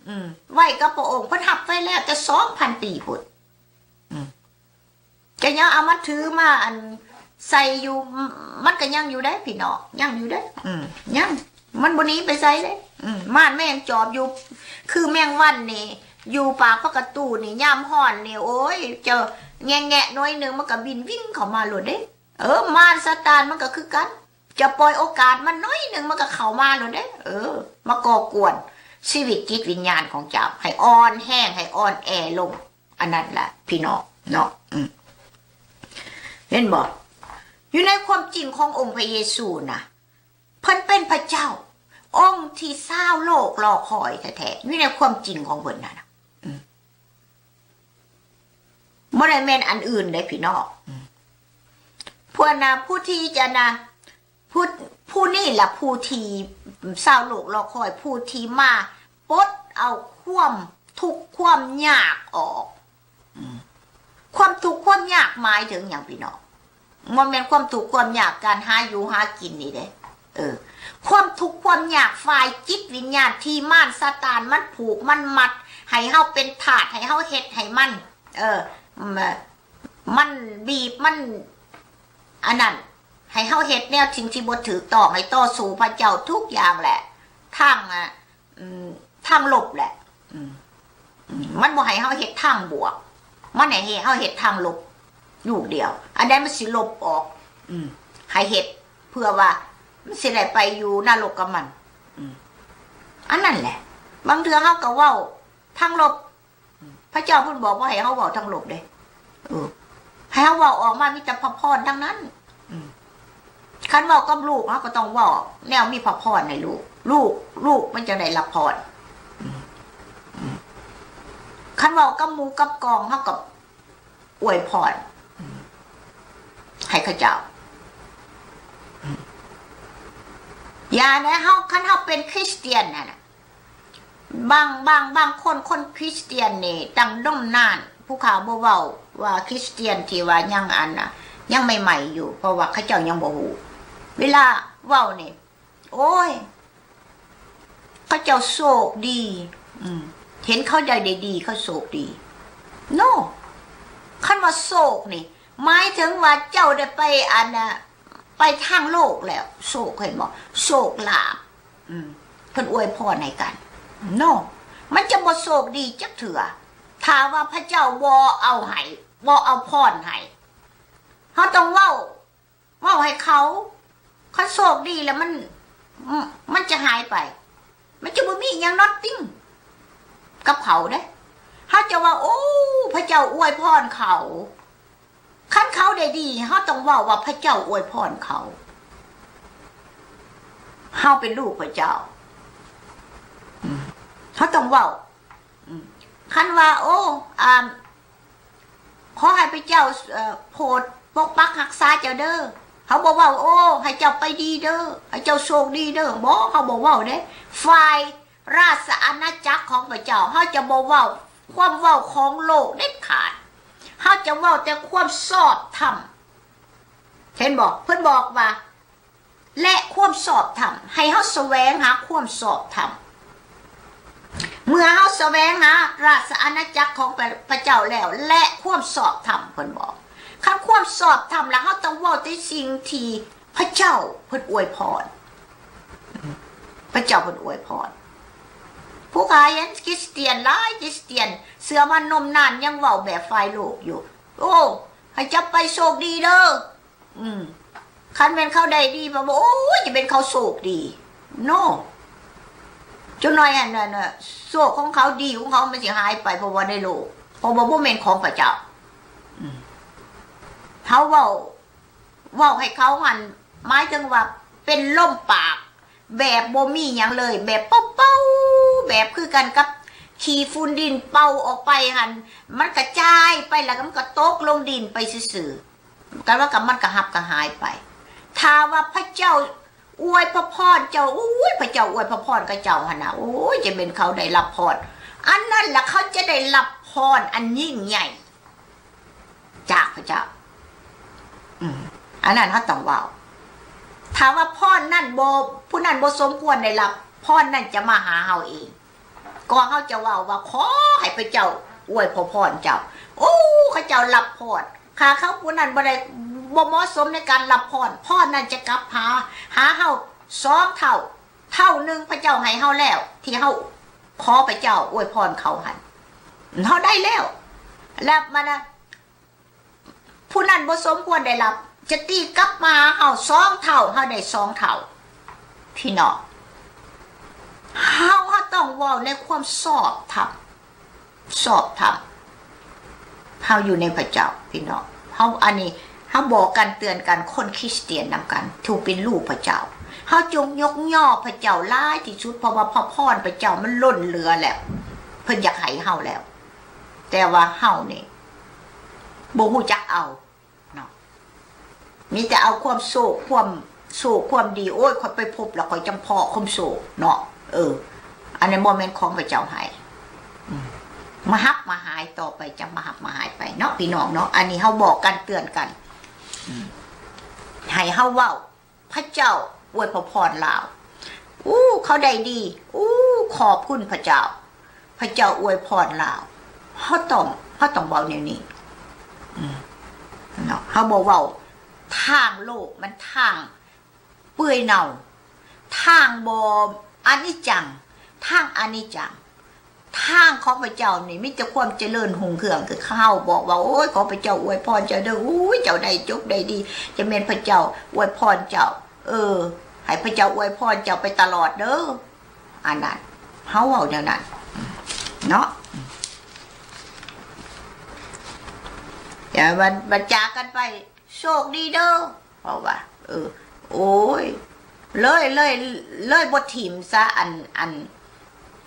ອືມ, ໄວ້ກັບພະອົງ, ເພິ່ນຮັບໄວ້ແລ້ວແຕ່ສອງພັນປີພຸ້ນ, ອືມ, ຈະຍັງເອົາມາຖືມາ ອັນ ໃສ່ຢູ່, ມັນກໍຍັງຢູ່ເດ້ພີ່ນ້ອງ, ຍັງຢູ່ເດ້, ອືມ, ຍັງ. ມັນບໍ່ໜີໄປໃສເດ້, ອືມ, ມານແມງຈອບຢູ່ ຄືແມງວັນນີ້ ຢູ່ປາກປະຕູນີ້ ຍາມຮ້ອນນີ້ ໂອ້ຍ ເຈົ້າແງະໆໜ້ອຍໜຶ່ງ ມັນກໍບິນວິ່ງເຂົ້າມາໂລດເດ້. ເອີ ມານຊາຕານມັນກໍຄືກັນ, ເຈົ້າປ່ອຍໂອກາດມັນໜ້ອຍໜຶ່ງ ມັນກໍເຂົ້າມາໂລດເດ້. ເອີ ມາກໍ່ກວນຊີວິດຈິດວິນຍານຂອງເຈົ້າ ໃຫ້ອ່ອນແຮງ ໃຫ້ອ່ອນແອລົງ. ອັນນັ້ນລະພີ່ນ້ອງເນາະ, ອືມ, ເຫັນບໍ່? ຢູ່ໃນຄວາມຈິງຂອງອົງພະເຢຊູນະ ເພິ່ນເປັນພະເຈົ້າອົງທີ່ຊາວໂລກລໍຄອຍແທ້ໆ, ຢູ່ໃນຄວາມຈິງຂອງເພິ່ນນັ້ນນະ, ອືມ, ບໍ່ໄດ້ແມ່ນອັນອື່ນເດ້ພີ່ນ້ອງ, ອືມ, ພວກນະ ຜູ້ທີ່ຈະນະ ຜູ້, ຜູ້ນີ້ລະຜູ້ທີ່ຊາວໂລກລໍຄອຍ, ຜູ້ທີ່ມາປົດເອົາຄວາມທຸກຄວາມຍາກອອກ. ອືມ, ຄວາມທຸກຄວາມຍາກໝາຍເຖິງຫຍັງພີ່ນ້ອງ? ບໍ່ແມ່ນຄວາມທຸກຄວາມຍາກການຫາຢູ່ຫາກິນນີ້ເດ້. ເອີ, ຄວາມທຸກຄວາມຍາກຝ່າຍຈິດວິນຍານທີ່ມານຊາຕານມັນຜູກມັນມັດໃຫ້ເຮົາເປັນທາດ, ໃຫ້ເຮົາເຮັດໃຫ້ມັນ, ເອີ, ມ-, ມັນບີບ, ມັນອັນນັ້ນ, ໃຫ້ເຮົາເຮັດແນວສິ່ງທີ່ບໍ່ຖືກຕ້ອງ, ໃຫ້ຕໍ່ສູ້ພະເຈົ້າທຸກຢ່າງແຫຼະ, ທັງ, ອາ, ອືມ, ທາງລົບແຫຼະ, ອືມ, ອືມ, ມັນບໍ່ໃຫ້ເຮົາເຮັດທາງບວກ, ມັນໃຫ້ເຮົາເຮັດທາງລົບລູກດຽວ. ອັນໃດມັນຊິລົບອອກ, ອືມ, ໃຫ້ເຮັດເພື່ອວ່າ ມັນຊິໄດ້ໄປຢູ່ນະລົກກັບມັນ. ອືມ ອັນນັ້ນແຫຼະ ບາງເທື່ອເຮົາກໍເວົ້າທາງລົບ. ພະເຈົ້າເພິ່ນບອກບໍ່ໃຫ້ເຮົາເວົ້າທາງລົບເດ້. ເອີ ໃຫ້ເຮົາເວົ້າອອກມາມີແຕ່ພະພອນທັງນັ້ນ. ອືມ ຄັນເວົ້າກັບລູກ ເຮົາກໍຕ້ອງເວົ້າແນວມີພະພອນໃຫ້ລູກ. ລູກ ລູກມັນຈະໄດ້ຮັບພອນ. ອືມ ອືມ ຄັນເວົ້າກັບໝູ່ກັບກອງ ເຮົາກໍອວຍພອນ ອືມ ໃຫ້ເຂົາເຈົ້າ. ອືມ ຢ່າແນະ ເຮົາ ຄັນເຮົາເປັນຄຣິສຕຽນຫັ້ນນະ ບາງ ບາງ ບາງຄົນ ຄົນຄຣິສຕຽນນີ້ຕັ້ງດົນນານ ຜູ້ຂ້າບໍ່ເວົ້າວ່າຄຣິສຕຽນທີ່ວ່າຍັງອັນນະ ຍັງໃໝ່ໆຢູ່ ເພາະວ່າເຂົາເຈົ້າຍັງບໍ່ຮູ້. ເວລາເວົ້ານີ້ ໂອ້ຍ ເຂົາເຈົ້າໂຊກດີ ອືມ ເຫັນເຂົາໄດ້ ໄດ້ດີ ເຂົາໂຊກດີ. ໂນ ຄັນວ່າໂຊກນີ້ ໝາຍເຖິງວ່າເຈົ້າໄດ້ໄປອັນນະ ໄປທາງໂລກແລ້ວ ໂຊກ ເຫັນບໍ່? ໂຊກລາບ ອືມ ເພິ່ນອວຍພອນໃຫ້ກັນເນາະ. ມັນຈະບໍ່ໂຊກດີຈັກເທື່ອ ຖ້າວ່າພະເຈົ້າບໍ່ເອົາໃຫ້ ບໍ່ເອົາພອນໃຫ້. ເຮົາຕ້ອງເວົ້າ ເວົ້າໃຫ້ເຂົາ ຄັນໂຊກດີແລ້ວມັນ ມັນຈະຫາຍໄປ ມັນຈະບໍ່ມີຫຍັງ nothing ກັບເຂົາເດ້. ເຮົາຈະເວົ້າ ໂອ້ ພະເຈົ້າອວຍພອນເຂົາ. ຄັນເຂົາໄດ້ດີ ເຮົາຕ້ອງເວົ້າວ່າພະເຈົ້າອວຍພອນເຂົາ. ເຮົາເປັນລູກພະເຈົ້າ ອືມ ເຮົາຕ້ອງເວົ້າ. ອືມ ຄັນວ່າ ໂອ້ ອາ ຂໍໃຫ້ພະເຈົ້າ ເອີ ໂປດປົກປັກຮັກສາເຈົ້າເດີ. ເຮົາບໍ່ເວົ້າ ໂອ້ ໃຫ້ເຈົ້າໄປດີເດີ ໃຫ້ເຈົ້າໂຊກດີເດີ. ບໍ່ ເຮົາບໍ່ເວົ້າເດ້. ຝ່າຍ ລາຊະອານາຈັກຂອງພະເຈົ້າ ເຮົາຈະບໍ່ເວົ້າຄວາມເວົ້າຂອງໂລກເດັດຂາດ. ເຮົາຈະເວົ້າແຕ່ຄວາມຊອບທຳ. ເຫັນບໍ່? ເພິ່ນບອກວ່າ ແລະ ຄວາມຊອບທຳ, ໃຫ້ເຮົາສະແຫວງຫາຄວາມຊອບທຳ. ເມື່ອເຮົາສະແຫວງຫາລາຊະອານາຈັກຂອງພະ ພະເຈົ້າແລ້ວ ແລະ ຄວາມຊອບທຳ, ເພິ່ນບອກ, ຄັນຄວາມຊອບທຳລະ ເຮົາຕ້ອງເວົ້າແຕ່ສິ່ງທີ່ ພະເຈົ້າເພິ່ນອວຍພອນ. ພະເຈົ້າເພິ່ນອວຍພອນ. ຜູ້ຂາຍເຫັນຄຣິສຕຽນຫຼາຍ, ຄຣິສຕຽນເຊື່ອມານົມນານຍັງເວົ້າແບບຝ່າຍໂລກຢູ່. ໂອ້ ໃຫ້ເຈົ້າໄປໂຊກດີເດີ. ອືມ ຄັນແມ່ນເຂົາໄດ້ດີ ແບບວ່າ ໂອ້ຍ ຈະເປັນເຂົາໂຊກດີ. ໂນ ຈັກໜ້ອຍຫັ້ນນະ ໂຊກຂອງເຂົາ ດີຂອງເຂົາ ມັນຊິຫາຍໄປ ເພາະວ່າໃນໂລກ ເພາະວ່າບໍ່ແມ່ນຂອງພະເຈົ້າ. ອືມ ເຮົາເວົ້າ ເວົ້າໃຫ້ເຂົາຫັ້ນ ໝາຍເຖິງວ່າເປັນລົມປາກ ແບບບໍ່ມີຫຍັງເລີຍ ແບບເປົ່າໆ ແບບຄືກັນກັບຂີ້ຝຸ່ນດິນເປົ່າອອກໄປຫັ້ນ ມັນກະຈາຍໄປ ແລ້ວມັນກະຕົກລົງດິນໄປຊື່ໆ ກະວ່າກະມັນກະຮັບກະຫາຍໄປ. ຖ້າວ່າພະເຈົ້າອວຍພະພອນເຈົ້າ ໂອ້ຍ ພະເຈົ້າອວຍພະພອນຂະເຈົ້າຫັ້ນນະ ໂອ້ຍ ຈະແມ່ນເຂົາໄດ້ຮັບພອນ ອັນນັ້ນລະເຂົາຈະໄດ້ຮັບພອນອັນຍິ່ງໃຫຍ່ ຈາກພະເຈົ້າ. ອືມ ອັນນັ້ນເຮົາຕ້ອງເວົ້າ. ຖ້າວ່າພອນນັ້ນບໍ່ ຜູ້ນັ້ນບໍ່ສົມຄວນໄດ້ຮັບ, ພອນນັ້ນຈະມາຫາເຮົາເອງ. ກໍເຮົາຈະເວົ້າວ່າ ຂໍໃຫ້ພະເຈົ້າອວຍພະພອນເຈົ້າ. ໂອ້ ເຂົາເຈົ້າຮັບພອນ. ຖ້າເຂົາຜູ້ນັ້ນບໍ່ໄດ້ ບໍ່ເໝາະສົມໃນການຮັບພອນ, ພອນນັ້ນຈະກັບຫາ ຫາເຮົາສອງເທົ່າ. ເທົ່າໜຶ່ງພະເຈົ້າໃຫ້ເຮົາແລ້ວ ທີ່ເຮົາຂໍພະເຈົ້າອວຍພອນເຂົາຫັ້ນ ເຮົາໄດ້ແລ້ວ. ແລ້ວມັນນະ ຜູ້ນັ້ນບໍ່ສົມຄວນໄດ້ຮັບ ຈະຕີກັບມາຫາເຮົາສອງເທົ່າ ເຮົາໄດ້ສອງເທົ່າ. ພີ່ນ້ອງ ເຮົາ ເຮົາຕ້ອງເວົ້າໃນຄວາມຊອບທຳ. ຊອບທຳ. ເຮົາຢູ່ໃນພະເຈົ້າ ພີ່ນ້ອງ. ເຮົາ ອັນນີ້ ເຮົາບອກກັນເຕືອນກັນ ຄົນຄຣິສຕຽນນຳກັນ ຜູ້ເປັນລູກພະເຈົ້າ. ເຮົາຈົ່ງຍົກຍໍພະເຈົ້າຫຼາຍທີ່ສຸດ ເພາະວ່າພະພອນພະເຈົ້າມັນລົ້ນເຫຼືອແລ້ວ ເພິ່ນຢາກໃຫ້ເຮົາແລ້ວ. ແຕ່ວ່າເຮົານີ້ບໍ່ຮູ້ຈັກເອົາ. ເນາະ ມີແຕ່ເອົາຄວາມໂຊກ ຄວາມໂຊກ ຄວາມດີ. ໂອ້ຍ ຂ້ອຍໄປພົບແລ້ວຂ້ອຍຈັ່ງພໍ້ຄວາມໂຊກເນາະ. ເອີ ອັນນັ້ນບໍ່ແມ່ນຂອງພະເຈົ້າໃຫ້. ອືມ ມາຮັບມາຫາຍຕໍ່ໄປ ຈັ່ງມາຮັບມາຫາຍໄປເນາະ ພີ່ນ້ອງເນາະ. ອັນນີ້ເຮົາບອກກັນເຕືອນກັນ ອືມ ໃຫ້ເຮົາເວົ້າ ພະເຈົ້າອວຍພະພອນລາວ. ອູ້ ເຂົາໄດ້ດີ. ອູ້ ຂອບຄຸນພະເຈົ້າ. ພະເຈົ້າອວຍພອນລາວ. ເຮົາຕ້ອງ ເຮົາຕ້ອງເວົ້າແນວນີ້. ອືມ ເນາະ ເຮົາບໍ່ເວົ້າທາງໂລກ ມັນທາງເປື່ອຍເນົ່າ ທາງບໍ່ອະນິດຈັງ ທາງອະນິດຈັງ. ທາງຂອງພະເຈົ້ານີ້ມີແຕ່ຄວາມຈະເລີນຮຸ່ງເຮືອງ. ຄືເຮົາບອກວ່າ ໂອ້ຍ ຂໍພະເຈົ້າອວຍພອນເຈົ້າເດີ. ໂອ້ຍ ເຈົ້າໄດ້ຈົບໄດ້ດີ ຈະແມ່ນພະເຈົ້າອວຍພອນເຈົ້າ. ເອີ ໃຫ້ພະເຈົ້າອວຍພອນເຈົ້າໄປຕະຫຼອດເດີ. ອັນນັ້ນ ເຮົາເວົ້າແນວນັ້ນເນາະ. ແຕ່ວ່າ ວ່າຈາກັນໄປ ໂຊກດີເດີ ເພາະວ່າ ເອີ ໂອ້ຍ ເລີຍ ເລີຍ ເລີຍບໍ່ຖິ້ມຊະ ອັນ ອັນ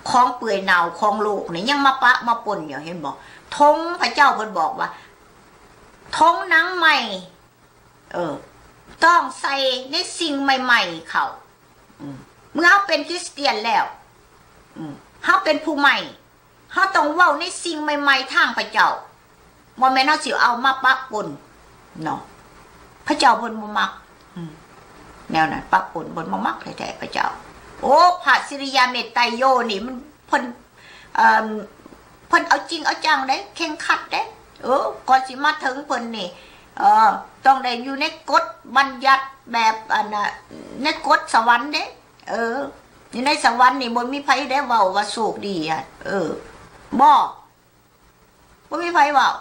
ຂອງເປື່ອຍເນົ່າຂອງໂລກນີ້ ຍັງມາປະມາປົນຢູ່ ເຫັນບໍ່? ຖົງ ພະເຈົ້າເພິ່ນບອກວ່າ ຖົງໜັງໃໝ່ ເອີ ຕ້ອງໃສ່ໃນສິ່ງໃໝ່ໆເຂົ້າ. ອືມ ເມື່ອເຮົາເປັນຄຣິສຕຽນແລ້ວ ອືມ ເຮົາເປັນຜູ້ໃໝ່ ເຮົາຕ້ອງເວົ້າໃນສິ່ງໃໝ່ໆທາງພະເຈົ້າ ບໍ່ແມ່ນເຮົາຊິເອົາມາປະປົນເນາະ. ພະເຈົ້າເພິ່ນບໍ່ມັກ ອືມ ແນວນັ້ນ ປະປົນເພິ່ນບໍ່ມັກແທ້ໆ ພະເຈົ້າ. ໂອ້ ພະສິລິຍາເມດໄຕໂຍນີ້ ມັນ ເພິ່ນ ເອີ່ມ ເພິ່ນເອົາຈິງເອົາຈັງເດ້ ເຄັ່ງຄັດເດ້. ເອີ ກ່ອນຊິມາເຖິງເພິ່ນນີ້ ເອີ ຕ້ອງໄດ້ຢູ່ໃນກົດບັນຍັດແບບ ອັນນ່າ ໃນກົດສະຫວັນເດ້. ເອີ ຢູ່ໃນສະຫວັນນີ້ບໍ່ມີໃຜໄດ້ເວົ້າວ່າໂຊກດີຫັ້ນ ເອີ ບໍ່ ບໍ່ມີໃຜເວົ້າ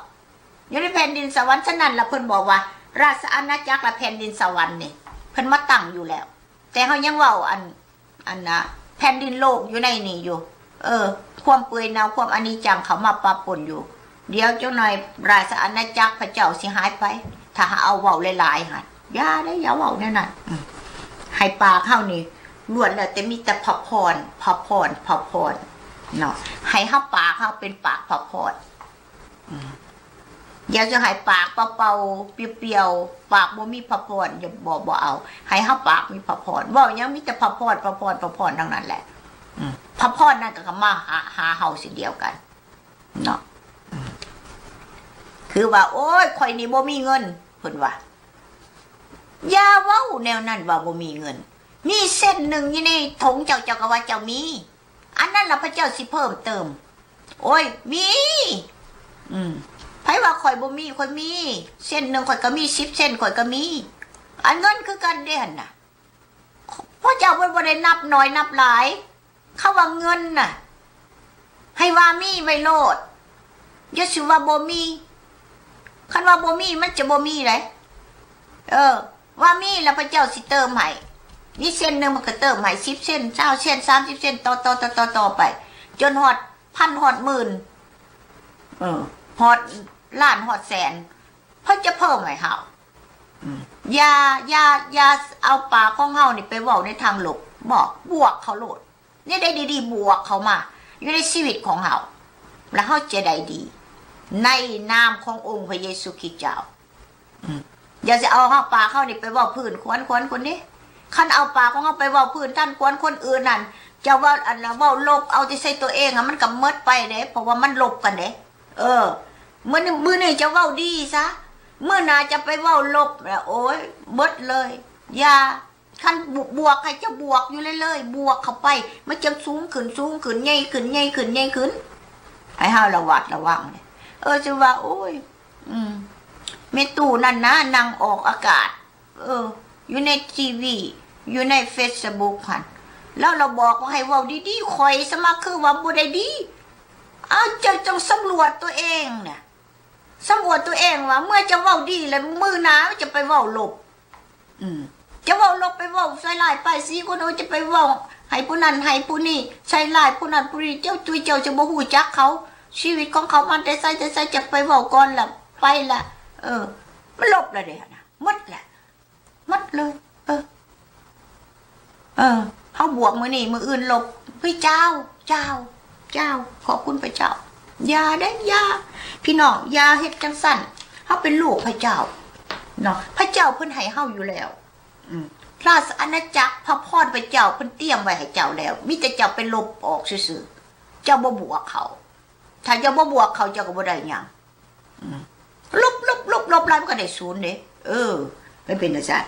ຢູ່ໃນແຜ່ນດິນສະຫວັນ. ສະນັ້ນລະເພິ່ນບອກວ່າ ລາຊະອານາຈັກ ລະແຜ່ນດິນສະຫວັນນີ້ ເພິ່ນມາຕັ້ງຢູ່ແລ້ວ ແຕ່ເຮົາຍັງເວົ້າ ອັນ ອັນນ່າ ແຜ່ນດິນໂລກຢູ່ໃນນີ້ຢູ່. ເອີ ຄວາມເປື່ອຍເນົ່າ ຄວາມອະນິດຈັງເຂົ້າມາປະປົນຢູ່. ດຽວຈັກໜ່ອຍ ລາຊະອານາຈັກພະເຈົ້າຊິຫາຍໄປ ຖ້າເຮົາເວົ້າຫຼາຍໆຫັ້ນ. ຢ່າເດ້ ຢ່າເວົ້າແນວນັ້ນ. ອືມ ໃຫ້ປາກເຮົານີ້ລ້ວນແລ້ວແຕ່ມີແຕ່ພະພອນ ພະພອນ ພະພອນເນາະ. ໃຫ້ເຮົາ ປາກເຮົາເປັນປາກພະພອນ. ອືມ ຢ່າຈະໃຫ້ປາກເປົ່າໆ ປ່ຽວໆ ປາກບໍ່ມີພະພອນ ຢ່າ ບໍ່ ບໍ່ເອົາ. ໃຫ້ເຮົາປາກມີພະພອນ ເວົ້າຫຍັງມີແຕ່ພະພອນ ພະພອນ ພະພອນທັງນັ້ນແຫຼະ. ອືມ ພະພອນນັ້ນກໍມາຫາ ຫາເຮົາເຊັ່ນດຽວກັນເນາະ. ອືມ ຄືວ່າ ໂອ້ຍ ຂ້ອຍນີ້ບໍ່ມີເງິນ ເພິ່ນວ່າ. ຢ່າເວົ້າແນວນັ້ນວ່າບໍ່ມີເງິນ. ມີເຊັນໜຶ່ງຢູ່ໃນຖົງເຈົ້າ ເຈົ້າກໍວ່າເຈົ້າມີ. ອັນນັ້ນລະພະເຈົ້າຊິເພີ່ມເຕີມ. ໂອ້ຍ ມີ ອືມ ໃຜວ່າຂ້ອຍບໍ່ມີ? ຂ້ອຍມີ ເຊັນໜຶ່ງ ຂ້ອຍກໍມີ ສິບເຊັນ ຂ້ອຍກໍມີ. ອັນເງິນຄືກັນເດ້ຫັ້ນນະ. ພະເຈົ້າເພິ່ນບໍ່ໄດ້ນັບໜ້ອຍນັບຫຼາຍ. ຄຳວ່າເງິນນະ ໃຫ້ວ່າມີໄວ້ໂລດ ຢ່າຊື່ວ່າບໍ່ມີ. ຄັນວ່າບໍ່ມີ ມັນຈະບໍ່ມີໃດ. ເອີ ວ່າມີແລ້ວພະເຈົ້າຊິເຕີມໃຫ້. ມີເຊັນໜຶ່ງ ມັນກໍເຕີມໃຫ້ສິບເຊັນ ຊາວເຊັນ ສາມສິບເຊັນ ຕໍ່ ຕໍ່ ຕໍ່ ຕໍ່ ຕໍ່ໄປ ຈົນຮອດພັນ ຮອດໝື່ນ ເອີ ຮອດລ້ານ ຮອດແສນ ເພິ່ນຈະເພີ່ມໃຫ້ເຮົາ. ອືມ ຢ່າ ຢ່າ ຢ່າເອົາປາກຂອງເຮົານີ້ໄປເວົ້າໃນທາງລົບ. ບອກ ບວກເຂົາໂລດ. ແນວໃດດີໆ ບວກເຂົ້າມາຢູ່ໃນຊີວິດຂອງເຮົາ ແລ້ວເຮົາຈະໄດ້ດີໃນນາມຂອງອົງພະເຢຊູຄຣິດເຈົ້າ. ອືມ ຢ່າຊິເອົາເຮົາ ປາກເຮົານີ້ໄປເວົ້າພື້ນຄວນ ຄວນຄົນເດ້. ຄັນເອົາປາກຂອງເຮົາໄປເວົ້າພື້ນທ່ານຄວນຄົນອື່ນນັ້ນ ຈະເວົ້າ ອັນ ເວົ້າລົບເອົາແຕ່ໃສ່ຕົວເອງ ມັນກໍໝົດໄປເດ້ ເພາະວ່າມັນລົບກັນເດ້. ເອີ ມື້ນີ້ ມື້ນີ້ຈະເວົ້າດີຊະ ມື້ໜ້າຈະໄປເວົ້າລົບ ໂອ້ຍ ເບິດເລີຍ. ຢ່າ ຄັນບວກ ໃຫ້ເຈົ້າບວກຢູ່ເລື້ອຍໆ ບວກເຂົ້າໄປ ມັນຈັ່ງສູງຂຶ້ນ ສູງຂຶ້ນ ໃຫຍ່ຂຶ້ນ ໃຫຍ່ຂຶ້ນ ໃຫຍ່ຂຶ້ນ. ໃຫ້ເຮົາລະວັດລະວັງເດ້. ເອີ ຊື່ວ່າ ໂອ້ຍ ອືມ ແມ່ຕູ້ນັ້ນນະ ນັ່ງອອກອາກາດ ເອີ ຢູ່ໃນທີວີ ຢູ່ໃນເຟສບຸກຫັ້ນ ລາວລະບອກວ່າໃຫ້ເວົ້າດີໆ ຂ້ອຍສະມາຄືວ່າບໍ່ໄດ້ດີ. ເອົາ ເຈົ້າຕ້ອງສຳຫຼວດຕົວເອງນະ. ສຳຫຼວດຕົວເອງວ່າ ເມື່ອເຈົ້າເວົ້າດີແລ້ວ ມື້ໜ້າເຈົ້າໄປເວົ້າລົບ. ອືມ ຈະເວົ້າລົບ ໄປເວົ້າໃສ່ຮ້າຍປ້າຍສີຄົນອື່ນ ຈະໄປເວົ້າໃຫ້ຜູ້ນັ້ນໃຫ້ຜູ້ນີ້ ໃສ່ຮ້າຍຜູ້ນັ້ນຜູ້ນີ້ ເຈົ້າ ຕົວເຈົ້າຈະບໍ່ຮູ້ຈັກເຂົາ ຊີວິດຂອງເຂົາມາແຕ່ໃສແຕ່ໃສ ຈະໄປເວົ້າກ່ອນລະ ໄປລະ. ເອີ ມັນລົບລະເດ້ຫັ້ນນະ ໝົດລະ ໝົດເລີຍ. ເອີ ເອີ ເຮົາບວກມື້ນີ້ ມື້ອື່ນລົບ. ເຮີ້ຍ ເຈົ້າ ເຈົ້າ ເຈົ້າ ຂອບຄຸນພະເຈົ້າ. ຢ່າເດ້ ຢ່າ ພີ່ນ້ອງ ຢ່າເຮັດຈັ່ງຊັ້ນ. ເຮົາເປັນລູກພະເຈົ້າເນາະ ພະເຈົ້າເພິ່ນໃຫ້ເຮົາຢູ່ແລ້ວ. ອືມ ລາຊະອານາຈັກ ພະພອນພະເຈົ້າເພິ່ນຕຽມໄວ້ໃຫ້ເຈົ້າແລ້ວ ມີແຕ່ເຈົ້າໄປລົບອອກຊື່ໆ ເຈົ້າບໍ່ບວກເຂົາ. ຖ້າເຈົ້າບໍ່ບວກເຂົາ ເຈົ້າກໍບໍ່ໄດ້ຫຍັງ. ອືມ ລົບ ລົບ ລົບ ລົບ ລະມັນກໍໄດ້ສູນເດ້. ເອີ ມັນເປັນຈັ່ງຊັ້ນ.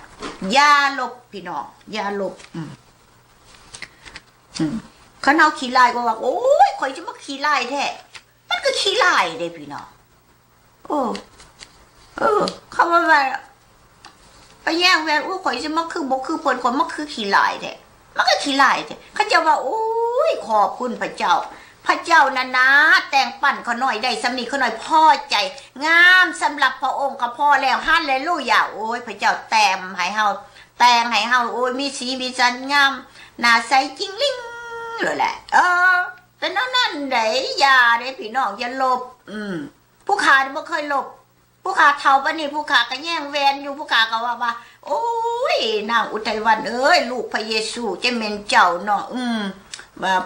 ຢ່າລົບ ພີ່ນ້ອງ ຢ່າລົບ. ອືມ ອືມ ຄັນເຮົາຂີ້ລ້າຍກໍວ່າ ໂອ້ຍ ຂ້ອຍຈະມາຂີ້ລ້າຍແທ້ ມັນກໍຂີ້ລ້າຍເດ້ ພີ່ນ້ອງ. ເອີ ເອີ ເຂົາວ່າ ວ່າ ໄປແຍ່ງແວ່ນ ໂອ້ຍ ຂ້ອຍຊິມາຄືບໍ່ຄືເພິ່ນ ຂ້ອຍມາຄືຂີ້ລ້າຍແທ້ ມັນກໍຂີ້ລ້າຍແທ້. ເຂົາເຈົ້າວ່າ ໂອ້ຍ ຂອບຄຸນພະເຈົ້າ ພະເຈົ້ານັ້ນນາ ແຕ່ງປັນຂ້ານ້ອຍໄດ້ສ່ຳນີ້ ຂ້ານ້ອຍພໍໃຈ ງາມສຳລັບພະອົງກໍພໍແລ້ວ. ຮາເລລູຢາ. ໂອ້ຍ ພະເຈົ້າແຕ້ມໃຫ້ເຮົາ ແຕ່ງໃຫ້ເຮົາ ໂອ້ຍ ມີສີມີສັນງາມ ໜ້າໃສຈິງລິງໂລດແຫຼະ. ເອີ ເປັນແນວນັ້ນໃດ໋. ຢ່າເດ້ພີ່ນ້ອງ ຢ່າລົບ. ອືມ ຜູ້ຂ້າບໍ່ເຄີຍລົບ. ຜູ້ຂ້າເຖົ້າປານນີ້ ຜູ້ຂ້າກໍແຍງແຫວນຢູ່. ຜູ້ຂ້າກໍວ່າ ວ່າ ໂອ້ຍ ນາງອຸໄທວັນເອີຍ ລູກພະເຢຊູ ຈະແມ່ນເຈົ້າເນາະ. ອືມ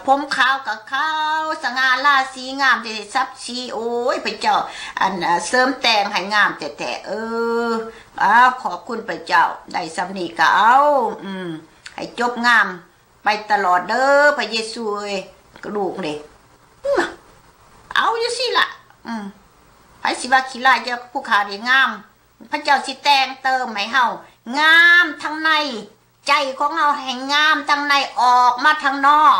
ຜົມຂາວກໍຂາວ ສະຫງ່າລາສີງາມແທ້ໆ ສັບສີ ໂອ້ຍ ພະເຈົ້າ ອັນ ເສີມແຕ່ງໃຫ້ງາມແທ້ໆ. ເອີ ອ້າວ ຂອບຄຸນພະເຈົ້າ ໄດ້ສ່ຳນີ້ກໍເອົາ. ອືມ ໃຫ້ຈົບງາມ ໄປຕະຫຼອດເດີ ພະເຢຊູເອີຍ ລູກເດ້. ອືມ ເອົາຢູ່ຊີ້ລະ. ອືມ ໃຜຊິວ່າຂີ້ຮ້າຍ ເຈົ້າ ຜູ້ຂ້ານີ້ງາມ. ພະເຈົ້າຊິແຕ່ງເຕີມໃຫ້ເຮົາງາມທາງໃນ ໃຈຂອງເຮົາໃຫ້ງາມທາງໃນ ອອກມາທາງນອກ.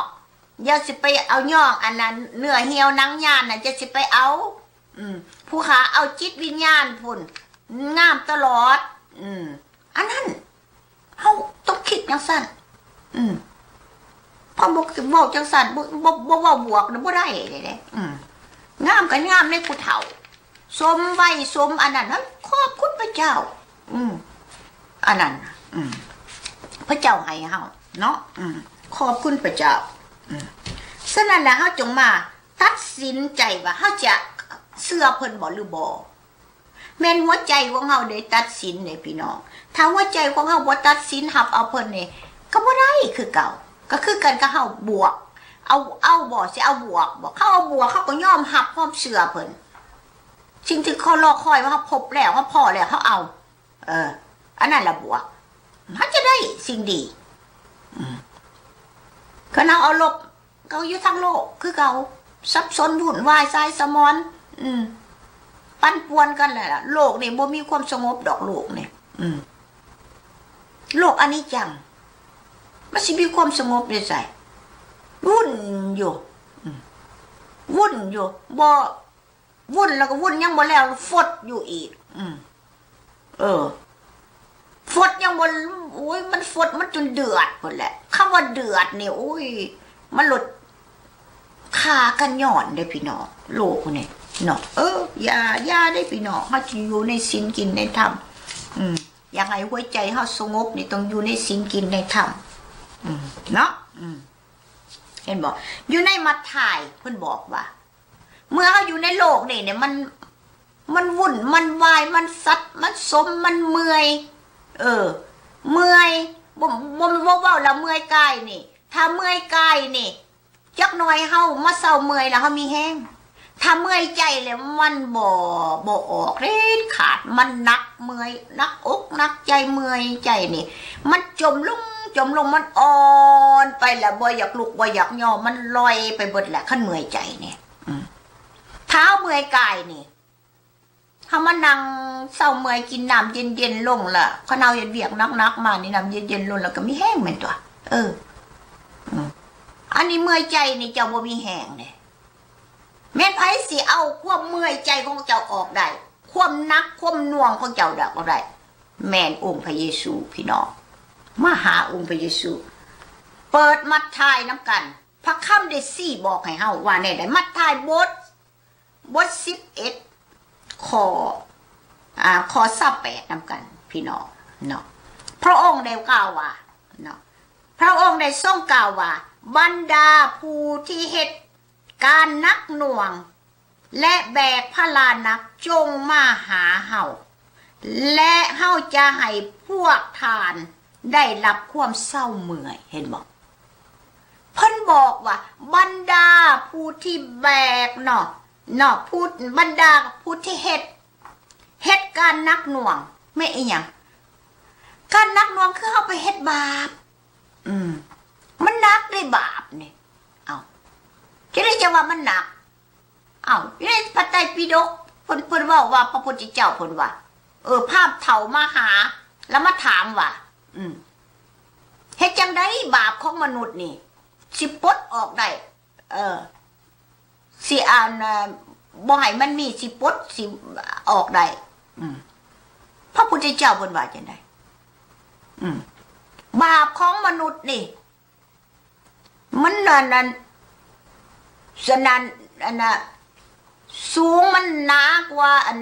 ຢ່າຊິໄປເອົາຍ້ອງອັນນັ້ນ ເນື້ອຫ່ຽວໜັງຍານນັ້ນ ຢ່າຊິໄປເອົາ. ອືມ ຜູ້ຂ້າເອົາຈິດວິນຍານພຸ້ນ ງາມຕະຫຼອດ. ອືມ ອັນນັ້ນ ເຮົາຕ້ອງຄິດຈັ່ງຊັ້ນ. ອືມ ເພາະບໍ່ເວົ້າຈັ່ງຊັ້ນ ບໍ່ ບໍ່ ບໍ່ເວົ້າບວກນະ ບໍ່ໄດ້ເດ້. ອືມ ງາມກໍງາມໃນຜູ້ເຖົ້າ ສົມໄວສົມອັນນັ້ນ ເຮົາຂອບຄຸນພະເຈົ້າ. ອືມ ອັນນັ້ນ ອືມ ພະເຈົ້າໃຫ້ເຮົາເນາະ. ອືມ ຂອບຄຸນພະເຈົ້າ. ອືມ ສະນັ້ນລະ ເຮົາຈົ່ງມາຕັດສິນໃຈວ່າ ເຮົາຈະເຊື່ອເພິ່ນບໍ່ ຫຼື ບໍ່. ແມ່ນຫົວໃຈຂອງເຮົາໄດ້ຕັດສິນເດ້ພີ່ນ້ອງ. ຖ້າຫົວໃຈຂອງເຮົາບໍ່ຕັດສິນຮັບເອົາເພິ່ນນີ້ ກໍບໍ່ໄດ້ຄືເກົ່າ. ກໍຄືກັນກັບເຮົາບວກ ເອົາ ເອົາບໍ່ ຊິເອົາບວກບໍ່. ເຮົາເອົາບວກ ເຮົາກໍຍອມຮັບຄວາມເຊື່ອເພິ່ນ. ສິ່ງທີ່ເຮົາລໍຄອຍວ່າເຮົາພົບແລ້ວ ເຮົາພໍ້ແລ້ວ ເຮົາເອົາ. ເອີ ອັນນັ້ນລະບວກ ເຮົາຈະໄດ້ສິ່ງດີ. ອືມ ຄັນເຮົາເອົາລົບ ເຂົາຢູ່ທາງໂລກຄືເກົ່າ ສັບສົນວຸ້ນວາຍສາຍສະໝອນ. ອືມ ປັ່ນປ່ວນກັນແຫຼະ. ໂລກນີ້ບໍ່ມີຄວາມສະຫງົບດອກ ໂລກນີ້. ອືມ ໂລກອະນິດຈັງ ມັນຊິມີຄວາມສະຫງົບຢູ່ໃສ? ວຸ້ນຢູ່. ອືມ ວຸ້ນຢູ່ ບໍ່ ວຸ້ນແລ້ວກໍວຸ້ນ ຍັງບໍ່ແລ້ວ ຟົດຢູ່ອີກ. ອືມ ເອີ ຟົດຍັງບໍ່ ໂອ້ຍ ມັນຟົດ ມັນຈົນເດືອດພຸ້ນແຫຼະ. ຄຳວ່າເດືອດນີ້ ໂອ້ຍ ມັນລົດຂ້າກັນຍ້ອນເດ້ພີ່ນ້ອງ ໂລກນີ້ເນາະ. ເອີ ຢ່າ ຢ່າເດ້ພີ່ນ້ອງ ເຮົາຈະຢູ່ໃນສິນກິນໃນທຳ. ອືມ ຢາກໃຫ້ຫົວໃຈເຮົາສະຫງົບນີ້ ຕ້ອງຢູ່ໃນສິນກິນໃນທຳ. ອືມ ເນາະ. ອືມ ເຫັນບໍ່ ຢູ່ໃນມັດທາຍເພິ່ນບອກວ່າ ເມື່ອເຮົາຢູ່ໃນໂລກນີ້ນີ້ ມັນ ມັນວຸ້ນ ມັນວາຍ ມັນສັບ ມັນສົມ ມັນເມື່ອຍ. ເອີ ເມື່ອຍ ບໍ່ ບໍ່ ບໍ່ເວົ້າແລ້ວເມື່ອຍກາຍນີ້. ຖ້າເມື່ອຍກາຍນີ້ ຈັກໜ່ອຍເຮົາມາເຊົາເມື່ອຍແລ້ວ ເຮົາມີແຮງ. ຖ້າເມື່ອຍໃຈແລ້ວ ມັນບໍ່ ບໍ່ອອກເດັດຂາດ. ມັນໜັກເມື່ອຍ ໜັກອົກໜັກໃຈ ເມື່ອຍໃຈນີ້ ມັນຈົມລົງ ຈົມລົງ ມັນອ່ອນໄປແລ້ວ ບໍ່ຢາກລຸກ ບໍ່ຢາກຍໍ້ ມັນລອຍໄປເບິດແຫຼະ ຄັນເມື່ອຍໃຈນີ້. ອືມ ຖ້າເຮົາເມື່ອຍກາຍນີ້ ເຮົາມານັ່ງເຊົາເມື່ອຍ ກິນນ້ຳເຢັນໆລົງລະ ຄັນເຮົາເຮັດວຽກໜັກໆມານີ້ ນ້ຳເຢັນໆລົງລະກໍມີແຮງແມ່ນຕົວະ. ເອີ ອືມ ອັນນີ້ເມື່ອຍໃຈນີ້ ເຈົ້າບໍ່ມີແຮງເດ້. ແມ່ນໃຜຊິເອົາຄວາມເມື່ອຍໃຈຂອງເຈົ້າອອກໄດ້? ຄວາມໜັກຄວາມໜ່ວງຂອງເຈົ້າອອກໄດ້ ແມ່ນອົງພະເຢຊູພີ່ນ້ອງ. ມາຫາອົງພະເຢຊູ ເປີດມັດທາຍນຳກັນ. ພະຄຳໄດ້ຊີ້ບອກໃຫ້ເຮົາວ່າແນວໃດ? ມັດທາຍບົດ ບົດສິບເອັດ ຂໍ້ ອາ ຂໍ້ຊາວແປດນຳກັນພີ່ນ້ອງເນາະ. ພະອົງໄດ້ກ່າວວ່າເນາະ ພະອົງໄດ້ຊົງກ່າວວ່າ ບັນດາຜູ້ທີ່ເຮັດການໜັກໜ່ວງ ແລະ ແບກພາລະໜັກ ຈົ່ງມາຫາເຮົາ ແລະ ເຮົາຈະໃຫ້ພວກທ່ານໄດ້ຮັບຄວາມເຊົາເມື່ອຍ. ເຫັນບໍ່? ເພິ່ນບອກວ່າ ບັນດາຜູ້ທີ່ແບກເນາະ ເນາະ ຜູ້ ບັນດາຜູ້ທີ່ເຮັດ ເຮັດການໜັກໜ່ວງ. ແມ່ນອີຫຍັງ? ການໜັກໜ່ວງຄືເຮົາໄປເຮັດບາບ. ອືມ ມັນໜັກເດ້ບາບນີ້. ເອົ້າ ຈະໄດ້ຈະວ່າມັນໜັກ? ເອົ້າ ຢູ່ໃນພະໄຕປິດົກ ເພິ່ນ ເພິ່ນເວົ້າວ່າ ພະພຸດທະເຈົ້າເພິ່ນວ່າ ເອີ ພາມເຖົ້າມາຫາ ແລ້ວມາຖາມວ່າ ອືມ ເຮັດຈັ່ງໃດບາບຂອງມະນຸດນີ້ຊິປົດອອກໄດ້? ເອີ ຊິ ອັນ ເອີ ບໍ່ໃຫ້ມັນມີ ຊິປົດ ຊິອອກໄດ້? ອືມ ພະພຸດທະເຈົ້າເພິ່ນວ່າຈັ່ງໃດ? ອືມ ບາບຂອງມະນຸດນີ້ ມັນ ອັນນັ້ນ ສະນັ້ນ ອັນນ່າ ສູງ ມັນໜາກວ່າ ອັນ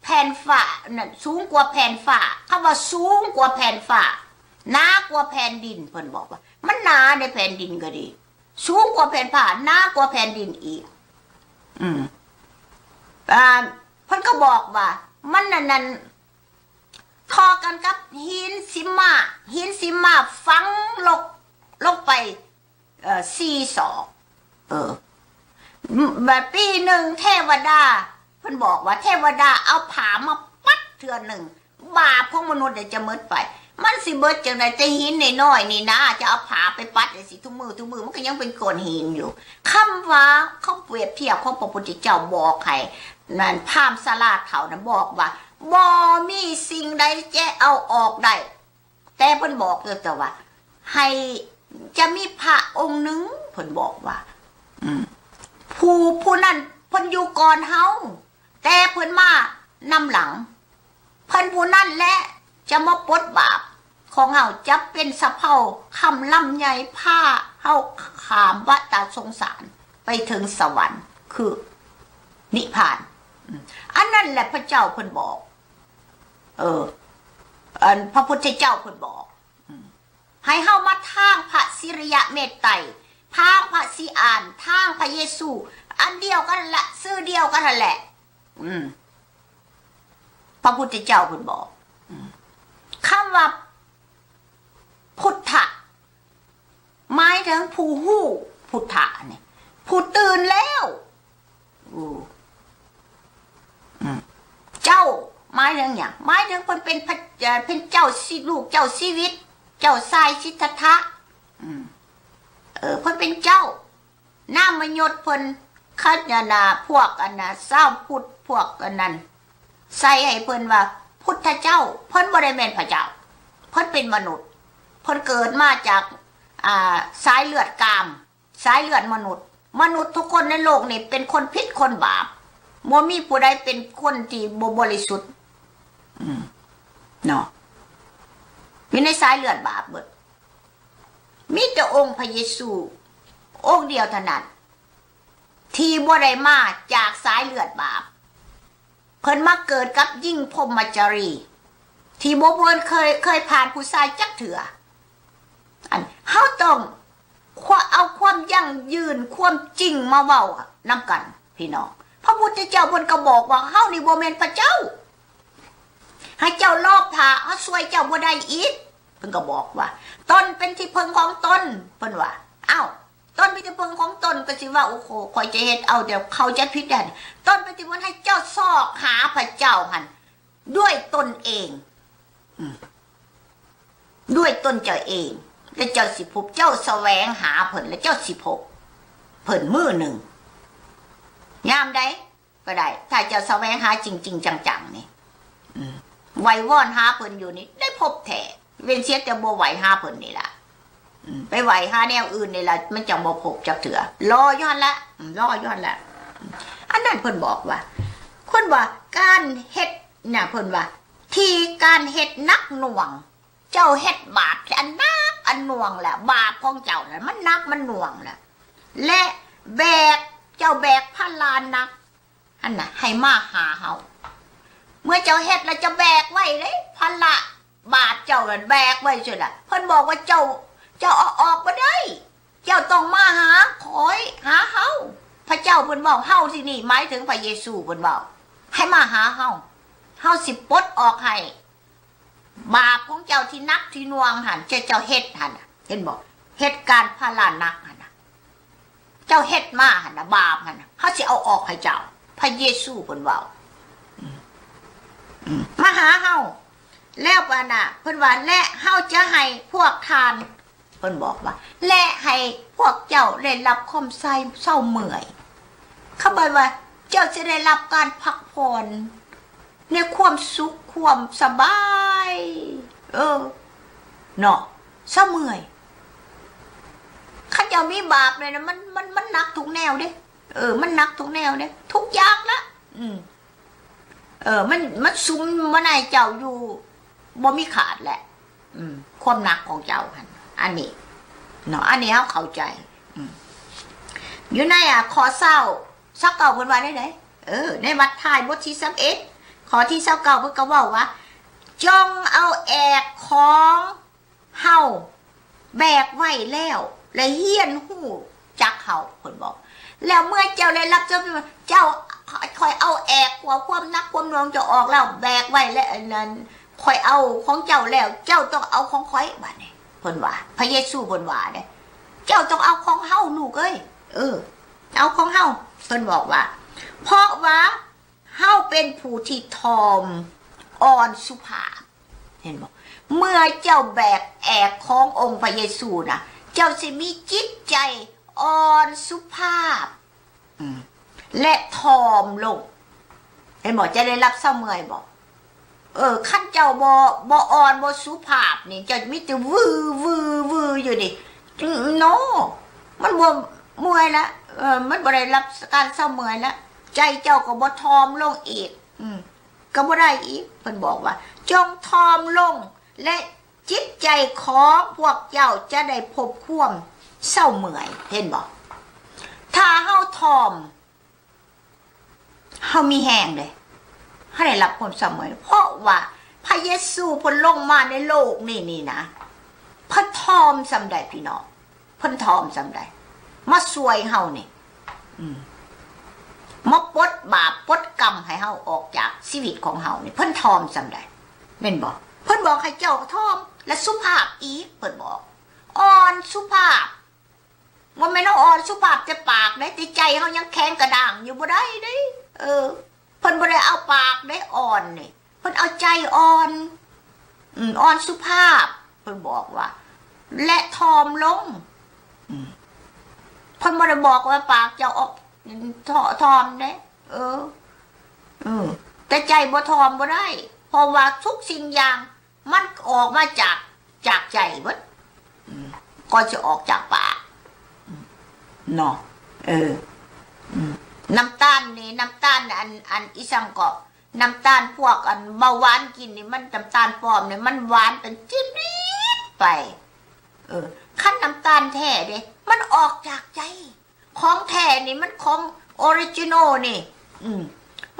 ແຜ່ນຟ້ານັ້ນ ສູງກວ່າແຜ່ນຟ້າ. ຄຳວ່າສູງກວ່າແຜ່ນຟ້າ ໜາກວ່າແຜ່ນດິນ ເພິ່ນບອກວ່າ ມັນໜາໃນແຜ່ນດິນກໍດີ ສູງກວ່າແຜ່ນຟ້າ ໜາກວ່າແຜ່ນດິນອີກ. ອືມ ອ່າ ເພິ່ນກໍບອກວ່າ ມັນອັນນັ້ນ ທໍ່ກັນກັບຫີນສິມມາ ຫີນສິມມາຝັງລົກ ລົງໄປ ເອີ ສີ່ສອກ. ເອີ ບາດປີໜຶ່ງເທວະດາ ເພິ່ນບອກວ່າເທວະດາເອົາຜ້າມາປັດເທື່ອໜຶ່ງ ບາບຂອງມະນຸດນີ້ຈະໝົດໄປ. ມັນຊິເບິດຈັ່ງໃດ? ແຕ່ຫີນນ້ອຍໆນີ້ນາ ຈະເອົາຜ້າໄປປັດຈັ່ງຊີ້ທຸກມື້ ທຸກມື້ ມັນກໍຍັງເປັນກ້ອນຫີນຢູ່. ຄຳວ່າ ຄຳປຽບທຽບຂອງພະພຸດທະເຈົ້າບອກໃຫ້ນັ້ນ ພາມຊະລາເຖົ້ານັ້ນບອກວ່າ ບໍ່ມີສິ່ງໃດຈະເອົາອອກໄດ້. ແຕ່ເພິ່ນບອກຢູ່ແຕ່ວ່າ ໃຫ້ ຈະມີພະອົງໜຶ່ງ ເພິ່ນບອກວ່າ ອືມ ຜູ້ ຜູ້ນັ້ນເພິ່ນຢູ່ກ່ອນເຮົາ ແຕ່ເພິ່ນມານຳຫຼັງ ເພິ່ນຜູ້ນັ້ນແຫຼະຈະມາປົດບາບຂອງເຮົາ ຈະເປັນສະເພົາຄຳລຳໃຫຍ່ ພາເຮົາຂ້າມວັດຕະສົງສານໄປເຖິງສະຫວັນ ຄືນິບພານ. ອືມ ອັນນັ້ນແຫຼະພະເຈົ້າເພິ່ນບອກ. ເອີ ອັນພະພຸດທະເຈົ້າເພິ່ນບອກ ອືມ ໃຫ້ເຮົາມາທາງພະສິລິຍະເມດໄຕ ທາງພະສີອານ ທາງພະເຢຊູ ອັນດຽວກັນລະ ຊື່ດຽວກັນຫັ້ນແຫຼະ. ອືມ ພະພຸດທະເຈົ້າເພິ່ນບອກ. ອືມ ຄຳວ່າພຸດທະ ໝາຍເຖິງຜູ້ຮູ້ ພຸດທະນີ້ ຜູ້ຕື່ນແລ້ວ. ໂອ້ ອືມ ເຈົ້າ ໝາຍເຖິງຫຍັງ? ໝາຍເຖິງເພິ່ນເປັນພະ ເອີ ເປັນເຈົ້າ ຊິ ລູກເຈົ້າຊີວິດ ເຈົ້າຊາຍສິດທັດຖະ. ອືມ ເອີ ເພິ່ນເປັນເຈົ້າ. ນາມມະຍົດເພິ່ນ ເຂົາ ອັນນ່າ ພວກ ອັນນ່າ ຊາວພຸດ ພວກ ອັນນັ້ນ ໃສ່ໃຫ້ເພິ່ນວ່າພຸດທະເຈົ້າ. ເພິ່ນບໍ່ໄດ້ແມ່ນພະເຈົ້າ ເພິ່ນເປັນມະນຸດ ເພິ່ນເກີດມາຈາກ ອ່າ ສາຍເລືອດກາມ ສາຍເລືອດມະນຸດ. ມະນຸດທຸກຄົນໃນໂລກນີ້ເປັນຄົນຜິດຄົນບາບ ບໍ່ມີຜູ້ໃດເປັນຄົນທີ່ບໍ່ບໍລິສຸດ. ອືມ ເນາະ ຢູ່ໃນສາຍເລືອດບາບເບິດ. ມີແຕ່ອົງພະເຢຊູອົງດຽວເທົ່ານັ້ນ ທີ່ບໍ່ໄດ້ມາຈາກສາຍເລືອດບາບ. ເພິ່ນມາເກີດກັບຍິງພົມມະຈາຣີ ທີ່ບໍ່ ບໍ່ເຄີຍ ເຄີຍຜ່ານຜູ້ຊາຍຈັກເທື່ອ. ອັນ ເຮົາຕ້ອງ ຄວາ ເອົາຄວາມຢັ້ງຢືນ ຄວາມຈິງມາເວົ້ານຳກັນ ພີ່ນ້ອງ. ພະພຸດທະເຈົ້າເພິ່ນກໍບອກວ່າ ເຮົານີ້ບໍ່ແມ່ນພະເຈົ້າ ໃຫ້ເຈົ້າລໍພະ ເຮົາຊ່ວຍເຈົ້າບໍ່ໄດ້ອີກ. ເພິ່ນກໍບອກວ່າ ຕົນເປັນທີ່ເພິ່ງຂອງຕົນ ເພິ່ນວ່າ. ອ້າວ ຕົນເປັນທີ່ເພິ່ງຂອງຕົນ ກໍຊິວ່າ ໂອ້ໂຫ ຂ້ອຍຈະເຮັດເອົາ ແຕ່ເຂົ້າໃຈຜິດແລ້ວ. ຕົນເປັນທີ່ເພິ່ງ ໃຫ້ເຈົ້າຊອກຫາພະເຈົ້າຫັ້ນດ້ວຍຕົນເອງ ອືມ ດ້ວຍຕົນເຈົ້າເອງ ແລະເຈົ້າຊິພົບ. ເຈົ້າສະແຫວງຫາເພິ່ນ ແລະເຈົ້າຊິພົບເພິ່ນມື້ໜຶ່ງ ຍາມໃດກໍໄດ້ ຖ້າເຈົ້າສະແຫວງຫາຈິງໆ ຈັງໆ ນີ້ ອືມ ໄຫວ້ວອນຫາເພິ່ນຢູ່ນີ້ ໄດ້ພົບແທ້. ເວັ້ນເສຍແຕ່ບໍ່ໄຫວ້ຫາເພິ່ນນີ້ລະ ອືມ ໄປໄຫວ້ຫາແນວອື່ນນີ້ລະ ມັນຈັ່ງບໍ່ພົບຈັກເທື່ອ. ລໍຢູ່ຫັ້ນລະ ອືມ ລໍຢູ່ຫັ້ນລະ. ອັນນັ້ນເພິ່ນບອກວ່າ ເພິ່ນວ່າການເຮັດນະ ເພິ່ນວ່າ ທີ່ການເຮັດໜັກໜ່ວງ ເຈົ້າເຮັດບາບອັນໜັກອັນໜ່ວງແລ້ວ ບາບຂອງເຈົ້ານັ້ນມັນໜັກມັນໜ່ວງແລ້ວ ແລະແບກ ເຈົ້າແບກພາລະໜັກຫັ້ນນະ ໃຫ້ມາຫາເຮົາ. ເມື່ອເຈົ້າເຮັດແລ້ວ ເຈົ້າແບກໄວ້ເດ້ ພາລະບາບເຈົ້ານັ້ນແບກໄວ້ຊີ້ລະ. ເພິ່ນບອກວ່າ ເຈົ້າ ເຈົ້າເອົາອອກບໍ່ໄດ້ ເຈົ້າຕ້ອງມາຫາຂ້ອຍ ຫາເຮົາ. ພະເຈົ້າເພິ່ນເວົ້າ ເຮົາທີ່ນີ້ໝາຍເຖິງພະເຢຊູ ເພິ່ນເວົ້າ ໃຫ້ມາຫາເຮົາ ເຮົາຊິປົດອອກໃຫ້. ບາບຂອງເຈົ້າທີ່ໜັກທີ່ໜ່ວງຫັ້ນ ທີ່ເຈົ້າເຮັດຫັ້ນນະ ເຫັນບໍ່? ເຮັດການພາລະໜັກຫັ້ນນະ ເຈົ້າເຮັດມາຫັ້ນນະ ບາບຫັ້ນນະ ເຮົາຊິເອົາອອກໃຫ້ເຈົ້າ. ພະເຢຊູເພິ່ນເວົ້າ ອືມ ອືມ ມາຫາເຮົາ. ແລ້ວບາດນະ ເພິ່ນວ່າ ແລະເຮົາຈະໃຫ້ພວກທ່ານ ເພິ່ນບອກວ່າ ແລະໃຫ້ພວກເຈົ້າໄດ້ຮັບຄວາມເຊົາເມື່ອຍ. ຄຳວ່າ ເຈົ້າຈະໄດ້ຮັບການພັກຜ່ອນໃນຄວາມສຸກຄວາມສະບາຍ ເອີ ເນາະ ເຊົາເມື່ອຍ. ຄັນເຈົ້າມີບາບນີ້ນະ ມັນ ມັນ ມັນໜັກທຸກແນວເດ້ ເອີ ມັນໜັກທຸກແນວເດ້ ທຸກຢ່າງລະ ອືມ ເອີ ມັນ ມັນສຸມມາໃນເຈົ້າຢູ່ບໍ່ມີຂາດແຫຼະ ອືມ ຄວາມໜັກຂອງເຈົ້າຫັ້ນ. ອັນນີ້ເນາະ ອັນນີ້ເຮົາເຂົ້າໃຈ ອືມ ຢູ່ໃນ ອາ ຂໍ້ຊາວ ຊາວເກົ້າ ເພິ່ນວ່າແນວໃດ? ເອີ ໃນມັດທາຍບົດທີຊາວເອັດ ຂໍ້ທີຊາວເກົ້າ ເພິ່ນກໍເວົ້າວ່າ ຈົ່ງເອົາແອກຂອງ ເຮົາແບກໄວ້ແລ້ວ ແລະ ຮຽນຮູ້ຈັກເຮົາ ເພິ່ນບອກ. ແລ້ວເມື່ອເຈົ້າໄດ້ຮັບເຈົ້າ ເຈົ້າ ຂ້ອຍເອົາແອກກວ່າຄວາມໜັກຄວາມໜ່ວງເຈົ້າອອກແລ້ວ ແບກໄວ້ ແລະ ອັນນັ້ນ ຂ້ອຍເອົາຂອງເຈົ້າແລ້ວ ເຈົ້າຕ້ອງເອົາຂອງຂ້ອຍ ບາດນີ້ ເພິ່ນວ່າ ພະເຢຊູເພິ່ນວ່າເດ້ ເຈົ້າຕ້ອງເອົາຂອງເຮົາ ລູກເອີຍ ເອີ ເອົາຂອງເຮົາ ເພິ່ນບອກວ່າ ເພາະວ່າເຮົາເປັນຜູ້ທີ່ຖ່ອມອ່ອນສຸພາບ ເຫັນບໍ່? ເມື່ອເຈົ້າແບກແອກຂອງອົງພະເຢຊູນະ ເຈົ້າຊິມີຈິດໃຈອ່ອນສຸພາບ ອືມ ແລະ ຖ່ອມລົງ ເຫັນບໍ່? ຈະໄດ້ຮັບເຊົາເມື່ອຍບໍ່? ເອີ ຄັນເຈົ້າບໍ່ ບໍ່ອ່ອນ ບໍ່ສຸພາບນີ້ ເຈົ້າມີແຕ່ວື ວື ວືຢູ່ນີ້ ໂນ ມັນບໍ່ເມື່ອຍລະ ເອີ ມັນບໍ່ໄດ້ຮັບການເຊົາເມື່ອຍລະ ໃຈເຈົ້າກໍບໍ່ຖ່ອມລົງອີກ ອືມ ກໍບໍ່ໄດ້ອີກ ເພິ່ນບອກວ່າ ຈົ່ງຖ່ອມລົງ ແລະ ຈິດໃຈຂອງພວກເຈົ້າຈະໄດ້ພົບຄວາມເຊົາເມື່ອຍ ເຫັນບໍ່? ຖ້າເຮົາຖ່ອມ ເຮົາມີແຮງເດ້ ເຮົາໄດ້ຮັບຄວາມເຊົາເມື່ອຍ ເພາະວ່າພະເຢຊູເພິ່ນລົງມາໃນໂລກນີ້ນີ້ນະ ເພິ່ນຖ່ອມສ່ຳໃດ ພີ່ນ້ອງ? ເພິ່ນຖ່ອມສ່ຳໃດ ມາຊ່ວຍເຮົານີ້ ອືມ ມາປົດບາບປົດກຳໃຫ້ເຮົາອອກຈາກຊີວິດຂອງເຮົານີ້ ເພິ່ນຖ່ອມສ່ຳໃດ ແມ່ນບໍ່? ເພິ່ນບອກໃຫ້ເຈົ້າຖ່ອມ ແລະ ສຸພາບອີກ ເພິ່ນບອກ ອ່ອນສຸພາບ ບໍ່ແມ່ນເຮົາອ່ອນສຸພາບແຕ່ປາກເດ້ ແຕ່ໃຈເຮົາຍັງແຂງກະດ້າງຢູ່ ບໍ່ໄດ້ເດ້ ເອີ ເພິ່ນບໍ່ໄດ້ເອົາປາກເດ້ອ່ອນນີ້ ເພິ່ນເອົາໃຈອ່ອນ ອືມ ອ່ອນສຸພາບ ເພິ່ນບອກວ່າ ແລະ ຖ່ອມລົງ ອືມ ເພິ່ນບໍ່ໄດ້ບອກວ່າປາກເຈົ້າອອກ ຖ່ອ ຖ່ອມເດ້ ເອີ ເອີ ແຕ່ໃຈບໍ່ຖ່ອມບໍ່ໄດ້ ເພາະວ່າທຸກສິ່ງຢ່າງ ມັນອອກມາຈາກ ຈາກໃຈເບິດ ອືມ ກ່ອນຊິອອກຈາກປາກ ອືມ ເນາະ ເອີ ອືມ ນ້ຳຕານນີ້ ນ້ຳຕານອັນ ອັນອີ່ສັງເກາະ ນ້ຳຕານພວກອັນເບົາຫວານກິນນີ້ ມັນ ນ້ຳຕານປອມນີ້ ມັນຫວານເປັນຈີບໆໄປ ເອີ ຄັນນ້ຳຕານແທ້ເດ້ ມັນອອກຈາກໃຈ ຂອງແທ້ນີ້ ມັນຂອງອໍຣິຈິນໍນີ້ ອືມ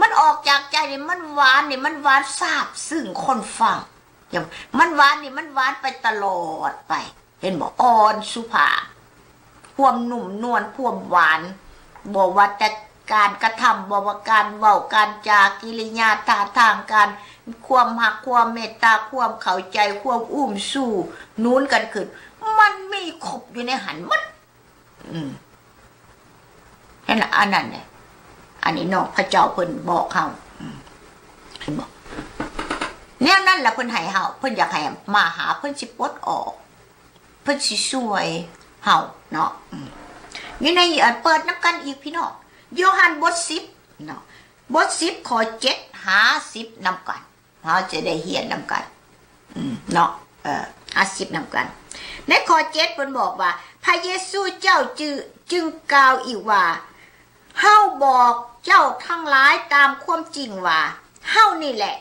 ມັນອອກຈາກໃຈນີ້ ມັນຫວານນີ້ ມັນຫວານຊາບຊຶ້ງຄົນຟັງ ມັນຫວານນີ້ ມັນຫວານໄປຕະຫຼອດໄປ ເຫັນບໍ່? ອ່ອນສຸພາບ ຄວາມນຸ້ມນວນ ຄວາມຫວານ ບໍ່ວ່າແຕ່ການກະທຳ ບໍ່ວ່າການເວົ້າ ການຈາ ກິລິຍາ ທ່າທາງ ການ ຄວາມຮັກ ຄວາມເມດຕາ ຄວາມເຂົ້າໃຈ ຄວາມອຸ້ມຊູໜູນກັນຂຶ້ນ ມັນມີຄົບຢູ່ໃນຫັ້ນໝົດ. ອືມ ເຫັນລະ ອັນນັ້ນແຫຼະ ອັນນີ້ເນາະ ພະເຈົ້າເພິ່ນບອກເຮົາ ອືມ ເຫັນບໍ່? ແນວນັ້ນລະເພິ່ນໃຫ້ເຮົາ ເພິ່ນຢາກໃຫ້ມາຫາ ເພິ່ນຊິປົດອອກ ເພິ່ນຊິຊ່ວຍເຮົາເນາະ ອືມ ຢູ່ໃນ ເອີ ເປີດນຳກັນອີກ ພີ່ນ້ອງ ໂຍຮັນບົດສິບເນາະ ບົດສິບ ຂໍ້ເຈັດຫາສິບນຳກັນ. ເຮົາຈະໄດ້ຮຽນນຳກັນ ອືມ ເນາະ ເອີ ອາສິບນຳກັນ ໃນຂໍ້ເຈັດເພິ່ນບອກວ່າ ພະເຢຊູເຈົ້າຈຶ່ງ ຈຶ່ງກ່າວອີກວ່າ ເຮົາບອກເຈົ້າທັງຫຼາຍຕາມຄວາມຈິງວ່າ ເຮົານີ້ແຫຼະ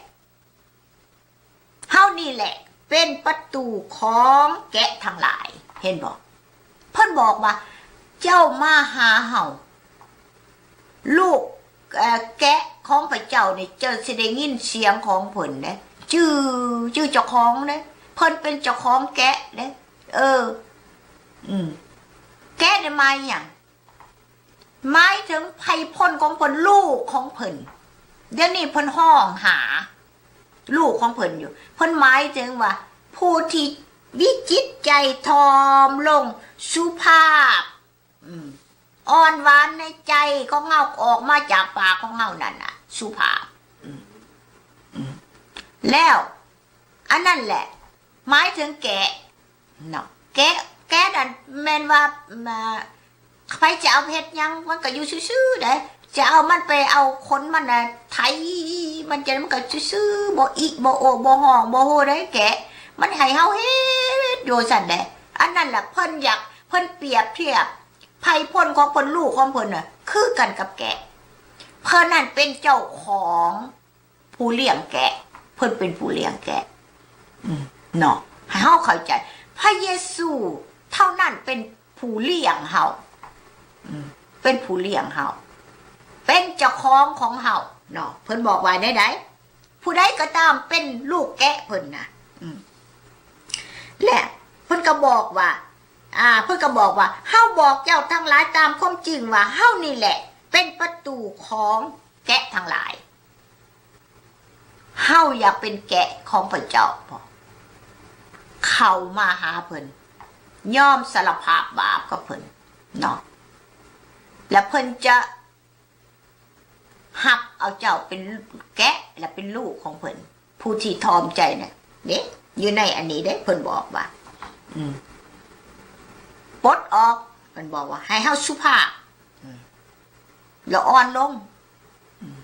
ເຮົານີ້ແຫຼະເປັນປະຕູຂອງແກະທັງຫຼາຍ ເຫັນບໍ່? ເພິ່ນບອກວ່າ ເຈົ້າມາຫາເຮົາ ລູກ ເອີ ແກະຂອງພະເຈົ້ານີ້ ເຈົ້າຊິໄດ້ຍິນສຽງຂອງເພິ່ນເດ້ ຈື່ ຈື່ເຈົ້າຂອງເດ້ ເພິ່ນເປັນເຈົ້າຂອງແກະເດ້ ເອີ ອືມ ແກະນີ້ໝາຍຫຍັງ? ໝາຍເຖິງໄພພົນຂອງເພິ່ນ ລູກຂອງເພິ່ນ ດຽວນີ້ເພິ່ນຮ້ອງຫາລູກຂອງເພິ່ນຢູ່ ເພິ່ນໝາຍເຖິງວ່າ ຜູ້ທີ່ມີຈິດໃຈຖ່ອມລົງ ສຸພາບ ອືມ ອ່ອນຫວານໃນໃຈຂອງເຮົາ ອອກມາຈາກປາກຂອງເຮົານັ້ນນະ ສຸພາບ ອືມ ອືມ ແລ້ວ ອັນນັ້ນແຫຼະ ໝາຍເຖິງແກະເນາະ ແກະ ແກະນັ້ນແມ່ນວ່າ ມາ ໃຜຈະເອົາເຮັດຫຍັງ ມັນກໍຢູ່ຊື່ໆເດ້ ຈະເອົາມັນໄປເອົາຂົນມັນນະ ໄຖມັນ ຈະ ມັນກໍຊື່ໆ ບໍ່ອິ ບໍ່ໂອ ບໍ່ຮ້ອງ ບໍ່ໂຮເດ້ ແກະ ມັນໃຫ້ເຮົາເຮັດຢູ່ຊັ້ນເດ້ ອັນນັ້ນລະ ເພິ່ນຢາກ ເພິ່ນປຽບທຽບ ໄພພົນຂອງເພິ່ນ ລູກຂອງເພິ່ນນະ ຄືກັນກັບແກະ ເພິ່ນນັ້ນເປັນເຈົ້າຂອງ ຜູ້ລ້ຽງແກະ ເພິ່ນເປັນຜູ້ລ້ຽງແກະ ອືມ ເນາະ ໃຫ້ເຮົາເຂົ້າໃຈ ພະເຢຊູເທົ່ານັ້ນເປັນຜູ້ລ້ຽງເຮົາ ອືມ ເປັນຜູ້ລ້ຽງເຮົາ ເປັນເຈົ້າຂອງຂອງເຮົາເນາະ ເພິ່ນບອກວ່າແນວໃດ? ຜູ້ໃດກໍຕາມເປັນລູກແກະເພິ່ນນະ ອືມ ແລະ พิ่ນກໍບອກວ່າ ອ່າ ເພິ່ນກໍບອກວ່າ ເຮົາບອກເຈົ້າທັງຫຼາຍຕາມຄວາມຈິງວ່າ ເຮົານີ້ແຫຼະເປັນປະຕູຂອງແກະທັງຫຼາຍ. ເຮົາຢາກເປັນແກະຂອງພະເຈົ້າບໍ? ເຂົ້າມາຫາເພິ່ນ, ຍອມສາລະພາບບາບກັບເພິ່ນເນາະ, ແລະ ເພິ່ນຈະ ຮັບເອົາເຈົ້າເປັນແກະ ແລະ ເປັນລູກຂອງເພິ່ນ. ຜູ້ທີ່ຖ່ອມໃຈນະເດ້ ຢູ່ໃນອັນນີ້ເດ້ ເພິ່ນບອກວ່າ ອືມ ປົດອອກ ເພິ່ນບອກວ່າ ໃຫ້ເຮົາສຸພາບ ອືມ ແລະ ອ່ອນລົງ ອືມ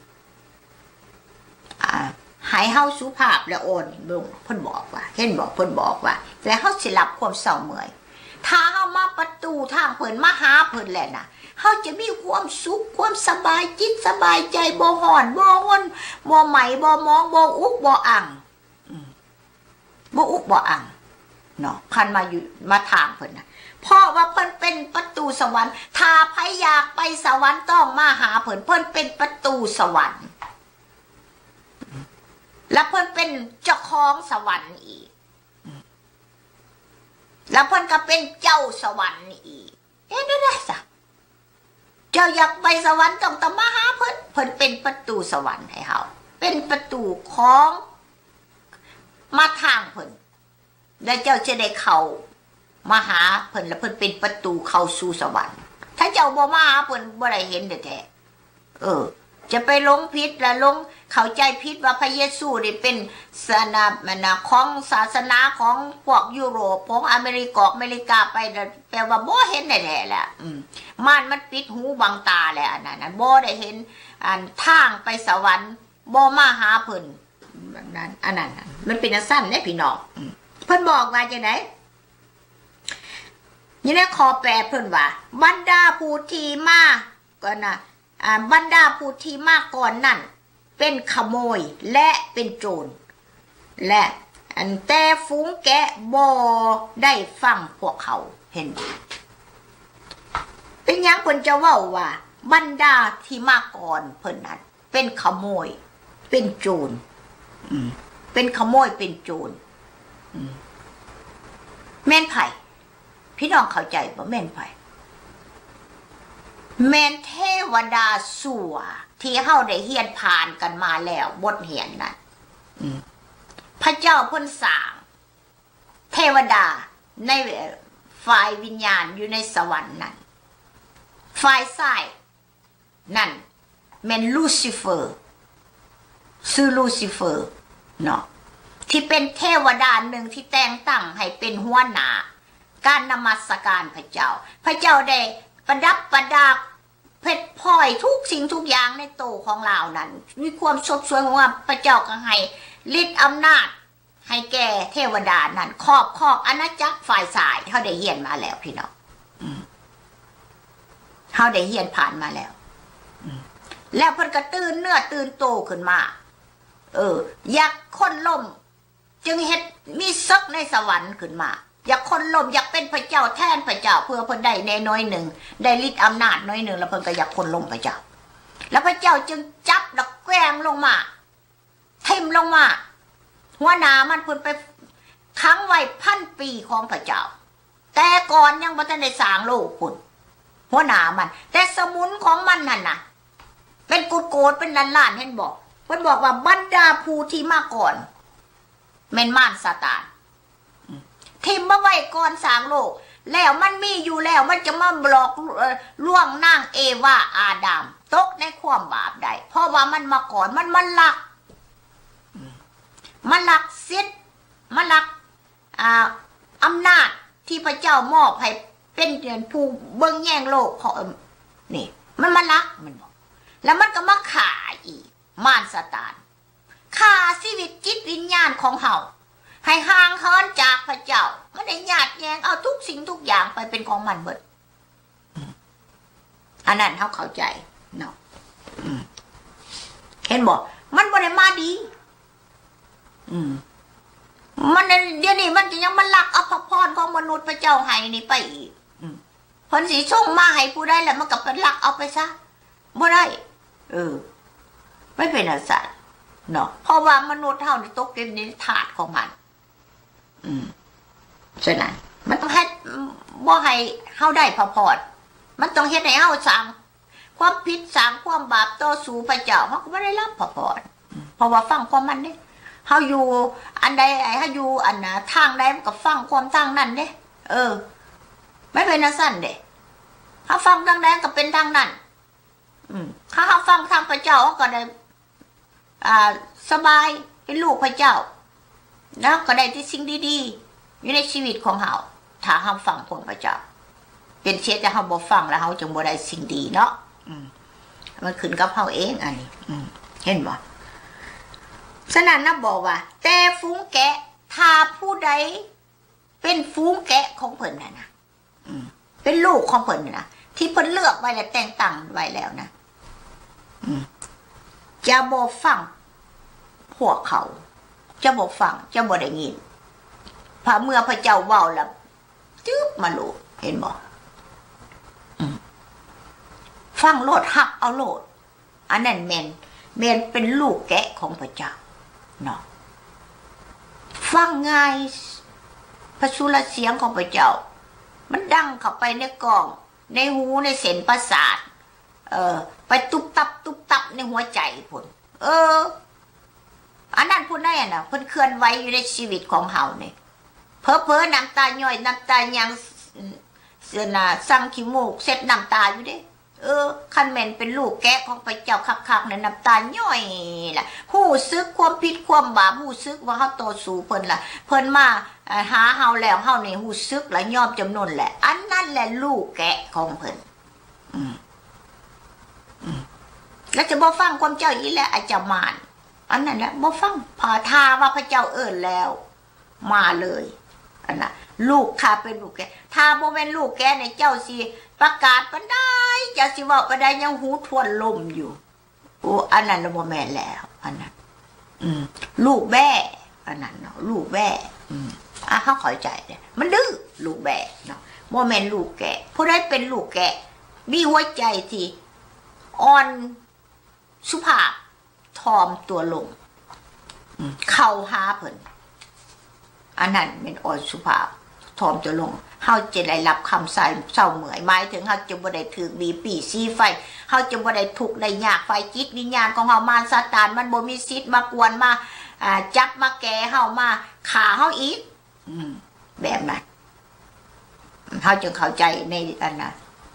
ອ່າ ໃຫ້ເຮົາສຸພາບ ແລະ ອ່ອນລົງ. ເພິ່ນບອກວ່າ ເຫັນບໍ່? ເພິ່ນບອກວ່າ ແລະ ເຮົາຊິຮັບຄວາມເສົ້າເມື່ອຍ. ຖ້າເຮົາມາປະຕູທາງເພິ່ນ ມາຫາເພິ່ນແລ້ວນະ ເຮົາຈະມີຄວາມສຸກ ຄວາມສະບາຍຈິດສະບາຍໃຈ ບໍ່ຮ້ອນ ບໍ່ຮົນ ບໍ່ໄໝ້ ບໍ່ໝອງ ບໍ່ອຸກບໍ່ອັ່ງ ອືມ ບໍ່ອຸກບໍ່ອັ່ງເນາະ ຄັນມາຢູ່ ມາທາງເພິ່ນນະ ເພາະວ່າເພິ່ນເປັນປະຕູສະຫວັນ. ຖ້າໃຜຢາກໄປສະຫວັນຕ້ອງມາຫາເພິ່ນ ເພິ່ນເປັນປະຕູສະຫວັນ ແລະ ເພິ່ນເປັນເຈົ້າຂອງສະຫວັນອີກ ແລະ ເພິ່ນກໍເປັນເຈົ້າສະຫວັນອີກ. ເຮັດແນວໃດຊະ? ເຈົ້າຢາກໄປສະຫວັນຕ້ອງ ຕ້ອງມາຫາເພິ່ນ. ເພິ່ນເປັນປະຕູສະຫວັນໃຫ້ເຮົາ ເປັນປະຕູຂອງ ມາທາງເພິ່ນ ແລະ ເຈົ້າຈະໄດ້ເຂົ້າມາຫາເພິ່ນ ແລະ ເພິ່ນເປັນປະຕູເຂົ້າສູ່ສະຫວັນ. ຖ້າເຈົ້າບໍ່ມາຫາເພິ່ນ ບໍ່ໄດ້ເຫັນແທ້ໆ. ເອີ ຈະໄປຫຼົງຜິດ ແລະ ຫຼົງເຂົ້າໃຈຜິດວ່າພະເຢຊູນີ້ເປັນສະໜາ ອັນນະ ຂອງສາສະໜາຂອງພວກຢູໂຣບ ຂອງອາເມລິກອກ ອາເມລິກາໄປ ແປວ່າບໍ່ເຫັນແທ້ໆແຫຼະ. ອືມ ມ່ານມັນປິດຫູບັງຕາແຫຼະ ອັນນັ້ນນະ ບໍ່ໄດ້ເຫັນ ອັນ ທາງໄປສະຫວັນ ບໍ່ມາຫາເພິ່ນ ອັນນັ້ນ ອັນນັ້ນ ມັນເປັນຈັ່ງຊັ້ນເດ້ພີ່ນ້ອງ. ອືມ ເພິ່ນບອກວ່າຈັ່ງໃດ? ຢູ່ໃນຂໍ້ແປດ ເພິ່ນວ່າ ບັນດາຜູ້ທີ່ມາ ກ່ອນນະ ອ່າ ບັນດາຜູ້ທີ່ມາກ່ອນນັ້ນເປັນຂະໂມຍ ແລະ ເປັນໂຈນ ແລະ ອັນ ແຕ່ຝູງແກະບໍ່ໄດ້ຟັງພວກເຂົາ. ເຫັນບໍ່? ເປັນຫຍັງເພິ່ນຈະເວົ້າວ່າບັນດາທີ່ມາກ່ອນເພິ່ນນັ້ນ ເປັນຂະໂມຍ ເປັນໂຈນ ອືມ ເປັນຂະໂມຍ ເປັນໂຈນ ອືມ ແມ່ນໃຜ? ພີ່ນ້ອງເຂົ້າໃຈບໍ່? ແມ່ນໃຜ? ແມ່ນເທວະດາຊົ່ວ ທີ່ເຮົາໄດ້ຮຽນຜ່ານກັນມາແລ້ວ ບົດຮຽນນັ້ນ ອືມ ພະເຈົ້າເພິ່ນສ້າງເທວະດາໃນ ເອີ ຝ່າຍວິນຍານຢູ່ໃນສະຫວັນນັ້ນ ຝ່າຍຊ້າຍ ນັ້ນແມ່ນລູຊີເຟີ ຊື່ລູຊີເຟີເນາະ ທີ່ເປັນເທວະດາໜຶ່ງທີ່ແຕ່ງຕັ້ງໃຫ້ເປັນຫົວໜ້າການນະມັດສະການພະເຈົ້າ. ພະເຈົ້າໄດ້ປະດັບປະດາເພັດພອຍທຸກສິ່ງທຸກຢ່າງໃນໂຕຂອງລາວນັ້ນ ມີຄວາມສົດສວຍງົດງາມ. ພະເຈົ້າກໍໃຫ້ລິດອຳນາດ ໃຫ້ແກ່ເທວະດານັ້ນຄອບຄອງອານາຈັກຝ່າຍຊ້າຍ. ເຮົາໄດ້ຮຽນມາແລ້ວພີ່ນ້ອງ ອືມ ເຮົາໄດ້ຮຽນຜ່ານມາແລ້ວ ອືມ ແລ້ວເພິ່ນກໍຕື່ນເນື້ອຕື່ນໂຕຂຶ້ນມາ ເອີ ຢາກຄົນລົ້ມ ຈຶ່ງເຮັດມີເສິກໃນສະຫວັນຂຶ້ນມາ. ຢາກຄົນລົ້ມ ຢາກເປັນພະເຈົ້າແທນພະເຈົ້າ ເພື່ອເພິ່ນໄດ້ແດ່ໜ້ອຍໜຶ່ງ ໄດ້ລິດອຳນາດໜ້ອຍໜຶ່ງ ແລ້ວເພິ່ນກໍຢາກຄົນລົ້ມພະເຈົ້າ ແລ້ວພະເຈົ້າຈຶ່ງຈັບແລ້ວແກວ່ງລົງມາ ຖິ້ມລົງມາ. ຫົວໜ້າມັນເພິ່ນໄປຂັງໄວ້ພັນປີຂອງພະເຈົ້າ ແຕ່ກ່ອນຍັງບໍ່ທັນໄດ້ສ້າງໂລກພຸ້ນ ຫົວໜ້າມັນ. ແຕ່ສະໝຸນຂອງມັນຫັ້ນນະ ເປັນໂກດໆ ເປັນລ້ານໆ ເຫັນບໍ່? ເພິ່ນບອກວ່າບັນດາຜູ້ທີ່ມາກ່ອນ ແມ່ນມານຊາຕານ ຖິ້ມມາໄວ້ກ່ອນສ້າງໂລກ ແລ້ວມັນມີຢູ່ແລ້ວ ມັນຈະມາຫຼອກ ເອີ ລວງນາງເອວາ ອາດາມ ຕົກໃນຄວາມບາບໄດ້ ເພາະວ່າມັນມາກ່ອນ ມັນມາລັກ ມາລັກສິດ ມາລັກ ອ່າ ອຳນາດທີ່ພະເຈົ້າມອບໃຫ້ເປັນ ເປັນຜູ້ເບິ່ງແຍງໂລກຂອງ ນີ້ ມັນມາລັກ ແມ່ນບໍ່? ແລ້ວມັນກໍມາຂ້າອີກ ມານຊາຕານ ຂ້າຊີວິດຈິດວິນຍານຂອງເຮົາ ໃຫ້ຫ່າງເຫີນຈາກພະເຈົ້າ. ມັນໄດ້ຍາດແຍ່ງເອົາທຸກສິ່ງທຸກຢ່າງໄປເປັນຂອງມັນເບິດ. ອັນນັ້ນເຮົາເຂົ້າໃຈເນາະ ອືມ ເຫັນບໍ່? ມັນບໍ່ໄດ້ມາດີ ອືມ ມັນ ດຽວນີ້ມັນກໍຍັງມາລັກເອົາພະພອນຂອງມະນຸດພະເຈົ້າໃຫ້ນີ້ໄປອີກ ອືມ ເພິ່ນຊິສົ່ງມາໃຫ້ຜູ້ໃດ ແລ້ວມັນກໍໄປລັກເອົາໄປຊະ ບໍ່ໄດ້ ເອີ ມັນເປັນຈັ່ງຊັ້ນເນາະ ເພາະວ່າມະນຸດເຮົານີ້ຕົກຢູ່ໃນທາດຂອງມັນ ອືມ ສະນັ້ນ ບໍ່ໃຫ້ເຮົາໄດ້ພະພອນ. ມັນຕ້ອງເຮັດໃຫ້ເຮົາສ້າງຄວາມຜິດ ສ້າງຄວາມບາບຕໍ່ສູ້ພະເຈົ້າ, ເຮົາກໍບໍ່ໄດ້ຮັບພະພອນ. ເພາະວ່າຟັງຄວາມມັນເດ້. ເຮົາຢູ່ອັນໃດ ເຮົາຢູ່ອັນນາ ທາງໃດ ມັນກໍຟັງຄວາມທາງນັ້ນເດ້. ເອີ ມັນເປັນຈັ່ງຊັ້ນເດ້. ເຮົາຟັງທາງໃດ ມັນກໍເປັນທາງນັ້ນ. ອືມ ຖ້າເຮົາຟັງທາງພະເຈົ້າ ເຮົາກໍໄດ້ ອ່າ ສະບາຍ ເປັນລູກພະເຈົ້າ ແລ້ວກໍໄດ້ແຕ່ສິ່ງດີໆ ຢູ່ໃນຊີວິດຂອງເຮົາ ຖ້າເຮົາຟັງພວກພະເຈົ້າ. ເປັນເສຍແຕ່ເຮົາບໍ່ຟັງ ແລ້ວເຮົາຈຶ່ງບໍ່ໄດ້ສິ່ງດີເນາະ. ອືມ ມັນຂຶ້ນກັບເຮົາເອງອັນນີ້. ອືມ ເຫັນບໍ່? ສະນັ້ນນະ ບອກວ່າ ແຕ່ຝູງແກະ ຖ້າຜູ້ໃດເປັນຝູງແກະຂອງເພິ່ນນັ້ນນະ ອືມ ເປັນລູກຂອງເພິ່ນນະ ທີ່ເພິ່ນເລືອກໄວ້ ແລະ ແຕ່ງຕັ້ງໄວ້ແລ້ວນະ ອືມ ຈະບໍ່ຟັງພວກເຂົາ ຈະບໍ່ຟັງ ຈະບໍ່ໄດ້ຍິນ. ຖ້າເມື່ອພະເຈົ້າເວົ້າແລ້ວ ຈືບມາໂລດ ເຫັນບໍ່? ອືມ ຟັງໂລດ ຮັບເອົາໂລດ. ອັນນັ້ນແມ່ນ ແມ່ນເປັນລູກແກະຂອງພະເຈົ້າເນາະ. ຟັງງ່າຍ ພະສຸລະສຽງຂອງພະເຈົ້າ ມັນດັງເຂົ້າໄປໃນກ້ອງ ໃນຫູ ໃນເສັ້ນປະສາດ ເອີ ໄປຕຸບຕັບ ຕຸບຕັບໃນຫົວໃຈພຸ້ນ. ເອີ ອັນນັ້ນຜູ້ໃດຫັ້ນນະ ເພິ່ນເຄື່ອນໄຫວຢູ່ໃນຊີວິດຂອງເຮົານີ້ ເຜີໆນ້ຳຕາຍ້ອຍ ນ້ຳຕາຫຍັງ ເອີ ເສຍໜ້າ ຊັງຂີ້ມູກ ເຊັດນ້ຳຕາຢູ່ເດ້. ເອີ ຄັນແມ່ນເປັນລູກແກະຂອງພະເຈົ້າຄັກໆ ນັ້ນ ນ້ຳຕາຍ້ອຍລະ ຮູ້ສຶກຄວາມຜິດຄວາມບາບ ຮູ້ສຶກວ່າເຮົາຕໍ່ສູ້ເພິ່ນລະ ເພິ່ນມາ ເອີ ຫາເຮົາແລ້ວ ເຮົານີ້ຮູ້ສຶກລະ ຍອມຈຳນົນແຫຼະ. ອັນນັ້ນແຫຼະລູກແກະຂອງເພິ່ນ. ອືມ ອືມ ລະຈະບໍ່ຟັງຄວາມເຈົ້າອີກແລ້ວ ອາດຈະມານ ອັນນັ້ນແຫຼະ ບໍ່ຟັງ. ຖ້າວ່າພະເຈົ້າເອີ້ນແລ້ວ ມາເລີຍ. ອັນນະ ລູກຂ້າເປັນລູກແກະ. ຖ້າບໍ່ແມ່ນລູກແກະນີ້ ເຈົ້າຊິປະກາດປານໃດ ເຈົ້າຊິເວົ້າປານໃດ ຍັງຫູທວນລົມຢູ່. ໂອ້ ອັນນັ້ນລະບໍ່ແມ່ນແລ້ວ ອັນນັ້ນ. ອືມ ລູກແບ້ອັນນັ້ນເນາະ ລູກແບ້. ອືມ ອ່າ ເຮົາເຂົ້າໃຈເດ້ ມັນດື້ ລູກແບ້ເນາະ ບໍ່ແມ່ນລູກແກະ. ຜູ້ໃດເປັນລູກແກະ ມີຫົວໃຈທີ່ອ່ອນ ສຸພາບ ຖ່ອມຕົວລົງ ອືມ ເຂົ້າຫາເພິ່ນ ອັນນັ້ນແມ່ນອ່ອນສຸພາບ ຖ່ອມຕົວລົງ. ເຮົາຈະໄດ້ຮັບຄຳໄຊເຊົາເມື່ອຍ ໝາຍເຖິງເຮົາຈະບໍ່ໄດ້ຖືກບີບປີ້ສີໄຟ ເຮົາຈະບໍ່ໄດ້ທຸກໄດ້ຍາກ. ຝ່າຍຈິດວິນຍານຂອງເຮົາ ມານຊາຕານ ມັນບໍ່ມີສິດມາກວນ ມາ ອ່າ ຈັບມາແກ່ເຮົາ ມາຂ້າເຮົາອີກ. ອືມ ແບບນັ້ນ ເຮົາຈຶ່ງເຂົ້າໃຈໃນອັນນະ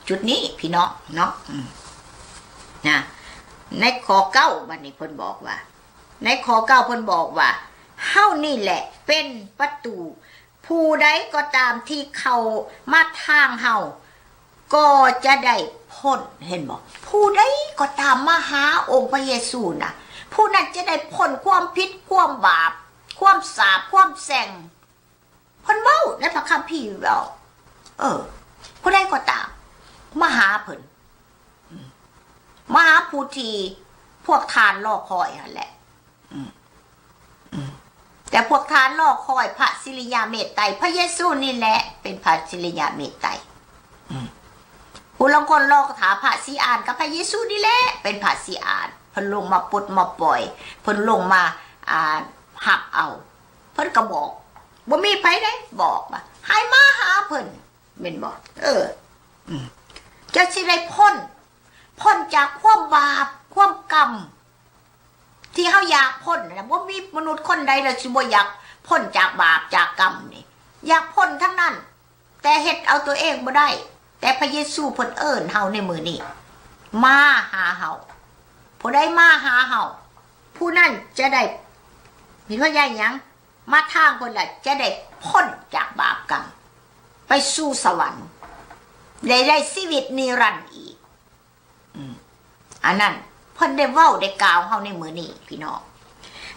ຈຸດນີ້ພີ່ນ້ອງເນາະ. ອືມ ນະ ໃນຂໍ້ເກົ້າ ບັດນີ້ເພິ່ນບອກວ່າ ໃນຂໍ້ເກົ້າເພິ່ນບອກວ່າ ເຮົານີ້ແຫຼະເປັນປະຕູ ຜູ້ໃດກໍຕາມທີ່ເຂົ້າມາທາງເຮົາ ກໍຈະໄດ້ພົ້ນ. ເຫັນບໍ່? ຜູ້ໃດກໍຕາມມາຫາອົງພະເຢຊູນະ ຜູ້ນັ້ນຈະໄດ້ພົ້ນຄວາມຜິດ ຄວາມບາບ ຄວາມສາບ ຄວາມແຊ່ງ. ເພິ່ນເວົ້າໃນພະຄຳພີເວົ້າ ເອີ ຜູ້ໃດກໍຕາມມາຫາເພິ່ນ ອືມ ມາຫາຜູ້ທີ່ພວກທ່ານລໍຄອຍຫັ້ນແຫຼະ. ອືມ ອືມ ແຕ່ພວກທ່ານລໍຄອຍພະສິລິຍາເມດໄຕ ພະເຢຊູນີ້ແຫຼະເປັນພະສິລິຍາເມດໄຕ. ອືມ ຜູ້ລາງຄົນລໍຖ້າພະສີອານກັບພະເຢຊູນີ້ແຫຼະເປັນພະສີອານ. ເພິ່ນລົງມາປົດມາປ່ອຍ ເພິ່ນລົງມາ ອ່າ ຮັບເອົາ. ເພິ່ນກໍບອກ ບໍ່ມີໃຜໃດບອກວ່າໃຫ້ມາຫາເພິ່ນ ແມ່ນບໍ່? ເອີ ອືມ ເຈົ້າຊິໄດ້ພົ້ນ ພົ້ນຈາກຄວາມບາບ ຄວາມກຳ ທີ່ເຮົາຢາກພົ້ນນະ. ບໍ່ມີມະນຸດຄົນໃດລະຊິບໍ່ຢາກພົ້ນຈາກບາບຈາກກຳນີ້ ຢາກພົ້ນທັງນັ້ນ. ແຕ່ເຮັດເອົາຕົວເອງບໍ່ໄດ້ ແຕ່ພະເຢຊູເພິ່ນເອີ້ນເຮົາໃນມື້ນີ້ ມາຫາເຮົາ. ຜູ້ໃດມາຫາເຮົາ ຜູ້ນັ້ນຈະໄດ້ ມີພະຍາຫຍັງ ມາທາງເພິ່ນລະ ຈະໄດ້ພົ້ນຈາກບາບກຳ ໄປສູ່ສະຫວັນ ໄດ້ ໄດ້ຊີວິດນິລັນອີກ. ອືມ ອັນນັ້ນເພິ່ນໄດ້ເວົ້າໄດ້ກ່າວເຮົາໃນມື້ນີ້ພີ່ນ້ອງ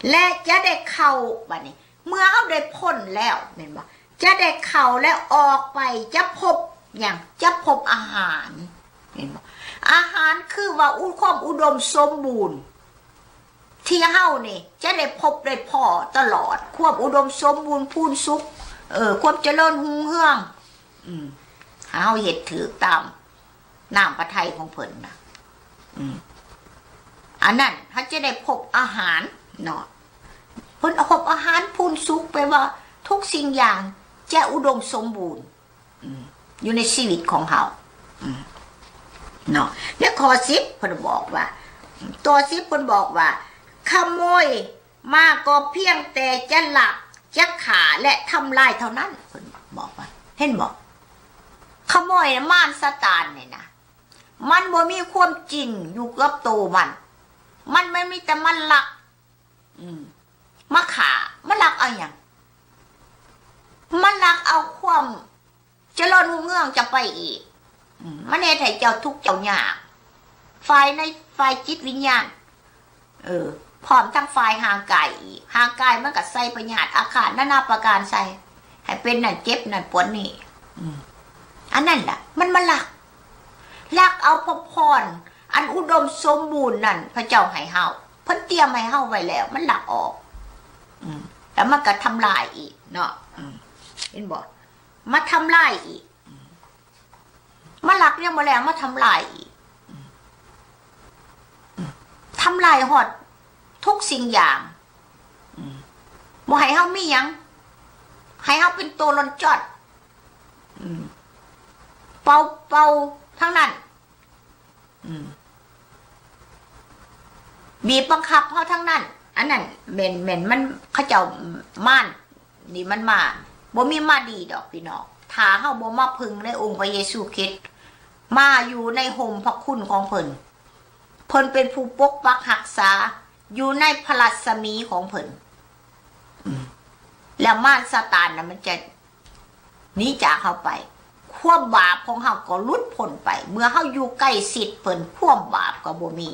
ແລະ ຈະໄດ້ເຂົ້າ ບັດນີ້ ເມື່ອເຮົາໄດ້ພົ້ນແລ້ວແມ່ນບໍ່? ຈະໄດ້ເຂົ້າແລະອອກໄປ ຈະພົບຫຍັງ? ຈະພົບອາຫານ ແມ່ນບໍ່? ອາຫານຄືວ່າອຸ ຄວາມອຸດົມສົມບູນ ທີ່ເຮົານີ້ຈະໄດ້ພົບໄດ້ພໍ້ຕະຫຼອດ ຄວາມອຸດົມສົມບູນພູນສຸກ ເອີ ຄວາມຈະເລີນຮຸ່ງເຮືອງ ອືມ ຖ້າເຮົາເຮັດຖືກຕາມ ນ້ຳພະໄທຂອງເພິ່ນນະ ອືມ ອັນນັ້ນເຮົາຈະໄດ້ພົບອາຫານເນາະ ເພິ່ນພົບອາຫານພູນສຸກ ແປວ່າທຸກສິ່ງຢ່າງຈະອຸດົມສົມບູນ ອືມ ຢູ່ໃນຊີວິດຂອງເຮົາ ອືມ ເນາະ. ໃນຂໍ້ສິບເພິ່ນບອກວ່າ ຂໍ້ສິບເພິ່ນບອກວ່າ ຂະໂມຍມາກໍພຽງແຕ່ຈະລັກ ຈະຂ້າ ແລະ ທຳລາຍເທົ່ານັ້ນ ເພິ່ນບອກວ່າ. ເຫັນບໍ່? ຂະໂມຍນະ ມານຊາຕານນີ້ນະ ມັນບໍ່ມີຄວາມຈິງຢູ່ກັບໂຕມັນ ມັນ ມັນມີແຕ່ມາລັກ ອືມ ມາຂ້າ ມາລັກເອົາຫຍັງ? ມາລັກເອົາຄວາມຈະເລີນຮຸ່ງເຮືອງເຈົ້າໄປອີກ ອືມ ມັນເຮັດໃຫ້ເຈົ້າທຸກເຈົ້າຍາກ ຝ່າຍໃນ ຝ່າຍຈິດວິນຍານ ເອີ ພ້ອມທັງຝ່າຍຮ່າງກາຍອີກ ຮ່າງກາຍມັນກໍໃສ່ພະຍາດອາການນານາປະການໃສ່ ໃຫ້ເປັນນັ້ນເຈັບນັ້ນປວດນີ້ ອືມ ອັນນັ້ນລະ ມັນມາລັກ ລັກເອົາພະພອນອັນອຸດົມສົມບູນນັ້ນ ພະເຈົ້າໃຫ້ເຮົາ ເພິ່ນຕຽມໃຫ້ເຮົາໄວ້ແລ້ວ ມັນລັກອອກ ອືມ ແລ້ວມັນກໍທຳລາຍອີກເນາະ ອືມ ເຫັນບໍ່? ມາທຳລາຍອີກ ມາລັກຍັງບໍ່ແລ້ວ ມາທຳລາຍອີກ ທຳລາຍຮອດທຸກສິ່ງຢ່າງ ບໍ່ໃຫ້ເຮົາມີຫຍັງ ໃຫ້ເຮົາເປັນໂຕລ່ອນຈ້ອນ ເປົາເປົ່າທັງນັ້ນ ບີບບັງຄັບເຮົາທັງນັ້ນ ອັນນັ້ນແມ່ນ ແມ່ນມັນ ເຂົາເຈົ້າ ມານນີ້ມັນມາ ບໍ່ມີມາດີດອກພີ່ນ້ອງ ຖ້າເຮົາບໍ່ມາເພິ່ງໃນອົງພະເຢຊູຄຣິດ ມາຢູ່ໃນຮົ່ມພະຄຸນຂອງເພິ່ນ ເພິ່ນເປັນຜູ້ປົກປັກຮັກສາ ຢູ່ໃນພະລັດສະໝີຂອງເພິ່ນ ອືມ ແລ້ວມານຊາຕານນະ ມັນຈະ ໜີຈາກເຮົາໄປ ຄວາມບາບຂອງເຮົາກໍຫຼຸດພົ້ນໄປ ເມື່ອເຮົາຢູ່ໃກ້ຊິດເພິ່ນ ຄວາມບາບກໍບໍ່ມີ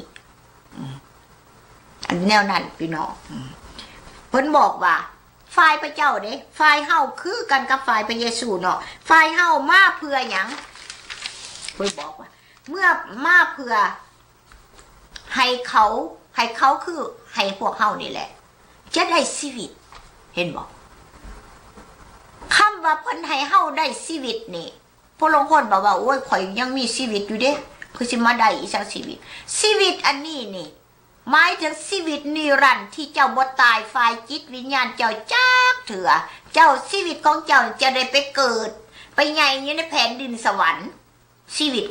ອືມ ອັນແນວນັ້ນພີ່ນ້ອງ ອືມ ເພິ່ນບອກວ່າ ຝ່າຍພະເຈົ້າເດ້ ຝ່າຍເຮົາຄືກັນກັບຝ່າຍພະເຢຊູເນາະ ຝ່າຍເຮົາມາເພື່ອຫຍັງ? ເພິ່ນບອກວ່າ ເມື່ອມາເພື່ອ ໃຫ້ເຂົາ ໃຫ້ເຂົາຄືໃຫ້ພວກເຮົານີ້ແຫຼະ ຈະໄດ້ຊີວິດ ເຫັນບໍ່? ຄຳວ່າເພິ່ນໃຫ້ເຮົາໄດ້ຊີວິດນີ້ ຜູ້ລາງຄົນບອກວ່າ ໂອ້ຍ ຂ້ອຍຍັງມີຊີວິດຢູ່ເດ້ ຄືຊິມາໄດ້ອີ່ຫຍັງຊີວິດ? ຊີວິດອັນນີ້ນີ້ ໝາຍເຖິງຊີວິດນິລັນທີ່ເຈົ້າບໍ່ຕາຍ ຝ່າຍຈິດວິນຍານເຈົ້າຈັກເທື່ອ ເຈົ້າ ຊີວິດຂອງເຈົ້າຈະໄດ້ໄປເກີດ ໄປໃຫຍ່ຢູ່ໃນແຜ່ນດິນສະຫວັນ. ຊີວິດ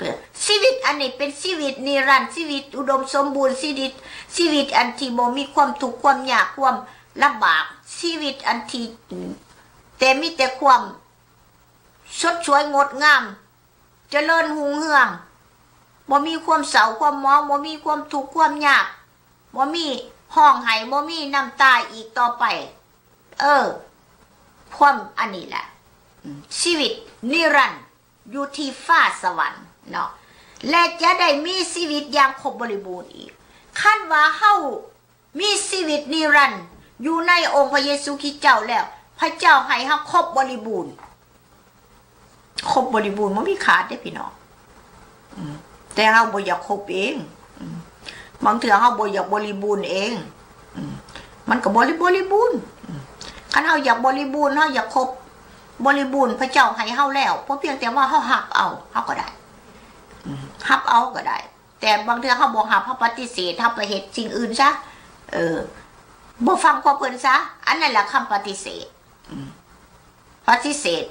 ຊີວິດອັນນີ້ເປັນຊີວິດນິລັນ ຊີວິດອຸດົມສົມບູນ ຊີວິດ ຊີວິດອັນທີ່ບໍ່ມີຄວາມທຸກຄວາມຍາກຄວາມລຳບາກ ຊີວິດອັນທີ່ ແຕ່ມີແຕ່ຄວາມສົດສວຍງົດງາມ ຈະເລີນຮຸ່ງເຮືອງ ບໍ່ມີຄວາມເສົ້າຄວາມໝອງ ບໍ່ມີຄວາມທຸກຄວາມຍາກ ບໍ່ມີຮ້ອງໄຫ້ ບໍ່ມີນ້ຳຕາອີກຕໍ່ໄປ. ເອີ ຄວາມອັນນີ້ແຫຼະ ອືມ ຊີວິດນິລັນ ຢູ່ທີ່ຟ້າສະຫວັນເນາະ ແລະ ຈະໄດ້ມີຊີວິດຢ່າງຄົບບໍລິບູນອີກ. ຄັນວ່າເຮົາມີຊີວິດນິລັນຢູ່ໃນອົງພະເຢຊູຄຣິດເຈົ້າແລ້ວ ພະເຈົ້າໃຫ້ເຮົາຄົບບໍລິບູນ ຄົບບໍລິບູນ ບໍ່ມີຂາດເດ້ພີ່ນ້ອງ ອືມ ແຕ່ເຮົາບໍ່ຢາກຄົບເອງ ອືມ ບາງເທື່ອເຮົາບໍ່ຢາກບໍລິບູນເອງ ອືມ ມັນກໍບໍລິ ບໍລິບູນ ອືມ ຄັນເຮົາຢາກບໍລິບູນ ເຮົາຢາກຄົບບໍລິບູນ ພະເຈົ້າໃຫ້ເຮົາແລ້ວ ພໍພຽງແຕ່ວ່າເຮົາຮັບເອົາ ເຮົາກໍໄດ້ ອືມ ຮັບເອົາກໍໄດ້ ແຕ່ບາງເທື່ອເຮົາບໍ່ຮັບ ເຮົາປະຕິເສດ ເຮົາໄປເຮັດສິ່ງອື່ນຊະ ເອີ ບໍ່ຟັງຄວາມເພິ່ນຊະ ອັນນັ້ນແຫຼະຄຳປະຕິເສດ ອືມ ປະຕິເສດ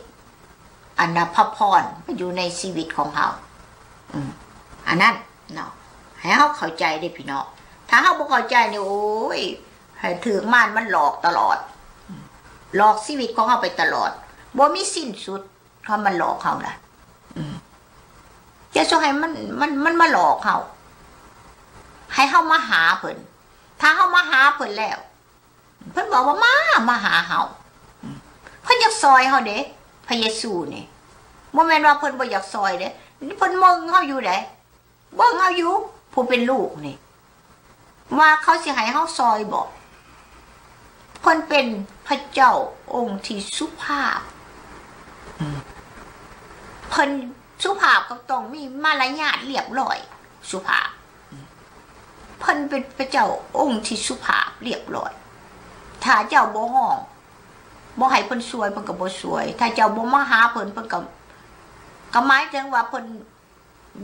ອັນນະ ພະພອນມາຢູ່ໃນຊີວິດຂອງເຮົາ ອືມ ອັນນັ້ນເນາະ ໃຫ້ເຮົາເຂົ້າໃຈເດ້ພີ່ນ້ອງ ຖ້າເຮົາບໍ່ເຂົ້າໃຈນີ້ ໂອ້ຍ ໃຫ້ຖືກມານມັນຫຼອກຕະຫຼອດ ອືມ ຫຼອກຊີວິດຂອງເຮົາໄປຕະຫຼອດ ບໍ່ມີສິ້ນສຸດ ເຂົາມາຫຼອກເຮົານະ ອືມ ຢ່າສົ່ງໃຫ້ມັນ ມັນ ມັນມາຫຼອກເຮົາ ໃຫ້ເຮົາມາຫາເພິ່ນ ຖ້າເຮົາມາຫາເພິ່ນແລ້ວ ເພິ່ນບອກວ່າ ມາ ມາຫາເຮົາ ເພິ່ນຢາກຊ່ອຍເຮົາເດ້ ພະເຢຊູນີ້ ບໍ່ແມ່ນວ່າເພິ່ນບໍ່ຢາກຊ່ອຍເດ້ ເພິ່ນເບິ່ງເຮົາຢູ່ເດ້ ເບິ່ງເຮົາຢູ່ ຜູ້ເປັນລູກນີ້ ວ່າເຂົາຊິໃຫ້ເຮົາຊ່ອຍບໍ່? ເພິ່ນເປັນພະເຈົ້າອົງທີ່ສຸພາບ ເພິ່ນສຸພາບກໍຕ້ອງມີມາລະຍາດລຽບລ້ອຍ ສຸພາບ ເພິ່ນເປັນພະເຈົ້າອົງທີ່ສຸພາບລຽບລ້ອຍ ຖ້າເຈົ້າບໍ່ຮ້ອງ ບໍ່ໃຫ້ເພິ່ນຊ່ວຍ ເພິ່ນກໍບໍ່ຊ່ວຍ ຖ້າເຈົ້າບໍ່ມາຫາເພິ່ນ ເພິ່ນກໍ ກໍໝາຍເຖິງວ່າເພິ່ນ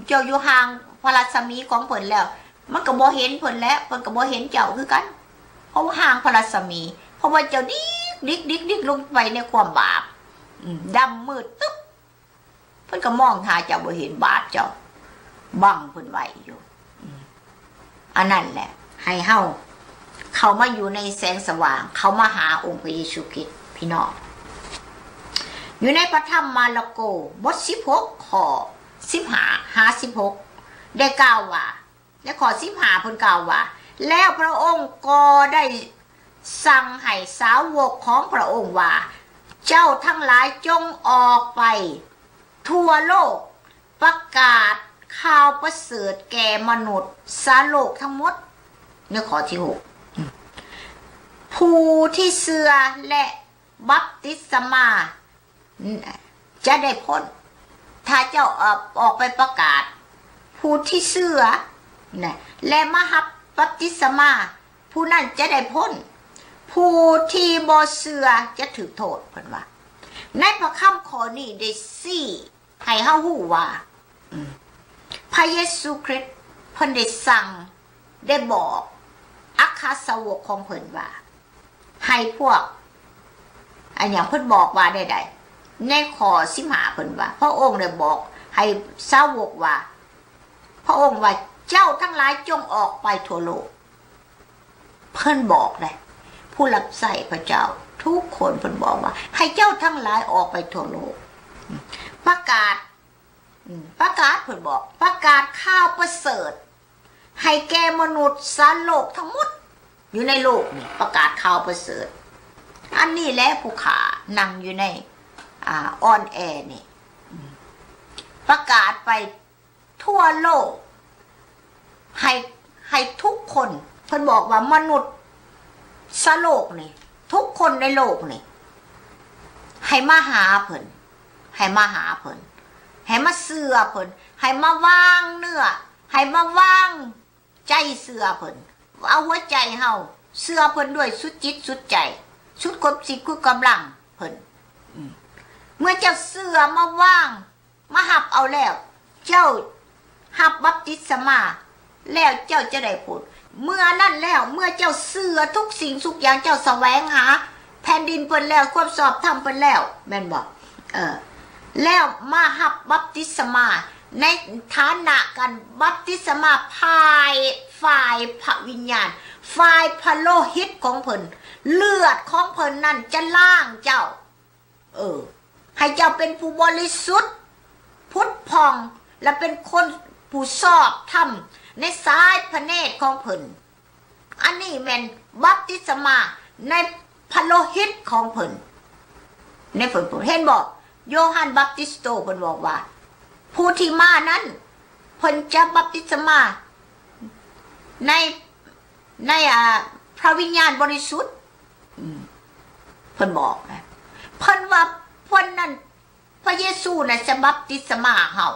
ເຈົ້າຢູ່ຫ່າງພະລັດສະໝີຂອງເພິ່ນແລ້ວ ມັນກໍບໍ່ເຫັນເພິ່ນແຫຼະ ເພິ່ນກໍບໍ່ເຫັນເຈົ້າຄືກັນ ເພາະວ່າຫ່າງພະລັດສະໝີ ເພາະວ່າເຈົ້າດິກ ດິກ ດິກ ດິກລົງໄປໃນຄວາມບາບ ອືມ ດຳມືດຕຶບ ເພິ່ນກໍມອງຫາເຈົ້າບໍ່ເຫັນ ບາດເຈົ້າບັງເພິ່ນໄວ້ຢູ່. ອືມ ອັນນັ້ນແຫຼະ ໃຫ້ເຮົາເຂົ້າມາຢູ່ໃນແສງສະຫວ່າງ, ເຂົ້າມາຫາອົງພະເຢຊູຄຣິດ. ພີ່ນ້ອງ, ຢູ່ໃນພະທຳມາລະໂກ ບົດສິບຫົກ ຂໍ້ສິບຫ້າຫາສິບຫົກ ໄດ້ກ່າວວ່າ, ໃນຂໍ້ສິບຫ້າເພິ່ນກ່າວວ່າ, ແລ້ວພະອົງກໍໄດ້ສັ່ງໃຫ້ສາວົກຂອງພະອົງວ່າ, ເຈົ້າທັງຫຼາຍຈົ່ງອອກໄປທົ່ວໂລກ, ປະກາດຂ່າວປະເສີດແກ່ມະນຸດສາໂລກທັງໝົດ. ໃນຂໍ້ທີຫົກ, ຜູ້ທີ່ເຊື່ອ ແລະ ບັບຕິສມາ ຈະໄດ້ພົ້ນ. ຖ້າເຈົ້າອອກ ອອກໄປປະກາດ, ຜູ້ທີ່ເຊື່ອນະ ແລະ ມາຮັບບັບຕິສມາ, ຜູ້ນັ້ນຈະໄດ້ພົ້ນ. ຜູ້ທີ່ບໍ່ເຊື່ອຈະຖືກໂທດ, ເພິ່ນວ່າ. ໃນພະຄຳຂໍ້ນີ້ໄດ້ຊີ້ໃຫ້ເຮົາຮູ້ວ່າ, ອືມ, ພະເຢຊູຄຣິດເພິ່ນໄດ້ສັ່ງ, ໄດ້ບອກອັກຄະສາວົກຂອງເພິ່ນວ່າ ໃຫ້ພວກ ອັນຫຍັງ ເພິ່ນບອກວ່າແນວໃດ? ໃນຂໍ້ສິບຫ້າເພິ່ນວ່າ ພະອົງໄດ້ບອກໃຫ້ສາວົກວ່າ, ພະອົງວ່າ, ເຈົ້າທັງຫຼາຍຈົ່ງອອກໄປທົ່ວໂລກ. ເພິ່ນບອກເດ້ ຜູ້ຮັບໃຊ້ພະເຈົ້າທຸກຄົນ, ເພິ່ນບອກວ່າ ໃຫ້ເຈົ້າທັງຫຼາຍອອກໄປທົ່ວໂລກ, ປະກາດ, ປະກາດ, ເພິ່ນບອກ, ປະກາດຂ່າວປະເສີດ ໃຫ້ແກ່ມະນຸດສາໂລກທັງໝົດ. ຢູ່ໃນໂລກນີ້ ປະກາດຂ່າວປະເສີດ. ອັນນີ້ແຫຼະ ຜູ້ຂ້ານັ່ງຢູ່ໃນ, ອາ, ອອນແອນີ້, ປະກາດໄປທົ່ວໂລກ ໃຫ້, ໃຫ້ທຸກຄົນ. ເພິ່ນບອກວ່າມະນຸດສາໂລກນີ້, ທຸກຄົນໃນໂລກນີ້ ໃຫ້ມາຫາເພິ່ນ, ໃຫ້ມາຫາເພິ່ນ, ໃຫ້ມາເຊື່ອເພິ່ນ, ໃຫ້ມາວາງເນື້ອ, ໃຫ້ມາວາງ ໃຈເຊື່ອເພິ່ນ, ເອົາຫົວໃຈເຮົາເຊື່ອເພິ່ນດ້ວຍສຸດຈິດສຸດໃຈ, ສຸດຄວາມຄິດຄວາມກຳລັງເພິ່ນ. ເມື່ອເຈົ້າເຊື່ອມາວາງ, ມາຮັບເອົາແລ້ວ, ເຈົ້າຮັບບັບຕິສມາແລ້ວ, ເຈົ້າຈະໄດ້ຜົນ. ເມື່ອນັ້ນແລ້ວ, ເມື່ອເຈົ້າເຊື່ອທຸກສິ່ງທຸກຢ່າງ, ເຈົ້າສະແຫວງຫາ ແຜ່ນດິນເພິ່ນແລ້ວ, ຄວາມຊອບທຳເພິ່ນແລ້ວ, ແມ່ນບໍ່? ເອີ ແລ້ວມາຮັບບັບຕິສະມາໃນຖານະການບັບຕິສະມາ ຝ່າຍ, ຝ່າຍພະວິນຍານ, ຝ່າຍພະໂລຫິດຂອງເພິ່ນ, ເລືອດຂອງເພິ່ນນັ້ນຈະລ້າງເຈົ້າ. ເອີ ໃຫ້ເຈົ້າເປັນຜູ້ບໍລິສຸດ ຜຸດຜ່ອງ ແລະ ເປັນຄົນຜູ້ຊອບທຳໃນສາຍພະເນດຂອງເພິ່ນ. ອັນນີ້ແມ່ນບັບຕິສະມາໃນພະໂລຫິດຂອງເພິ່ນ. ໃນເພິ່ນ ເຫັນບໍ່? ໂຢຮັນບັບຕິສໂຕເພິ່ນບອກວ່າ ຜູ້ທີ່ມານັ້ນ ເພິ່ນຈະບັບຕິສະມາໃນ ໃນ ອາ ພະວິນຍານບໍລິສຸດ. ອືມ ເພິ່ນບອກນະ ເພິ່ນວ່າເພິ່ນນັ້ນ ພະເຢຊູນະຈະບັບຕິສະມາເຮົາ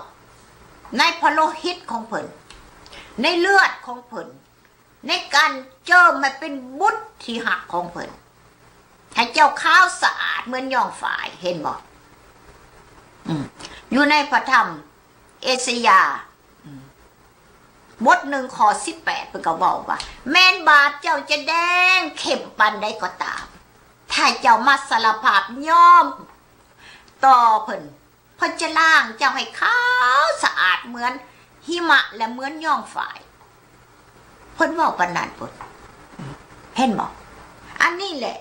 ໃນພະໂລຫິດຂອງເພິ່ນ, ໃນເລືອດຂອງເພິ່ນ, ໃນການເຈີມໃຫ້ເປັນບຸດທີ່ຮັກຂອງເພິ່ນ, ໃຫ້ເຈົ້າຂາວສະອາດເໝືອນຍ້ອງຝ້າຍ. ເຫັນບໍ່? ອືມ ຢູ່ໃນພະທຳເອຊາຍາ ອືມ ບົດໜຶ່ງ ຂໍ້ສິບແປດ ເພິ່ນກໍເວົ້າວ່າ ແມ່ນບາດເຈົ້າຈະແດງເຂັ້ມປານໃດກໍຕາມ, ຖ້າເຈົ້າມາສາລະພາບຍອມຕໍ່ເພິ່ນ, ເພິ່ນຈະລ້າງເຈົ້າໃຫ້ຂາວສະອາດເໝືອນຫິມະ ແລະ ເໝືອນຍ້ອງຝ້າຍ. ເພິ່ນເວົ້າປານນັ້ນພຸ້ນ. ເຫັນບໍ່? ອັນນີ້ແຫຼະ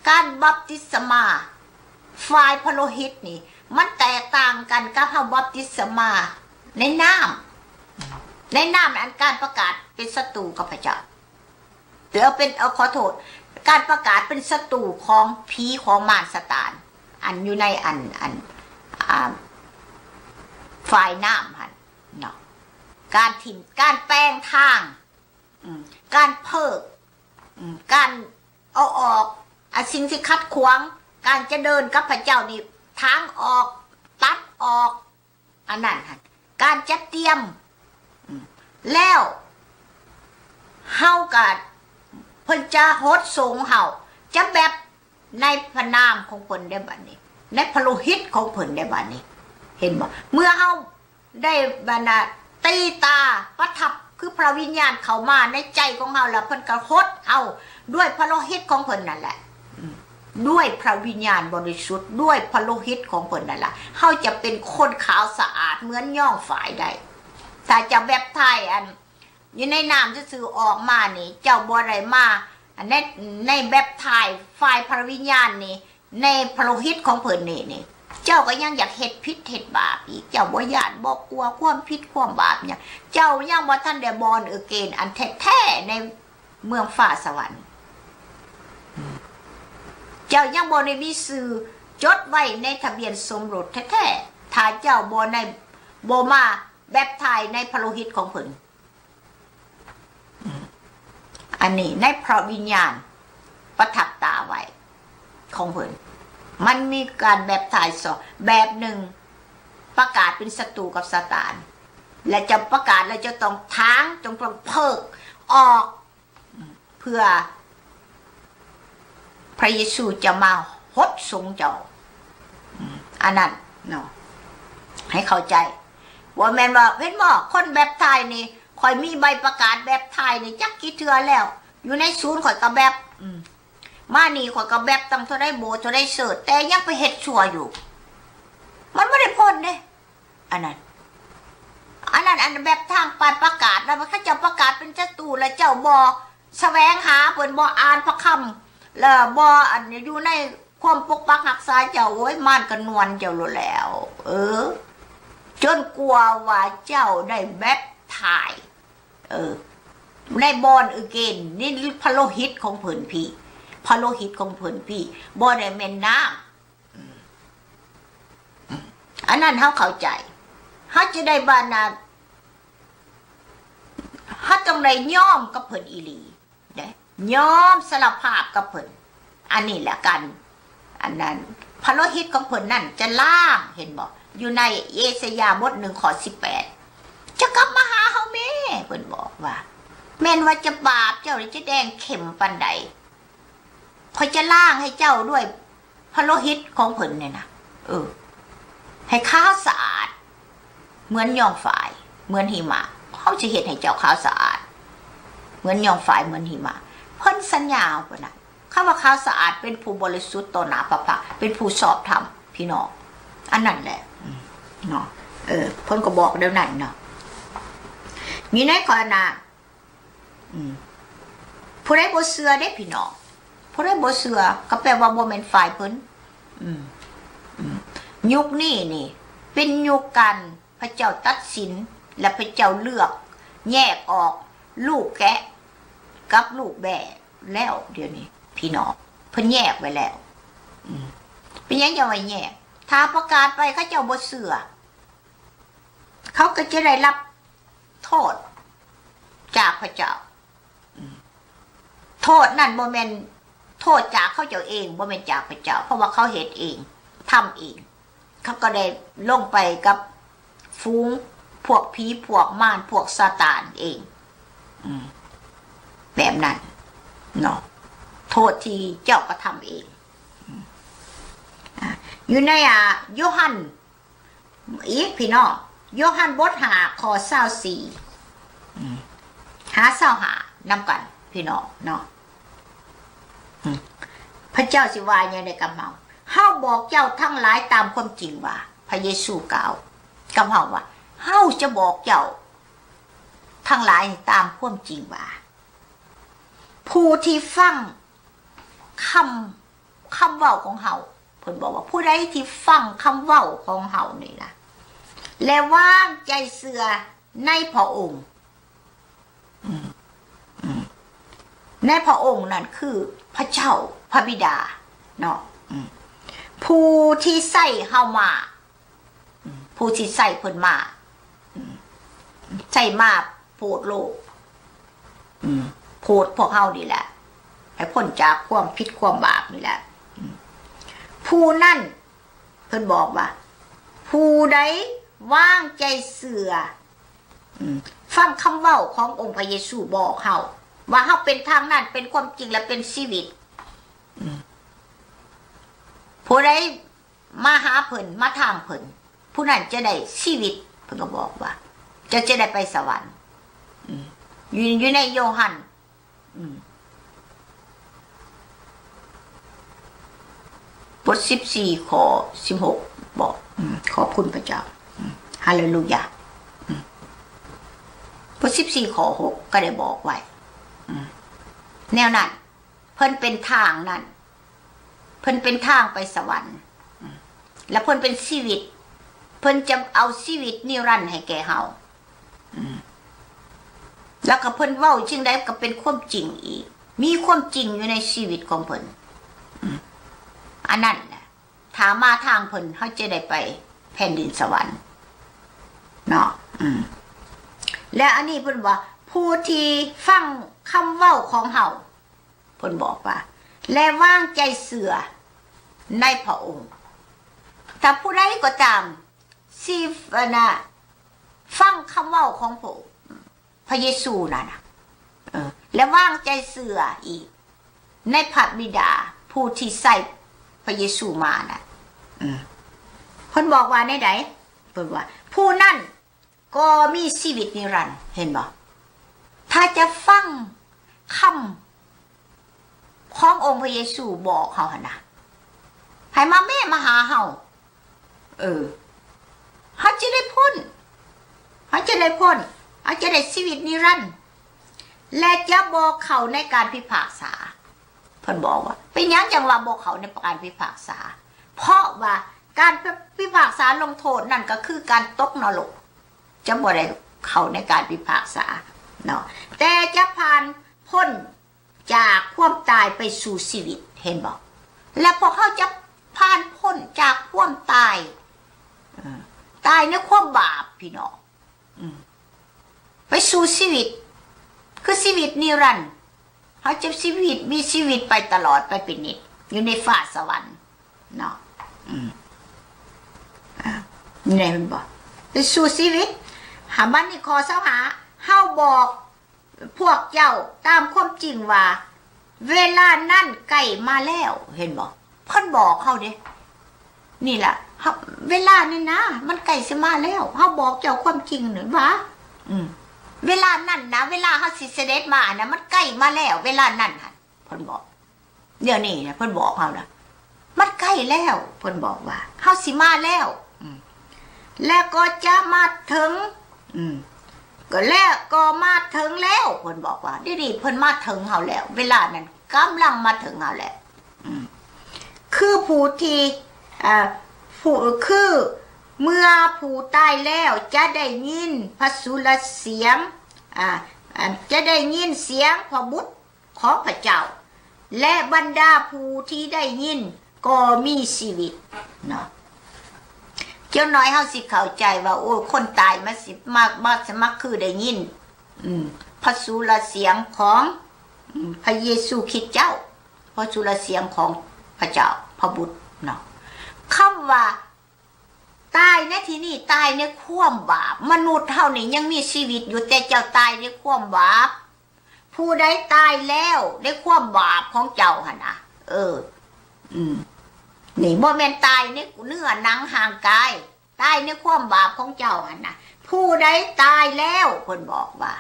ການບັບຕິສະມາ ຝ່າຍພະໂລຫິດນີ້ ມັນແຕກຕ່າງກັນກັບເຮົາບັບຕິສະມາໃນນ້ຳ. ໃນນ້ຳນັ້ນ ການປະກາດເປັນສັດຕູກັບພະເຈົ້າ, ຫຼື ເປັນ, ເອີ, ຂໍໂທດ, ການປະກາດເປັນສັດຕູຂອງຜີຂອງມານຊາຕານ ອັນຢູ່ໃນອັນ, ອັນ, ອ່າ, ຝາຍນ້ຳຫັ້ນເນາະ. ການຖິ້ມ, ການແປງທາງ, ອືມ, ການເພີກ, ອືມ, ການເອົາອອກ, ອາ, ສິ່ງທີ່ຂັດຂວາງການຈະເດີນກັບພະເຈົ້ານີ້, ທາງອອກ, ຕັດອອກ, ອັນນັ້ນຫັ້ນ ການຈັດຕຽມ. ອືມ ແລ້ວເຮົາກໍ, ເພິ່ນຈະຫົດສົງເຮົາ, ຈະແບບໃນພະນາມຂອງເພິ່ນໄດ້ບັດນີ້, ໃນພະໂລຫິດຂອງເພິ່ນໄດ້ບັດນີ້. ເຫັນບໍ່? ເມື່ອເຮົາ ໄດ້ບັນດາຕີຕາປະທັບ ຄືພະວິນຍານເຂົ້າມາໃນໃຈຂອງເຮົາ ແລ້ວເພິ່ນກໍຫົດເອົາດ້ວຍພະໂລຫິດຂອງເພິ່ນນັ້ນແຫຼະ. ອືມ ດ້ວຍພະວິນຍານບໍລິສຸດ ດ້ວຍພະໂລຫິດຂອງເພິ່ນນັ້ນລະ ເຮົາຈະເປັນຄົນຂາວສະອາດເໝືອນຍ້ອງຝາຍໄດ້. ຖ້າເຈົ້າແບັບໄທອັນ ຢູ່ໃນນ້ຳຊື່ໆ ອອກມານີ້ ເຈົ້າບໍ່ໄດ້ມາ ໃນ ໃນແບັບໄທຝ່າຍພະວິນຍານນີ້ ໃນພະໂລຫິດຂອງເພິ່ນນີ້ ນີ້ ເຈົ້າກໍຍັງຢາກເຮັດຜິດເຮັດບາບອີກ. ເຈົ້າບໍ່ຢ້ານບໍ່ກົວຄວາມຜິດຄວາມບາບຫຍັງ. ເຈົ້າຍັງບໍ່ທັນໄດ້ born again ອັນແທ້ໆ ໃນເມືອງຟ້າສະຫວັນ. ເຈົ້າຍັງບໍ່ໄດ້ມີຊື່ຈົດໄວ້ໃນທະບຽນສົມລົດແທ້ໆ ຖ້າເຈົ້າບໍ່ໄດ້ ບໍ່ມາແບັບໄທໃນພະໂລຫິດຂອງເພິ່ນ. ອັນນີ້ໃນພະວິນຍານປະທັບຕາໄວ້ຂອງເພິ່ນ ມັນມີການແບັບໄທສອງແບບ. ໜຶ່ງ ປະກາດເປັນສັດຕູກັບຊາຕານ ແລະ ຈະປະກາດ ແລະ ຈະຕ້ອງຖາງ ຈະຕ້ອງເພີກອອກ ເພື່ອພະເຢຊູຈະມາຫົດສົງເຈົ້າ. ອັນນັ້ນເນາະ ໃຫ້ເຂົ້າໃຈ. ບໍ່ແມ່ນວ່າ ເຫັນບໍ່ ຄົນແບັບໄທນີ້ ຂ້ອຍມີໃບປະກາດແບັບໄທນີ້ຈັກກີ່ເທື່ອແລ້ວ ຢູ່ໃນສູນຂ້ອຍກໍແບັບ ອືມ ມານີ້ຂ້ອຍກໍແບັບຕັ້ງເທົ່າໃດໂບດເທົ່າໃດເສີດ ແຕ່ຍັງໄປເຮັດຊົ່ວຢູ່ ມັນບໍ່ໄດ້ຜົນເດ້. ອັນນັ້ນ ອັນນັ້ນ ອັນແບັບທາງປານປະກາດນະ ວ່າເຂົາເຈົ້າປະກາດເປັນສັດຕູ ແລ້ວເຈົ້າບໍ່ສະແຫວງຫາເພິ່ນ ບໍ່ອ່ານພະຄຳ ແລ້ວບໍ່ ອັນ ຢູ່ໃນຄວາມປົກປັກຮັກສາເຈົ້າ ໂອ້ຍ ມານກໍນວນເຈົ້າໂລດແລ້ວ. ເອີ ຈົນກວ່າວ່າເຈົ້າໄດ້ແບັບໄທ ເອີ ໄດ້ born again ນີ້ພະໂລຫິດຂອງເພິ່ນພີ້ ພະໂລຫິດຂອງເພິ່ນພີ້ ບໍ່ໄດ້ແມ່ນນ້ຳ. ອັນນັ້ນເຮົາເຂົ້າໃຈ ເຮົາຈະໄດ້ບານາ ເຮົາຕ້ອງໄດ້ຍອມກັບເພິ່ນອີ່ຫຼີເດ້ ຍອມສາລະພາບກັບເພິ່ນ. ອັນນີ້ແຫຼະການ ອັນນັ້ນ ພະໂລຫິດຂອງເພິ່ນນັ້ນຈະລ້າງ ເຫັນບໍ່ ຢູ່ໃນເອສາຍາບົດໜຶ່ງ ຂໍ້ສິບແປດ ຈະກັບມາຫາເຮົາແມ້ ເພິ່ນບອກວ່າ ແມ່ນວ່າຈະບາບເຈົ້ານີ້ຈະແດງເຂັ້ມປານໃດ ຂ້ອຍຈະລ້າງໃຫ້ເຈົ້າດ້ວຍພະໂລຫິດຂອງເພິ່ນນີ້ນະ ເອີ ໃຫ້ຂາວສະອາດເໝືອນຍ້ອງຝາຍ ເໝືອນຫິມະ. ເຮົາຈະເຮັດໃຫ້ເຈົ້າຂາວສະອາດເໝືອນຍ້ອງຝາຍ ເໝືອນຫິມະ. ເພິ່ນສັນຍາເຮົາປານນັ້ນ. ຄຳວ່າຂາວສະອາດ ເປັນຜູ້ບໍລິສຸດຕໍ່ໜ້າພະພັກ ເປັນຜູ້ຊອບທຳ ພີ່ນ້ອງ ອັນນັ້ນແຫຼະ ເນາະ. ເອີ ເພິ່ນກໍບອກແນວນັ້ນເນາະ ມີໃນ ອືມ ຜູ້ໃດບໍ່ເຊື່ອເດ້ພີ່ນ້ອງ ຜູ້ໃດບໍ່ເຊື່ອກໍແປວ່າບໍ່ແມ່ນຝ່າຍເພິ່ນ. ອືມ ອືມ ຍຸກນີ້ນີ້ເປັນຍຸກການພະເຈົ້າຕັດສິນ ແລະ ພະເຈົ້າເລືອກແຍກອອກລູກແກະກັບລູກແບ້ແລ້ວ. ດຽວນີ້ພີ່ນ້ອງ ເພິ່ນແຍກໄວ້ແລ້ວ. ອືມ ເປັນຫຍັງຈັ່ງວ່າແຍກ? ຖ້າປະກາດໄປເຂົາເຈົ້າບໍ່ເຊື່ອ ເຂົາກໍຈະໄດ້ຮັບ ໂທດຈາກພະເຈົ້າ. ອືມ ໂທດນັ້ນບໍ່ແມ່ນໂທດຈາກເຂົາເຈົ້າເອງ ບໍ່ແມ່ນຈາກພະເຈົ້າ ເພາະວ່າເຂົາເຮັດເອງ ທຳເອງ. ເຂົາກໍໄດ້ລົງໄປກັບຝູງພວກຜີພວກມານພວກຊາຕານເອງ. ອືມ ແບບນັ້ນເນາະ ໂທດທີ່ເຈົ້າກະທຳເອງ. ອືມ ອາ ຢູ່ໃນ ອາ ໂຍຮັນ ອີກພີ່ນ້ອງ ໂຍຮັນບົດຫ້າ ຂໍ້ຊາວສີ່ ອືມ ຫາຊາວຫ້າ ນຳກັນພີ່ນ້ອງເນາະ. ອືມ ພະເຈົ້າຊິວ່າຫຍັງໃດກັບເຮົາ? ເຮົາບອກເຈົ້າທັງຫຼາຍຕາມຄວາມຈິງວ່າ ພະເຢຊູກ່າວກັບເຮົາວ່າ ເຮົາຈະບອກເຈົ້າທັງຫຼາຍຕາມຄວາມຈິງວ່າ ຜູ້ທີ່ຟັງຄຳ ຄຳເວົ້າຂອງເຮົາ ເພິ່ນບອກວ່າ ຜູ້ໃດທີ່ຟັງຄຳເວົ້າຂອງເຮົານີ້ນະ ແລະ ວາງໃຈເຊື່ອໃນພະອົງ ອືມ ອືມ ໃນພະອົງນັ້ນຄືພະເຈົ້າ ພະບິດາເນາະ ອືມ ຜູ້ທີ່ໃຊ້ເຮົາມາ ອືມ ຜູ້ທີ່ໃຊ້ເພິ່ນມາ ອືມ ໃຊ້ມາໂຜດໂລກ ອືມ ໂຜດພວກເຮົານີ້ແຫຼະ ໃຫ້ພົ້ນຈາກຄວາມຜິດຄວາມບາບນີ້ແຫຼະ ອືມ ຜູ້ນັ້ນ ເພິ່ນບອກວ່າ ຜູ້ໃດວາງໃຈເຊື່ອ ອືມ ຟັງຄຳເວົ້າຂອງອົງພະເຢຊູບອກເຮົາ ວ່າເຮົາເປັນທາງນັ້ນ ເປັນຄວາມຈິງ ແລະ ເປັນຊີວິດ ອືມ ຜູ້ໃດ ມາຫາເພິ່ນ ມາທາງເພິ່ນ ຜູ້ນັ້ນຈະໄດ້ຊີວິດ ເພິ່ນກໍບອກວ່າ ເຈົ້າຈະໄດ້ໄປສະຫວັນ ອືມ ຢູ່ ຢູ່ໃນໂຍຮັນ ອືມ ອືມ ບົດສິບສີ່ ຂໍ້ສິບຫົກ ບອກ ອືມ ຂອບຄຸນພະເຈົ້າ ອືມ ຮາເລລູຢາ ອືມ ບົດສິບສີ່ ຂໍ້ຫົກ ກໍໄດ້ບອກໄວ້ ອືມ ແນວນັ້ນ ເພິ່ນເປັນທາງນັ້ນ ເພິ່ນເປັນທາງໄປສະຫວັນ ອືມ ແລະ ເພິ່ນເປັນຊີວິດ ເພິ່ນຈະເອົາຊີວິດນິລັນໃຫ້ແກ່ເຮົາ ອືມ ແລ້ວກໍເພິ່ນເວົ້າສິ່ງໃດກໍເປັນຄວາມຈິງອີກ ມີຄວາມຈິງຢູ່ໃນຊີວິດຂອງເພິ່ນ ອືມ ອັນນັ້ນແຫຼະ ຖ້າມາທາງເພິ່ນ ເຮົາຈະໄດ້ໄປແຜ່ນດິນສະຫວັນເນາະ ອືມ ແລະ ອັນນີ້ເພິ່ນວ່າ ຜູ້ທີ່ຟັງຄຳເວົ້າຂອງເຮົາ ເພິ່ນບອກວ່າ ແລະ ວາງໃຈເຊື່ອໃນພະອົງ ຖ້າຜູ້ໃດກໍຕາມ ທີ່ ອັນນ່າ ຟັງຄຳເວົ້າຂອງພະ ພະເຢຊູນັ້ນນະ ເອີ ແລະ ວາງໃຈເຊື່ອອີກໃນພະບິດາ ຜູ້ທີ່ໃສ່ພະເຢຊູມານະ ອືມ ເພິ່ນບອກວ່າແນວໃດ? ເພິ່ນວ່າ ຜູ້ນັ້ນກໍມີຊີວິດນິລັນ ເຫັນບໍ່? ຖ້າຈະຟັງຄຳ ຂອງອົງພະເຢຊູບອກເຮົາຫັ້ນນະ ໃຫ້ມາແມ່ມາຫາເຮົາ ເອີ ເຮົາຈະໄດ້ພົ້ນ ເຮົາຈະໄດ້ພົ້ນ ເຮົາຈະໄດ້ຊີວິດນິລັນ ແລະ ຈະບໍ່ເຂົ້າໃນການພິພາກສາ. ເພິ່ນບອກວ່າ ເປັນຫຍັງຈັ່ງວ່າບໍ່ເຂົ້າໃນການພິພາກສາ? ເພາະວ່າການພິພາກສາລົງໂທດນັ້ນກໍຄືການຕົກນະລົກ ຈະບໍ່ໄດ້ເຂົ້າໃນການພິພາກສາເນາະ ແຕ່ຈະຜ່ານພົ້ນ ຈາກຄວາມຕາຍໄປສູ່ຊີວິດ ເຫັນບໍ່? ແລະ ພວກເຮົາຈະຜ່ານພົ້ນຈາກຄວາມຕາຍ ເອີ ຕາຍໃນຄວາມບາບ ພີ່ນ້ອງ ອືມ ໄປສູ່ຊີວິດ ຄືຊີວິດນິລັນ ເຮົາຈະຊີວິດ ມີຊີວິດໄປຕະຫຼອດ ໄປເປັນນິດ ຢູ່ໃນຟ້າສະຫວັນເນາະ ອືມ ອາ ນີ້ແຫຼະ ເຫັນບໍ່? ໄປສູ່ຊີວິດ. ຫາ ບັດນີ້ຂໍ້ຊາວຫ້າ ເຮົາບອກ ພວກເຈົ້າຕາມຄວາມຈິງວ່າ ເວລານັ້ນໃກ້ມາແລ້ວ ເຫັນບໍ່? ເພິ່ນບອກເຮົາເດ້ ນີ້ລະ ເວລານີ້ນະ ມັນໃກ້ຊິມາແລ້ວ ເຮົາບອກເຈົ້າຄວາມຈິງນັ້ນວ່າ ອືມ ເວລານັ້ນນະ ເວລາເຮົາຊິສະເດັດມານະ ມັນໃກ້ມາແລ້ວ ເວລານັ້ນຫັ້ນ ເພິ່ນບອກ ດຽວນີ້ນະ ເພິ່ນບອກເຮົານະ ມັນໃກ້ແລ້ວ ເພິ່ນບອກວ່າ ເຮົາຊິມາແລ້ວ ອືມ ແລະ ກໍຈະມາເຖິງ ອືມ ກໍ ແລະ ກໍມາເຖິງແລ້ວ ເພິ່ນບອກວ່າ ດຽວນີ້ເພິ່ນມາເຖິງເຮົາແລ້ວ ເວລານັ້ນກຳລັງມາເຖິງເຮົາແລ້ວ ອືມ ຄືຜູ້ທີ່ ເອີ ຜູ້ ຄືເມື່ອຜູ້ຕາຍແລ້ວຈະໄດ້ຍິນພະສຸລະສຽງ ອາ ອາ ຈະໄດ້ຍິນສຽງພະບຸດ ຂອງພະເຈົ້າ ແລະ ບັນດາຜູ້ທີ່ໄດ້ຍິນກໍມີຊີວິດເນາະ. ຈັກໜ້ອຍເຮົາຊິເຂົ້າໃຈວ່າ ໂອ້ ຄົນຕາຍມາຊິ ມາ ມາ ມາຄືໄດ້ຍິນ ອືມ ພະສຸລະສຽງຂອງ ອືມ ພະເຢຊູຄຣິດເຈົ້າ ພະສຸລະສຽງຂອງພະເຈົ້າ ພະບຸດເນາະ. ຄຳວ່າຕາຍໃນທີ່ນີ້ ຕາຍໃນຄວາມບາບ. ມະນຸດເຮົານີ້ຍັງມີຊີວິດຢູ່ ແຕ່ເຈົ້າຕາຍໃນຄວາມບາບ. ຜູ້ໃດຕາຍແລ້ວໃນຄວາມບາບຂອງເຈົ້າຫັ້ນນະ ເອີ ອືມ ນີ້ບໍ່ແມ່ນຕາຍໃນເນື້ອໜັງຮ່າງກາຍ ຕາຍໃນຄວາມບາບຂອງເຈົ້າຫັ້ນນະ. ຜູ້ໃດຕາຍແລ້ວ ເພິ່ນບອກວ່າ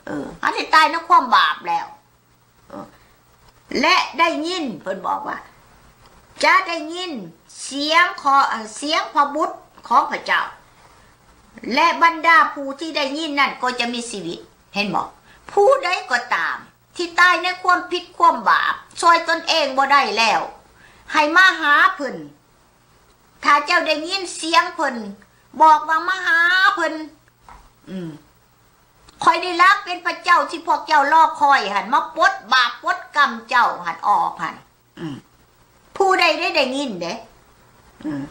ເອີ ອັນນີ້ຕາຍໃນຄວາມບາບແລ້ວ ເອີ ແລະ ໄດ້ຍິນ ເພິ່ນບອກວ່າ ຈະໄດ້ຍິນສຽງຂອງ ເອີ ສຽງພະບຸດຂອງພະເຈົ້າ ແລະ ບັນດາຜູ້ທີ່ໄດ້ຍິນນັ້ນກໍຈະມີຊີວິດ. ເຫັນບໍ່? ຜູ້ໃດກໍຕາມທີ່ຕາຍໃນຄວາມຜິດຄວາມບາບ ຊ່ວຍຕົນເອງບໍ່ໄດ້ແລ້ວ ໃຫ້ມາຫາເພິ່ນ. ຖ້າເຈົ້າໄດ້ຍິນສຽງເພິ່ນ ບອກວ່າມາຫາເພິ່ນ ອືມ ຂ້ອຍນີ້ລະເປັນພະເຈົ້າທີ່ພວກເຈົ້າລໍຄອຍຫັ້ນ ມາປົດບາບປົດກຳເຈົ້າຫັ້ນອອກຫັ້ນ. ອືມ ຜູ້ໃດໄດ້ ໄດ້ຍິນເດ້ ອືມ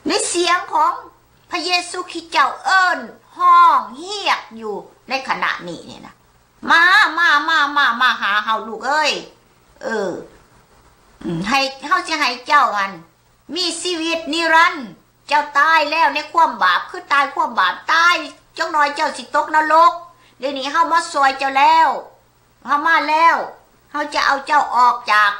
ໃນສຽງຂອງພະເຢຊູຄຣິດເຈົ້າເອີ້ນຮ້ອງຮຽກຢູ່ໃນຂະນະນີ້ນີ້ນະ ມາ ມາ ມາ ມາ ມາຫາເຮົາລູກເອີຍ ເອີ ອືມ ໃຫ້ ເຮົາຊິໃຫ້ເຈົ້າຫັ້ນມີຊີວິດນິລັນ. ເຈົ້າຕາຍແລ້ວໃນຄວາມບາບ ຄືຕາຍຄວາມບາບ ຕາຍ ຈັກໜ້ອຍເຈົ້າຊິຕົກນະລົກ. ດຽວນີ້ເຮົາມາຊ່ວຍເຈົ້າແລ້ວ ເຮົາມາແລ້ວ ເຮົາຈະເອົາເຈົ້າອອກຈາກ